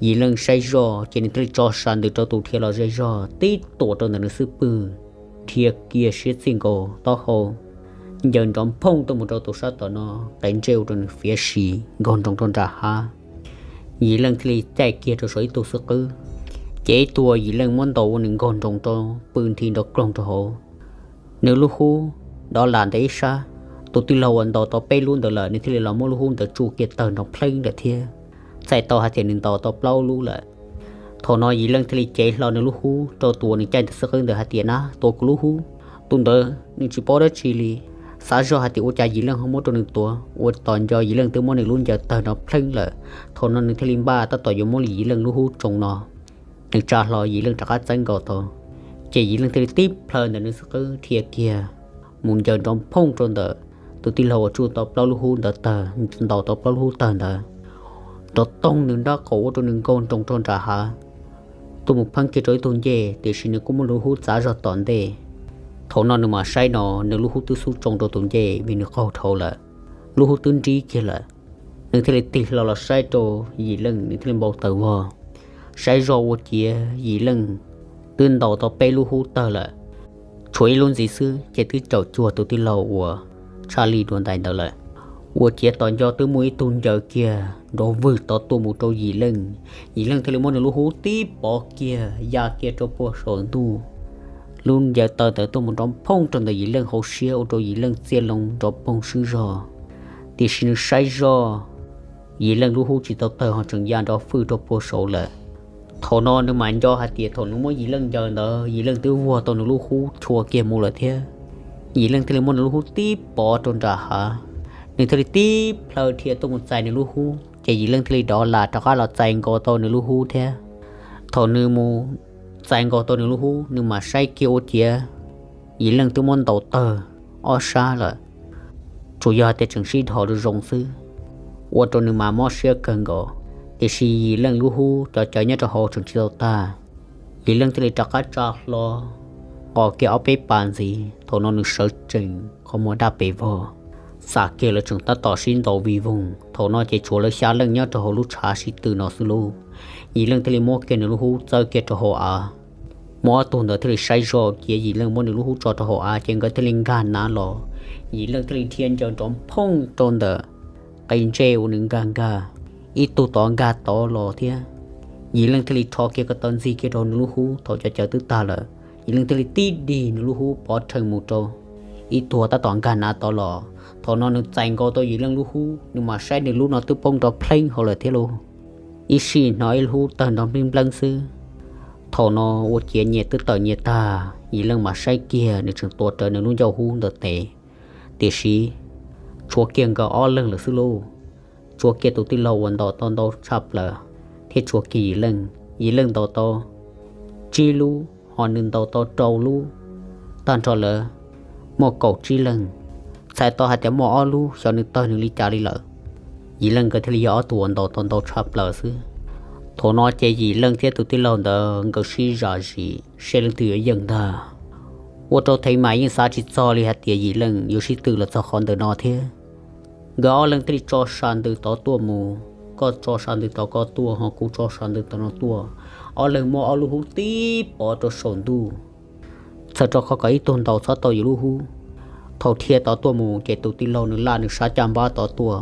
Yim Leej saib zoj ces nws thiaj li tso sas ntws rau tus dhia los ze zog tib tuam rau ntawm nws xub pwg, dhia kiag siab txij nkaus taub hau, ncaws nrov phooj tuaj mus rau tus sab tom no, qe ntsej ua rau nws fiav sis nkaug nroos rau nram hav. Yim Leej thiaj li caij kiag rau saum ib tug xub qwb, ces ib tug Yim Leej muab ntaus ua nws nkaug nroos rau pw nthi nrov kloog rau hauv. Nws lub hub dov lam ntawm ib sab, tus tij laug uas ntaus tau peb lub ntawd lawm nws thiaj li los muab lub hub ntawd tsuj kiag tawg nrov pleeb lawm thiab. Txhais tau hais tias nws ntaus tau plaub lub lawm. Thaum no Yim Leej thiaj li cev hlo nws lub hub rau tus uas nws caij ntawm xub qwb ntawd hais tias, Na, tuav kuv lub hub. Tus ntawd nws tsis paub dab tsi li, xav zoj hais tias ua cas Yim Leej ho muab rau nws tuav, ua tos nco Yim Leej twb muab nws lub ncaws tawg nrov pleeb lawm. Thaum no nws thiaj li npaj tab tom yuav muab Yim Leej lub hub tsoo no. Nws tsa hlo Yim Leej rov qab txeeb nkaus tau, ces Yim Leej thiaj li tib plhaw ntawm nws xub qwb dhia kiag mus ncaws nrov phooj rau ntawm tus tij laug uas tsuj tau plaub lub hub ntawd tawg, ntaus tau plaub lub hub tawg ntawd. Nrov toog nws nrab qaum ua rau nws nkaug nroos rau nram hav, tuaj mus pheeb kiag rau ib tug ncej, tiam sis nws kuj muab lub hub txav zog tom ntej. Thaum no nws mam saib no nws lub hub twb xub tsoo rau tus ncej vim nws qaug dhau lawm, lub hub twb nrib kiag lawm. Nws thiaj li tig hlo los saib rau Yim Leej, nws thiaj li npau taws vog, saib zoj ua ciav Yim Leej twb ntaus tau peb lub hub tawg lawm, tshuav ib lub ntxiv xwb ces twb caum cuag tus tij laug uas tshaj lij dua ntais ntawd lawm. Ua ciav tos nco twb muaj ib tug ncaws kiag nrov vwg tod tuaj mus rau Yim Leej. Yim Leej thiaj li muab nws lub hub tib pov kiag ya kiag rau puag saum ntuj. Lub ncaws tawg ntawd tuaj mus nrov phooj rau ntawm Yim Leej hauv siab ua rau Yim Leej txiaj loo nrov poog swb zog. Tiam sis nws saib zoj, Yim Leej lub hub tsis tau tawg ho tseem ya nrov fwj rau puag saud lawm. Thaum no nws mam nco hais tias thaum nws muab Yim Leej ncaws ntawd Yim Leej twb vuag tau nws lub hub chua kiag mus lawm thiab. Yim Leej thiaj li muab nws lub hub tib pov rau nram hav, nws thiaj li tib plhaw dhia tuaj mus txais nws lub hub ces Yim Leej thiaj li dov lam rov qab los txais nkaus tau nws lub hub thiab. Thaum nws mus txais nkaus tau nws lub hub, nws mam saib kiag ua ciav Yim Leej twb muab ntaus tawg ob sab lawm, tsuas yog tias tseem sib dhos zoo zoo xwb, ua rau nws mas mob siab kawg nkaus. Tiam sis Yim Leej lub hub cov cawv nyob rau hauv tseem tsis tau tag, Yim Leej thiaj li rov qab tsa hlo nqos kiag ob peb pas ntxiv. Thaum no nws sawv tsees qhov muag daj pes vog, xam kiag lawv tseem tab tom sib ntaus vij voog. Thaum no ces tshuav lawv xya leej nyob rau hauv lub tshav sib tw no xwb lauj. Yim Leej thiaj li muab kiag nws lub hub txawb kiag rau hauv av. Muaj ob tug ntawd thiaj li saib zoj kiag Yim Leej muab nws lub hub tso rau hauv av ces nkawd thiaj li nkag nav los. Yim Leej thiaj li dhia ncaws nrov phooj rau ntawm qe ntsej uas nws nkag nkag, ib tug tod nkag tod los thiab. Yim Leej thiaj li rho kiag ko taw ntxig kiag rau nws lub hub. Thaum cov cawv twb tag lawm, Yim Leej thiaj li tib dig nws lub hub pov rhees mus rau ib tug tab tom nkag nav tod los. Thaum no nws txais nkaus tau Yim Leej lub hub, nws mam saib nws lub no twb poob nrov pleeb hauv lawm thiab lauj. Ib sij hnov ib lub hub tawg nrov npleeb npleeb xwb. Thaum no ua ciav nyias twb tawm nyias tag, Yim Leej mam saib kiag nws tseem tuav rawv nws lub ncauj hub ntawm tes, tiam sis tshuav kiag nkawd ob leeg lawm xwb lauj. Tshuav kiag tus tij laug uas ntaus tau ntau tshaj plaws, thiab tshuav kiag Yim Leej. Yim Leej ntaus tau tsib lub, ho nws ntaus tau rau lub, tag nrho lawv muaj kaum tsib leeg. Txhais tau hais tias muaj ob lub xyov nws tawg nws li cas li lawm. Yim Leej nkawd thiaj li yog ob tug uas ntaus tau ntau tshaj plaws xwb. Thaum no ces Yim Leej thiab tus tij laug ntawd nkawd sib zam zis seb leej twg yuav yeej ntag. Ua rau Theev Mam yeej xav tsis txog li hais tias Yim Leej yuav sib tw los txog qhov ntawm no thiab. Nkawd ob leeg thiaj li tso sa ntws tod tuaj mus, koj tso sa ntws tod koj tuaj ho kuv tso sa ntws tod no tuaj. Ob leeg muab ob lub hub tib pov rau saum ntuj, txhawm rau qhov kom ib tug ntaus txhob tau yus lub hub. Thaum dhia tod tuaj mus ces tus tij laug nws laj nws sab caj npab tod tuaj,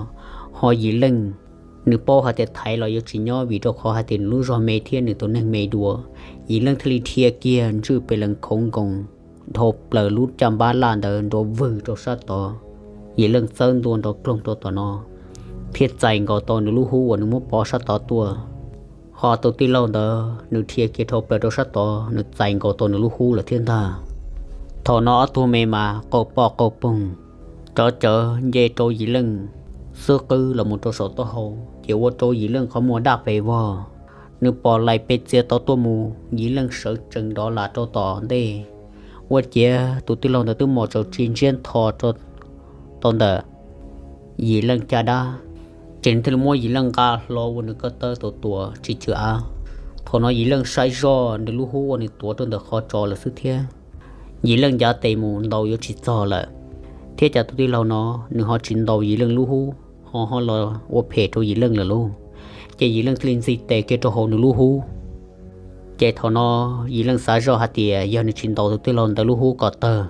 ho Yim Leej nws paub hais tias thaiv los yuav tsis nyob vim rau qhov hais tias nws lub zog me thiab nws tus neeg me dua. Yim Leej thiaj li dhia kiag ntswj pes lees khoov nkoos dhau plaws lub caj npab laj ntawd nrov vwg rau sab tod. Yim Leej txawb ntua nrov kloog rau tom no thiab txais nkaus tau nws lub hub uas nws muab pov sab tod tuaj. Ho tus tij laug ntawd nws dhia kiag dhau plaws rau sab tod, nws txais nkaus tau nws lub hub lawm thiab ntag. Thaum no ob tug me mas qaug poj qaug poog, cov cawv nce rau Yim Leej xub qwb los mus rau saum taub hau, ces ua rau Yim Leej qhov muag daj pes vog. Nws pom lais pes txias tod tuaj mus, Yim Leej sawv tsees nrov lam rau tom ntej. Ua ciav tus tij laug ntawd twb mos tsaus tsis ntsiab ntho rau tau ntawm Yim Leej caj dab, ces nws thiaj li muab Yim Leej nqa hlo ua nws ko taw tus tuam tsis cwm av. Thaum no Yim Leej saib zoj nws lub hub uas nws tuav rau ntawm qhov tso lawm xwb thiab. Yim Leej ncav tes mus ntaus yuav tsis txog lawm, thiab cas tus tij laug no nws ho tsis ntaus Yim Leej lub hub, ho ho los ua phem rau Yim Leej lawm lauj. Ces Yim Leej thiaj li ntxig tes kiag rau hauv nws lub hub. Ces thaum no Yim Leej xav zoj hais tias yog nws tsis ntaus tus tij laug ntawd lub hub kom tawg,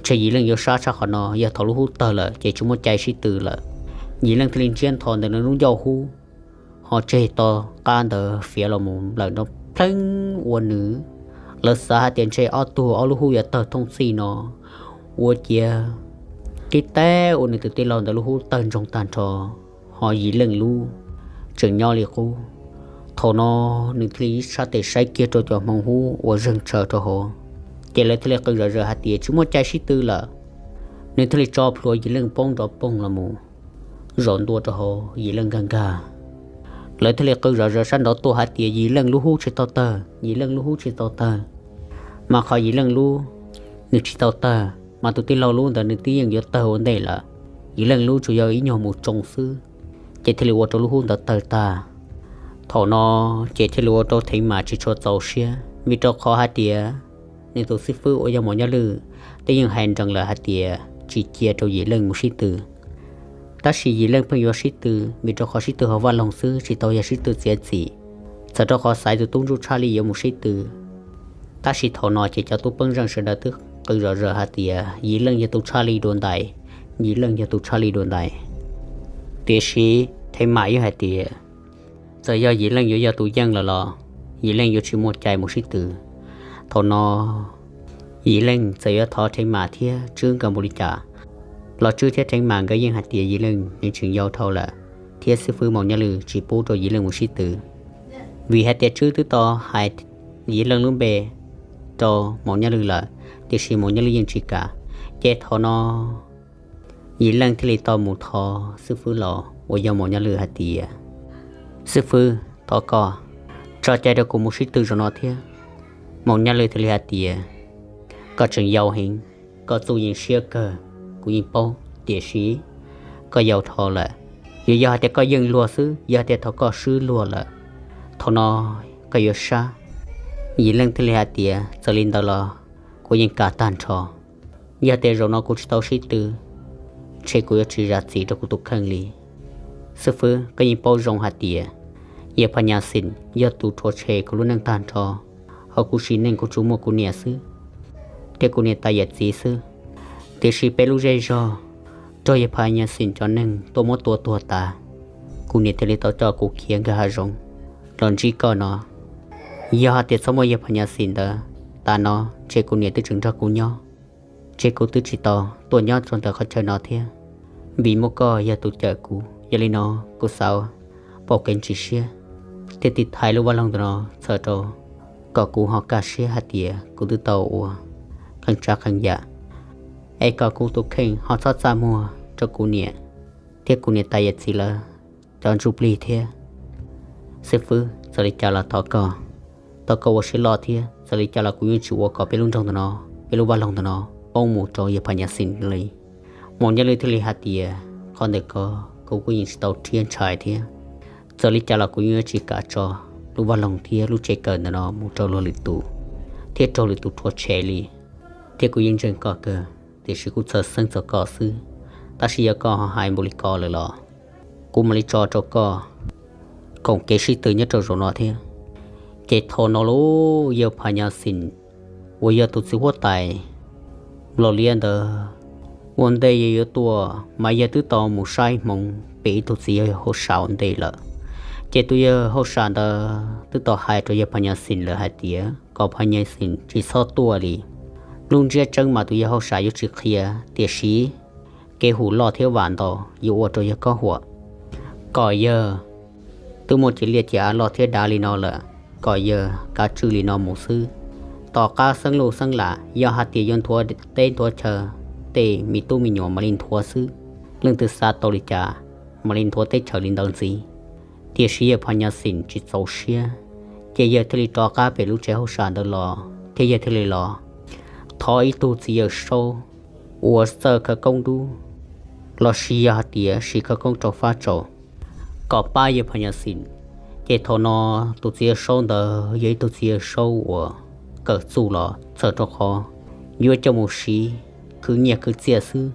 ntshe Yim Leej yuav sab tshaj qhov no, yog thaum lub hub tawg lawm ces tsis muaj cai sib tw lawm. Yim Leej thiaj li ntsiab ntho ntawm nws lub ncauj hub, ho tseg to qab ntawd fiav los mus nplawm nrov pleeb ua nws. Lawv xav hais tias ntshe ob tug ob lub hub yuav tawg thooj txij no, ua ciav tib teb ua nws tus tij laug ntawd lub hub tawg ntsoog tag nrho, ho Yim Leej lub tseem nyob li qub. Thaum no nws thiaj li sab tes saib kiag rau cov hmoov hub uas zeeg tshaws rau hauv, ces lawv thiaj li qw zom zaws hais tias tsis muaj cai sib tw lawm. Nws thiaj li tso plhuav Yim Leej poob nrov poog los mus zaum ntua rau hauv Yim Leej nkag nkag. Lawv thiaj li qw zom zaws sab nraud tuaj hais tias Yim Leej lub hub tsis tau tawg, Yim Leej lub hub tsis tau tawg. Mas qhov Yim Leej lub nws tsis tau tawg, mas tus tij laug lub ntawd nws twb yeej yuav tawg ua ntej lawm. Yim Leej lub tsuas yog ib nyuag mus tsoo xwb, ces thiaj li ua rau lub hub ntawd tawg tag. Thaum no ces thiaj li ua rau Theev Mam tsis tshua txaus siab, vim rau qhov hais tias nws tus xib fwb uas yog Maum Nyob Lwj twb yeej hais nrees lawm hais tias tsis cia rau Yim Leej mus sib tw. Tab sis Yim Leej pheej yuav sib tw, vim rau qhov sib tw hauv vaj loog xwb, tsis tau yog sib tw txiav txim. Txawm rau qhov xaiv tus tub ntsuj tshaj lij yuav mus sib tw, tab sis thaum no ces cov tub peeb zeej sawv daws twb qw zom zaws hais tias Yim Leej yog tus tshaj lij dua ntais, Yim Leej yog tus tshaj lij dua ntais. Tiam sis Theev Mam yeej hais tias txawm yog Yim Leej yuav yog tus yeej lawm los Yim Leej yuav tsis muaj cai mus sib tw. Thaum no Yim Leej txawm yuav thov Theev Mam thiab Tswb nkawd npaum li cas los Tswb thiab Theev Mam nkawd yeej hais tias Yim Leej nws tseem yau dhau lawm, thiab xib fwb Maum Nyob Lwj tsis pub rau Yim Leej mus sib tw. Vim hais tias Tswb twb tau hais Yim Leej lub npe rau Maum Nyob Lwj lawm, tiam sis Maum Nyob Lwj yeej tsis kam. Ces thaum no Yim Leej thiaj li tau mus thov xib fwb laus uas yog Maum Nyob Lwj hais tias, xib fwb, thov koj tso cai rau kuv mus sib tw zaum no thiab. Maum Nyaj Lwj thiaj li hais tias, koj tseem yau heev, koj txuj yeej siab kawg, kuv yeej paub, tiam sis koj yau dhau lawm. Yog, yog hais tias koj yeej luag xwb, yog hais tias thaum koj swb luag lawm, thaum no koj yuav sab. Yim Leej thiaj li hais tias, txawm li ntawd los kuv yeej kam tag nrho. Yog tias zaum no kuv tsis tau sib tw, ntshe kuv yuav tsis zam txim rau kuv tus kheej li. Xib fwb, koj yeej paub zoo hais tias yawg Phas Nyas Xim yog tus rhuav tshem kuv lub neej tag nrho, hauv kuv sim neej kuv tsuas muaj kuv niam xwb, thiab kuv niam tais yawm txiv xwb. Tiam sis peb lub zej zog raug yawg Phas Nyas Xim cov neeg tuaj muab tua tuag tas, kuv niam thiaj li tau coj kuv khiav nkag hav zoov los ntsib koj no. Yog hais tias txhob muaj yawg Phas Nyas Xim ntawd, tas no ntshe kuv niam twb tseem nrog kuv nyob, ntshe kuv twb tsis tau tuaj nyob rau ntawm qhov chaw no thiab. Vim muaj koj yog tus cawm kuv, yog li no kuv xav pauj kev ntsis siab thiab tiv thaiv lub vaj loog ntawm no txhawm rau kom kuv ho kaj siab hais tias kuv twb tau ua qee tsav qee yam, es kom kuv tus kheej ho txhob txaj muag rau kuv niam thiab kuv niam tais yawm txiv lawv cov ntsuj plig thiab. Xib fwb, txawm li cas los thov koj, thov koj ua siab loj thiab, txawm li cas los kuv yeej tsis ua kom peb lub nroog ntawm no, peb lub vaj loog ntawm no poob mus rau yawg Phas Nyas Xim li. Maum Nyaj Lwj thiaj li hais tias, qhov ntawm ko kuv kuj yeej tsis tau rhiab ntshai thiab. Txawm li cas los kuv yeej yuav tsis kam tso lub vaj loog thiab lub tsev kawm ntawm no mus rau luag lwm tus thiab raug lwm tus rhuav tshem li. Thiab kuv yeej ntseeg koj kawg, tiam sis kuv txhawj xeeb txog koj xwb. Tab sis yog koj ho hais npaum li ko lawm los kuv mam li tso rau koj koom kev sib tw nyob rau zaum no thiab. Ces thaum no lauj, yawg Phas Nyas Xim uas yog tus txiv huab tais Nplog Liab ntawd ua ntej yawg yuav tuaj mas yawg twb tau mus saib hmoov pem ib tug txiv yawg hauj sam ua ntej lawm. Ces tus yawg hauj sam ntawd twb tau hais rau yawg Phas Nyas Xim lawm hais tias kom Phas Nyas Xim tsis txhob tuaj li. Lub ntsiab tseeb mas tus yawg hauj sam yuav tsis qhia, tiam sis kev hum loj thiab vam ntau yuav ua rau yawg kob huam, kom yawg twb muaj cim liaj cim av loj thiab dav li no lawm, kom yawg kav tswj li no mus xwb. Tom qab xeeb luj xeeb lam, yog hais tias yuav nthuav teb nthuav chaw, tej me tub me nyuam mam li nthuav xwb. Leej twg xav tau li cas mam li nthuav teb chaws li ntawd ntxiv. Tiam sis yawg Phas Nyas Xim tsis txaus siab, ces yawg thiaj li rov qab pem lub tsev hauj sam ntawd los thiab yawg thiaj li los thov ib tug txiv yawg saub uas txawj khawv koob dub, los sis yog hais tias siv khawv koob rau fab tsaus, kom pab yawg Phas Nyas Xim. Ces thaum no tus txiv yawg saub ntawd yog ib tug txiv yawg saub uas kawm txuj los txhawm rau qhov yuav coj mus siv khwv nyiaj khwv txiaj xwb.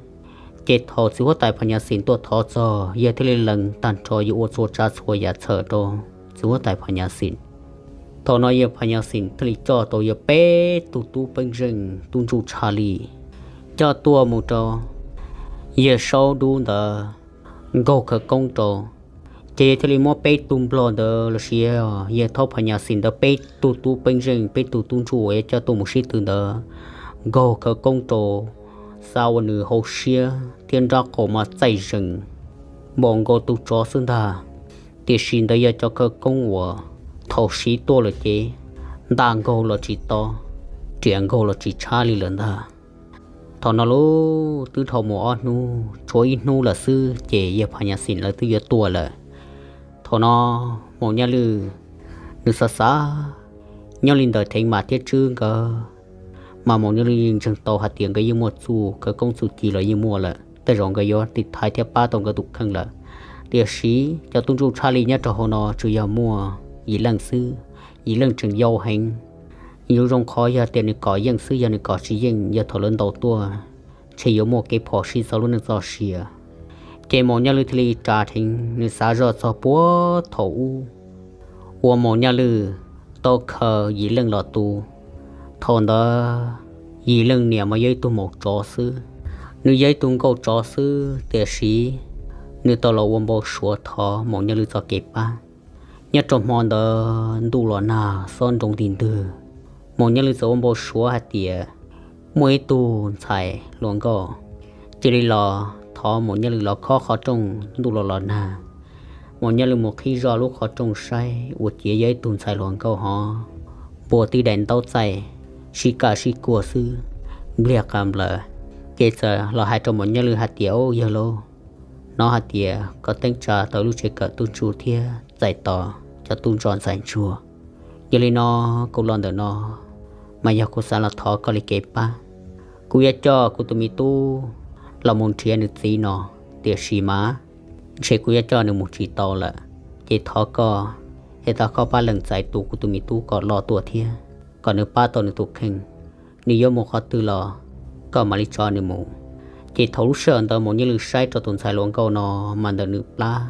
Ces thaum txiv huab tais Phas Nyas Xim tuaj thov txog, yawg thiaj li lees tag nrho yuav ua txhua tsav txhua yam txhawm rau txiv huab tais Phas Nyas Xim. Thaum no yawg Phas Nyas Xim thiaj li coj tau yawg peb tug tub peeb zeej tub ntsuj tshaj li coj tuaj mus rau yawg saub dub ntawd nkaug khawv koob rau. Ces yawg thiaj li muab peb tug nplog ntawd los sis yawg thaub Phas Nyas Xim ntawd peb tug tub peeb zeej peb tug tub ntsuj uas yawg coj tuaj mus sib tw ntawd nkaug khawv koob rau, xa ua nws hauv siab thiab nrab qaum mas txaij zees npaum nkaus tus tsov xwb ntag. Tiam sis ntawd yog cov khawv koob uas thaum siv tuaj lawm ces ntaj nkaug los tsis to, riam nkaug los tsis tshab li lawm ntag. Thaum no lauj, twb dhau mus ob hnub tshuav ib hnub lawm xwb ces yawg Phas Nyas Xim lawv twb yuav tuaj lawm. Thaum no Maum Nyaj Lwj nws xav xav, nyob li ntawm Theev Mas thiab Tswb nkawd, mas Maum Nyaj Lwj yeej ntseeg tau hais tias nkawd yeej muaj txuj khawv koob txuj ci los yeej muaj lawm, tej zaum nkawd yuav tiv thaiv thiab pab tau nkawd tus kheej lawm. Tiam sis cov tub ntsuj tshaj li nyob rau hauv no tsuas yog muaj Yim Leej xwb. Yim Leej tseem yau heev, yuav zoo qhov yog tias nws kom yeej xwb, yog nws kom tsis yeej yog thaum lawv ntaus tuaj ntshe yuav muaj kev phom sij txog lub neej txoj sia. Ces Maum Nyaj Lwj thiaj li ras dheev nws xav zoj txog puag thaum ub uas Maum Nyaj Lwj tau khaws Yim Leej los tu. Thaum ntawd Yim Leej niam mas yog ib tug maum tsov xwb, nws yog ib tug nkauj tsov xwb, tiam sis nws tau los ua npau suav thov Maum Nyaj Lwj txoj kev pab. Nyob rau hmo ntawd ntuj los nag xob nroo nti ntwg, Maum Nyaj Lwj txawm ua npau suav hais tias muaj ib tug ntxhais hluas nkauj cia li los thov Maum Nyaj Lwj los khob qhov rooj ntuj los los nag. Maum Nyaj Lwj mus qhib zoj lub qhov rooj saib ua ciav yog ib tug ntxhais hluas nkauj hov npuas tib daim ntaub txaij sib kaj sib kuag xwb, npliag qas nplaws. Ces txawm los hais rau Maum Nyaj Lwj hais tias, Au yawg lauj, hnov hais tias koj teeb tsa tau lub tsev kawm tub ntsuj thiab txais tos cov tub ntsuj ntxhais ntsuag. Yog li no kuv los ntawm no mas yog kuv xav los thov koj li kev pab. Kuv yuav coj kuv tus me tub los mus nrhiav nws txiv no, tiam sis mas ntshe kuv yuav coj nws mus tsis tau lawm. Ces thov koj, es thov koj pab lees txais tus kuv tus me tub kom loj tuaj thiab, kom nws pab tau nws tus kheej. Nws yuav mus qhov twg los koj mam li tso nws mus. Ces thaum lub sij hawm ntawd Maum Nyiaj Lwj saib rau tus ntxhais hluas nkauj no mas ntawm nws plab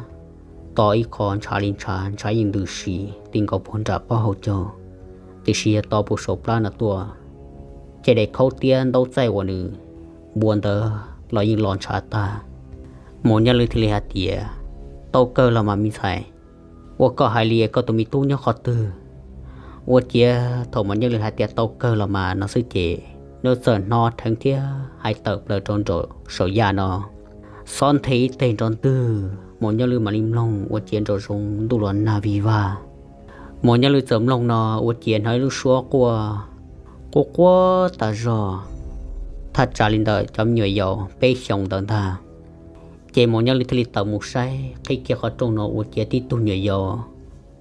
to ib qho ntshav li ntshav, ntshav yeej ntws si ti nkaus puag nram pob hauv caug, tiam sis yog to puag saum plab no tuaj, ces daim khaub tiab ntaub txaij uas nws npua ntawd los yeej los ntshav tag. Maum Nyiaj Lwj thiaj li hais tias, tau kawg los mas me ntxhais, ua koj hais li koj tus me tub nyob qhov twg? Ua ciav thaum Maum Nyiaj Lwj hais tias tau kawg los mas no xwb ces nws txawm hnov dheev thiab hais tawm plaws rau nraum saum yaj no, xob nthe ib teg nrov ntwg. Maum Nyiaj Lwj mam li mloog ua ciav nraum zoov ntuj los nag vig vag. Maum Nyiaj Lwj txawm mloog no ua ciav hnov ib lub suab quaj, quaj quaj tas zog, thaj tsam li ntawm cov me nyuam yaus peb xyoos ntawd ntag. Ces Maum Nyiaj Lwj thiaj li tawm mus saib qhib kiag qhov rooj no ua ciav tib tug nyuam yaus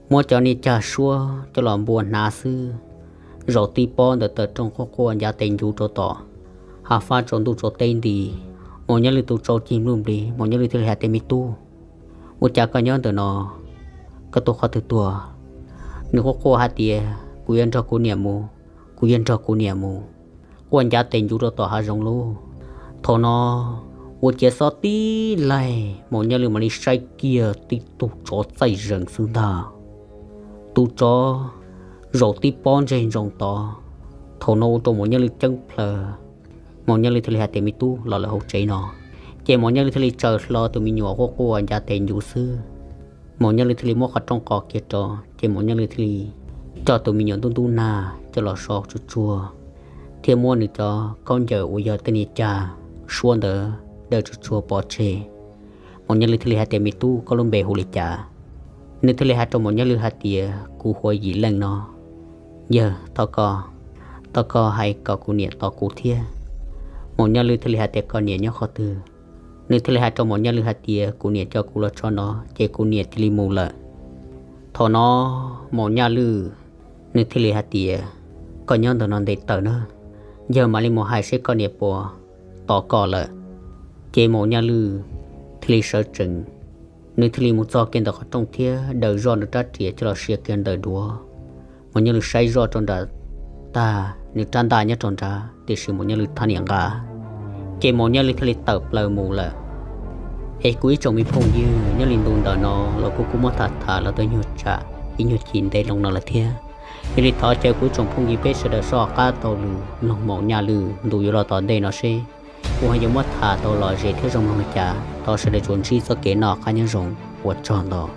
muab cov niag cag suab coj los npua hnav xwb, zaum tib pob ntawm taw rooj quaj quaj ncav tes ncuv rau tom hav fab tsaus ntuj tsaus teb nti. Maum Nyiaj Lwj tus tsau cig npluj nplig, Maum Nyiaj Lwj thiaj li hais tias, me tub, ua cas koj nyob ntawm no? Koj tuaj qhov twg tuaj? Nws quaj quaj hais tias, kuv yuav nrog kuv niam mus, kuv yuav nrog kuv niam mus. Quaj ncav tes ncuv rau tom hav zoov lauj. Thaum no ua ciav xob tib laig, Maum Nyiaj Lwj mam li saib kiag tib tug tsov txaij zees xwb ntag. Tus tsov zaum tib pob ntseg ntsoov tod. Thaum no ua rau Maum Nyiaj Lwj ceeb plaws. Maum Nyiaj Lwj thiaj li hais tias, me tub, los lawm hauv tsev no. Ces Maum Nyiaj Lwj thiaj li tsaws hlo tus me nyuam quaj quaj ncav tes ncuv xwb. Maum Nyiaj Lwj thiaj li muab qhov rooj qos kiag rau, ces Maum Nyiaj Lwj thiaj li coj tus me nyuam ntub ntub nag coj los so tsuag tsuag, thiab muab nws cov khaub ncaws uas yog tej niag cag suab ntawd daws tsuag tsuag pov tseg. Maum Nyiaj Lwj thiaj li hais tias, me tub, koj lub npe hu li cas? Nws thiaj li hais rau Maum Nyiaj Lwj hais tias, kuv hu ua Yim Leej no. Yawg, thov koj, thov koj hais kom kuv niam tos kuv thiab. Maum Nyiaj Lwj thiaj li hais tias, koj niam nyob qhov twg? Nws thiaj li hais rau Maum Nyiaj Lwj hais tias, kuv niam coj kuv los txog no ces kuv niam cia li mus lawm. Thaum no Maum Nyiaj Lwj nws thiaj li hais tias, koj nyob ntawm no ntes taws na, yawg mam li mus hais seb koj niam puas tos koj lawm. Ces Maum Nyiaj Lwj thiaj li sawv tsees, nws thiaj li mus txog kiag ntawm qhov rooj thiab daws zoj nws rab riam coj los sia kiag ntawm duav. Maum Nyiaj Lwj saib zoj rau nram tag, nws rab ntaj nyob rau nrad, tiam sis Maum Nyiaj Lwj thab niam nqa, ces Maum Nyiaj Lwj thiaj li tawm plaws mus lawm. Es kuv ib tsoom me phooj ywg, nyob li ntu ntawm no los kuv kuj muab tham tham los tau nyuag tsam ib nyuag chim ntev loo no lawm thiab. Yog li thov caw kuv ib tsoom phooj ywg peb sawv daws soj qab taug lw mloog Maum Nyiaj Lwj ntu yuav los tom ntej no seb kuv ho yuav muab tham tau lom zem thiab zoo mloog li cas. Thov sawv daws tsuas ntsib txoj kev noj qab nyob zoo, ua tsaug ntau.